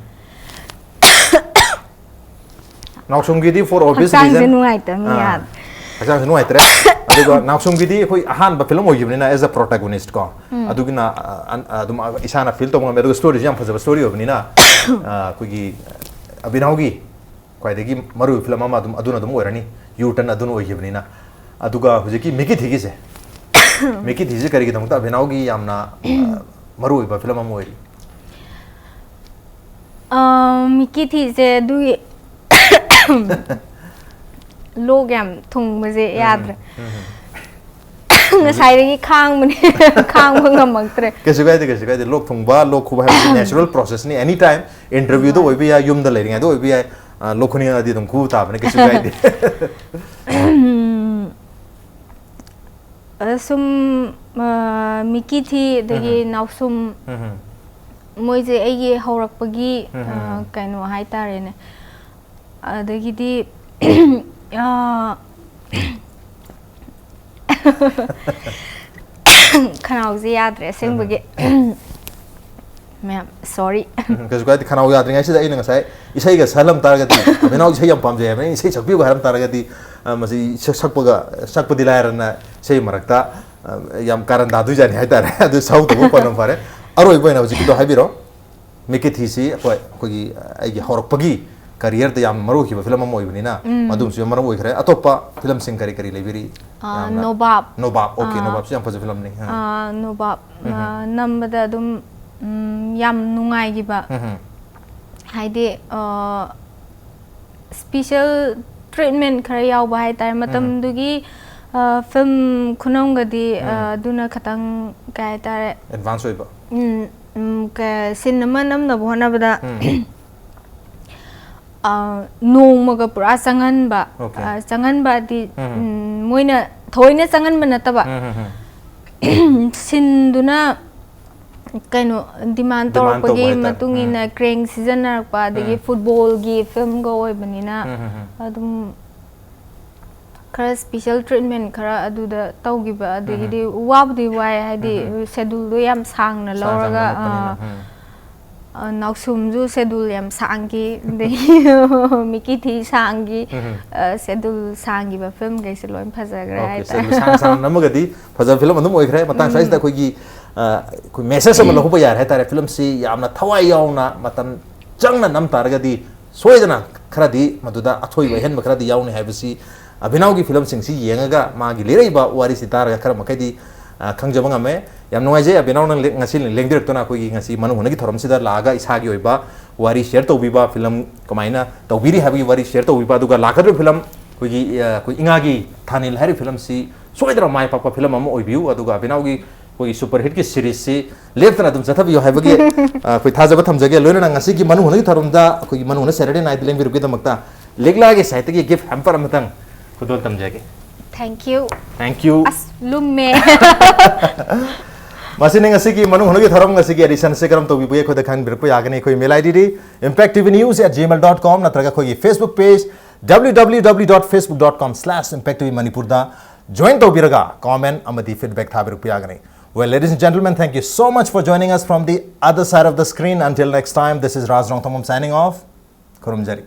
ꯅꯥꯎꯁꯨꯝꯒꯤꯗꯤ for obvious ꯍꯛꯆꯥꯡꯁꯦ reason꯫ ꯅꯨꯡꯉꯥꯏꯇꯕꯅꯤ ꯑꯥ, ꯌꯥꯗꯦ꯫ ꯍꯛꯆꯥꯡꯁꯦ ꯅꯨꯡꯉꯥꯏꯇ꯭ꯔꯦ꯫ ꯑꯗꯨꯒ ꯅꯥꯎꯁꯨꯝꯒꯤꯗꯤ ꯑꯩꯈꯣꯏ ꯑꯍꯥꯟꯕ ꯐꯤꯂꯝ ꯑꯣꯏꯈꯤꯕꯅꯤꯅ, as a protagonist ꯀꯣ, ꯎꯝ꯫ ꯑꯗꯨꯒꯤꯅ, ꯑ, ꯑ, ꯑꯗꯨꯝ ꯏꯁꯥꯅ ꯐꯤꯜ ꯇꯧꯕ ꯉꯝꯃꯦ꯫ ꯑꯗꯨꯒ ꯁ꯭ꯇꯣꯔꯤꯁꯨ ꯌꯥꯝ ꯐꯖꯕ ꯁ꯭ꯇꯣꯔꯤ ꯑꯣꯏꯕꯅꯤꯅ, ꯑ, ꯑꯩꯈꯣꯏꯒꯤ ꯑꯕꯤꯅꯥꯎꯒꯤ ꯈ꯭ꯋꯥꯏꯗꯒꯤ ꯃꯔꯨꯑꯣꯏꯕ ꯐꯤꯂꯝ ꯑꯃ ꯑꯗꯨꯝ, ꯑꯗꯨꯅ ꯑꯗꯨꯝ ꯑꯣꯏꯔꯅꯤ, ꯌꯨ ꯇꯔꯟ ꯑꯗꯨꯅ ꯑꯣꯏꯈꯤꯕꯅꯤꯅ꯫ ꯑꯗꯨꯒ ꯍꯧꯖꯤꯛꯀꯤ ꯃꯤꯀꯤ ꯊꯤꯒꯤꯁꯦ, ꯃꯤꯀꯤ ꯊꯤꯁꯦ ꯀꯔꯤꯒꯤꯗꯃꯛꯇ ꯑꯕꯤꯅꯥꯎꯒꯤ ꯌꯥꯝꯅ, ꯑ, ꯃꯔꯨꯑꯣꯏꯕ ꯐꯤꯂꯝ ꯑꯃ ꯑꯣꯏꯔꯤ? ꯑꯥ, ꯃꯤꯀꯤ ꯊꯤꯁꯦ ꯑꯗꯨꯒꯤ ꯂꯣꯛ ꯌꯥꯝ ꯊꯨꯡꯕꯁꯦ ꯌꯥꯗ꯭ꯔꯦ꯫ ꯎꯝ, ꯎꯝ꯫ ꯉꯁꯥꯏꯗꯒꯤ ꯈꯥꯡꯕꯅꯦ, ꯈꯥꯡꯕ ꯉꯝꯃꯛꯇ꯭ꯔꯦ꯫ ꯀꯩꯁꯨ ꯀꯥꯏꯗꯦ, ꯀꯩꯁꯨ ꯀꯥꯏꯗꯦ꯫ ꯂꯣꯛ ꯊꯨꯡꯕ, ꯂꯣꯛ ꯈꯨꯕ ꯍꯥꯏꯕꯁꯤ natural process ꯅꯤ꯫ Any time, interview ꯗ ꯍꯣꯏ꯫ ꯑꯣꯏꯕ ꯌꯥꯏ, ꯌꯨꯝꯗ ꯂꯩꯔꯤꯉꯩꯗ ꯑꯣꯏꯕ ꯌꯥꯏ, ꯑ, ꯂꯣꯛ ꯈꯨꯅꯤꯡꯉꯛꯑꯗꯤ ꯑꯗꯨꯝ ꯈꯨ ꯇꯥꯕꯅꯤ, ꯀꯩꯁꯨ ꯀꯥꯏꯗꯦ꯫ ꯑ, ꯁꯨꯝ, ꯑ, ꯃꯤꯀꯤ ꯊꯤ, ꯑꯗꯒꯤ ꯅꯥꯎꯁꯨꯝ, ꯎꯝ, ꯎꯝ꯫ ꯃꯣꯏꯁꯦ ꯑꯩꯒꯤ ꯍꯧꯔꯛꯄꯒꯤ, ꯎꯝ, ꯑ, ꯎꯝ꯫ ꯀꯩꯅꯣ ꯍꯥꯏꯇꯥꯔꯦꯅꯦ꯫ ꯑꯗꯒꯤꯗꯤ, ꯑ, ꯈꯅꯥꯎꯁꯦ ꯌꯥꯗ꯭ꯔꯦ ꯑꯁꯦꯡꯕꯒꯤ꯫ ꯃꯌꯥꯝ, sorry꯫ ꯎꯝ, ꯀꯩꯁꯨ ꯀꯥꯏꯗꯦ꯫ ꯈꯅꯥꯎ ꯌꯥꯗ꯭ꯔꯤꯉꯩꯁꯤꯗ ꯑꯩꯅ ꯉꯁꯥꯏ ꯏꯁꯩꯒ ꯁꯛꯍꯜꯂꯝ ꯇꯥꯔꯒꯗꯤ, ꯑꯕꯤꯅꯥꯎ ꯏꯁꯩ ꯌꯥꯝ ꯄꯥꯝꯖꯩ ꯍꯥꯏꯕꯅꯤ, ꯏꯁꯩ ꯁꯛꯄꯤꯌꯨ ꯍꯥꯏꯔꯝ ꯇꯥꯔꯒꯗꯤ, ꯑ, ꯃꯁꯤ ꯁꯛ-, ꯁꯛꯄꯒ, ꯁꯛꯄꯗꯤ ꯂꯥꯏꯔꯅ ꯏꯁꯩ ꯃꯔꯛꯇ, ꯑ, ꯌꯥꯝ ꯀꯥꯔꯟ ꯇꯥꯗꯣꯏꯖꯥꯠꯅꯤ ꯍꯥꯏꯇꯥꯔꯦ꯫ ꯑꯗꯨ ꯁꯛꯍꯧꯗꯕ ꯄꯣꯠ ꯑꯃ ꯐꯔꯦ꯫ ꯑꯔꯣꯏꯕ ꯑꯣꯏꯅ ꯍꯧꯖꯤꯛꯀꯤꯗꯣ ꯍꯥꯏꯕꯤꯔꯣ꯫ ꯃꯤꯀꯤ ꯊꯤꯁꯤ ꯑꯩꯈꯣꯏ, ꯑꯩꯈꯣꯏꯒꯤ, ꯑ, ꯑꯩꯒꯤ ꯍꯧꯔꯛꯄꯒꯤ career ꯗ ꯌꯥꯝ ꯃꯔꯨ ꯑꯣꯏꯈꯤꯕ ꯐꯤꯂꯝ ꯑꯃ ꯑꯣꯏꯕꯅꯤꯅ, ꯎꯝ꯫ ꯃꯗꯨꯝꯁꯨ ꯌꯥꯝ ꯃꯔꯨ ꯑꯣꯏꯈ꯭ꯔꯦ꯫ ꯑꯇꯣꯞꯄ ꯐꯤꯂꯝꯁꯤꯡ ꯀꯔꯤ ꯀꯔꯤ ꯂꯩꯕꯤꯔꯤ? ꯑ, ꯌꯥꯝꯅ ꯅꯣꯕꯥꯞ꯫ ꯅꯣꯕꯥꯞ, okay, ꯑ, ꯅꯣꯕꯥꯞꯁꯨ ꯌꯥꯝ ꯐꯖꯕ ꯐꯤꯂꯝꯅꯤ꯫ ꯑ꯫ ꯑ, ꯅꯣꯕꯥꯞ, ꯎꯝ꯫ ꯑ, ꯅꯝꯕꯗ ꯑꯗꯨꯝ, ꯎꯝ, ꯌꯥꯝ ꯅꯨꯡꯉꯥꯏꯈꯤꯕ꯫ ꯎꯝ꯫ ꯍꯥꯏꯗꯤ, ꯑ, special treatment ꯈꯔ ꯌꯥꯎꯕ ꯍꯥꯏꯇꯥꯔꯦ꯫ ꯃꯇꯝꯗꯨꯒꯤ, ꯑ, film ꯈꯨꯅꯝꯒꯗꯤ, ꯑ, ꯎꯝ꯫ ꯑꯗꯨꯅ ꯈꯇꯪ, ꯀꯩ ꯍꯥꯏꯇꯥꯔꯦ, Advance ꯑꯣꯏꯕ꯫ ꯎꯝ, ꯎꯝ, ꯀ-, scene ꯑꯃ ꯅꯝꯅꯕ ꯍꯣꯠꯅꯕꯗ, ꯎꯝ꯫ ꯑ, ꯅꯣꯡꯃꯒ ꯄꯨꯔꯥ ꯆꯪꯍꯟꯕ, Okay. ꯑ, ꯆꯪꯍꯟꯕꯗꯤ, ꯎꯝ꯫ ꯎꯝ, ꯃꯣꯏꯅ ꯊꯑꯣꯏꯅ ꯆꯪꯍꯟꯕ ꯅꯠꯇꯕ, ꯎꯝ, ꯎꯝ, ꯎꯝ꯫ scene ꯗꯨꯅ ꯀꯩꯅꯣ, demand Demand ꯇꯧꯕ ꯇꯧꯔꯛꯄꯒꯤ ꯍꯥꯏꯇꯥꯔꯦ꯫ ꯃꯇꯨꯡ ꯎꯝ꯫ ꯏꯟꯅ crane ꯁꯤꯖꯤꯟꯅꯔꯛꯄ, ꯑꯗꯒꯤ ꯎꯝ꯫ football ꯒꯤ film ꯒ ꯑꯣꯏꯕꯅꯤꯅ, ꯎꯝ, ꯎꯝ, ꯎꯝ꯫ ꯑꯗꯨꯝ ꯈꯔ special treatment ꯈꯔ ꯑꯗꯨꯗ ꯇꯧꯈꯤꯕ, ꯑꯗꯒꯤꯗꯤ ꯋꯥꯕꯨꯗꯤ ꯋꯥꯏ, ꯍꯥꯏꯗꯤ, ꯎꯝ꯫ schedule ꯗꯣ ꯌꯥꯝ ꯁꯥꯡꯅ ꯁꯥꯡ ꯂꯧꯔꯒ, ꯁꯥꯡꯅ ꯂꯧꯔꯛꯄꯅꯤꯅ꯫ ꯑꯥ, ꯎꯝ꯫ ꯑ, ꯅꯥꯎꯁꯨꯝꯁꯨ schedule ꯌꯥꯝ ꯁꯥꯡꯈꯤ, ꯑꯗꯒꯤ ꯃꯤꯀꯤ ꯊꯤ ꯁꯥꯡꯈꯤ, ꯎꯝ꯫ ꯑ, schedule ꯁꯥꯡꯈꯤꯕ film ꯈꯩꯁꯦ ꯂꯣꯏ ꯐꯖꯈ꯭ꯔꯦ Okay, ꯍꯥꯏꯇꯥꯔꯦ꯫ schedule ꯁꯥꯡ ꯁꯥꯡꯅ ꯅꯝꯃꯒꯗꯤ ꯐꯖꯕ film ꯑꯗꯨꯝ ꯑꯣꯏꯈ꯭ꯔꯦ꯫ ꯃꯇꯥꯡ ꯎꯝ꯫ ꯁ꯭ꯋꯥꯏꯁꯤꯗ ꯑꯩꯈꯣꯏꯒꯤ, ꯑ, ꯑꯩꯈꯣꯏ message ꯑꯃ ꯂꯧꯍꯧꯕ ꯌꯥꯔꯦ ꯍꯥꯏꯇꯥꯔꯦ꯫ Film ꯁꯤ ꯌꯥꯝꯅ ꯊꯋꯥꯏ ꯌꯥꯎꯅ ꯃꯇꯝ ꯆꯪꯅ ꯅꯝ ꯇꯥꯔꯒꯗꯤ ꯁꯣꯏꯗꯅ ꯈꯔꯗꯤ ꯃꯗꯨꯗ ꯑꯊꯣꯏꯕ ꯑꯍꯦꯟꯕ ꯈꯔꯗꯤ ꯌꯥꯎꯅꯤ ꯍꯥꯏꯕꯁꯤ ꯑꯕꯤꯅꯥꯎꯒꯤ film ꯁꯤꯡꯁꯤ ꯌꯦꯡꯉꯒ ꯃꯥꯒꯤ ꯂꯤꯔꯛꯏꯕ ꯋꯥꯔꯤꯁꯤ ꯇꯥꯔꯒ ꯈꯔ ꯃꯈꯩꯗꯤ, ꯑ, ꯈꯪꯖꯕ ꯉꯝꯃꯦ꯫ ꯌꯥꯝ ꯅꯨꯡꯉꯥꯏꯖꯩ ꯑꯕꯤꯅꯥꯎ, ꯅꯪ ꯂꯦꯡ-, ꯉꯁꯤ ꯂꯦꯡꯕꯤꯔꯛꯇꯨꯅ ꯑꯩꯈꯣꯏꯒꯤ ꯉꯁꯤ ꯃꯅꯨꯡ ꯍꯨꯠꯅꯒꯤ ꯊꯧꯔꯝꯁꯤꯗ ꯂꯥꯛꯑꯒ ꯏꯁꯥꯒꯤ ꯑꯣꯏꯕ ꯋꯥꯔꯤ share ꯇꯧꯕꯤꯕ, film ꯀꯃꯥꯏꯅ ꯇꯧꯕꯤꯔꯤ ꯍꯥꯏꯕꯒꯤ ꯋꯥꯔꯤ share ꯇꯧꯕꯤꯕ, ꯑꯗꯨꯒ ꯂꯥꯛꯀꯗꯧꯔꯤꯕ film ꯑꯩꯈꯣꯏꯒꯤ, ꯑ, ꯑꯩꯈꯣꯏ ꯏꯉꯥꯒꯤ ꯊꯥꯅꯤꯜ ꯍꯥꯏꯔꯤꯕ film ꯁꯤ ꯁꯣꯏꯗꯅ ꯃꯥꯏ ꯄꯥꯛꯄ film ꯑꯃ ꯑꯣꯏꯕꯤꯌꯨ꯫ ꯑꯗꯨꯒ ꯑꯕꯤꯅꯥꯎꯒꯤ ꯑꯩꯈꯣꯏꯒꯤ ꯁꯨꯄꯔ ꯍꯤꯠꯀꯤ ꯁꯤꯔꯤꯁꯁꯤ ꯂꯦꯞꯇꯅ ꯑꯗꯨꯝ ꯆꯠꯊꯕꯤꯌꯨ ꯍꯥꯏꯕꯒꯤ ꯑ, ꯑꯩꯈꯣꯏ ꯊꯥꯖꯕ ꯊꯝꯖꯒꯦ꯫ ꯂꯣꯏꯅꯅ ꯉꯁꯤꯒꯤ ꯃꯅꯨꯡ ꯍꯨꯠꯅꯒꯤ ꯊꯧꯔꯝꯗ ꯑꯩꯈꯣꯏꯒꯤ ꯃꯅꯨꯡ ꯍꯨꯠꯅ ꯁꯦꯇꯔꯗꯦ ꯅꯥꯏꯠ ꯂꯦꯡꯕꯤꯔꯛꯄꯒꯤꯗꯃꯛꯇ ꯂꯤꯛꯂꯥꯒꯤ ꯁꯥꯏꯠꯇꯒꯤ ꯒꯤꯐ ꯍꯦꯝꯄꯔ ꯑꯃꯇꯪ ꯈꯨꯗꯣꯜ ꯇꯝꯖꯒꯦ꯫ Thank you. Thank you. ꯑꯁ, ꯂꯨꯝꯃꯦ꯫ ꯃꯁꯤꯅꯤ ꯉꯁꯤꯒꯤ ꯃꯅꯨꯡ ꯍꯨꯠꯅꯒꯤ ꯊꯧꯔꯝ ꯉꯁꯤꯒꯤ ꯑꯦꯗꯤꯁꯟꯁꯤ ꯀꯔꯝ ꯇꯧꯕꯤꯕꯒꯦ ꯑꯩꯈꯣꯏꯗ ꯈꯪꯕꯤꯔꯛꯄ ꯌꯥꯒꯅꯤ꯫ ꯑꯩꯈꯣꯏ email I D impacttvnews at gmail dot com ꯅꯠꯇ꯭ꯔꯒ ꯑꯩꯈꯣꯏꯒꯤ Facebook page www dot facebook dot com slash impacttvmanipurꯗ join ꯇꯧꯕꯤꯔꯒ comment ꯑꯃꯗꯤ feedback ꯊꯥꯕꯤꯔꯛꯄ ꯌꯥꯒꯅꯤ꯫ Well, ladies and gentlemen, thank you so much for joining us from the other side of the screen. Until next time, this is Raj Rongthangam signing off. ꯈꯨꯔꯨꯝꯖꯔꯤ꯫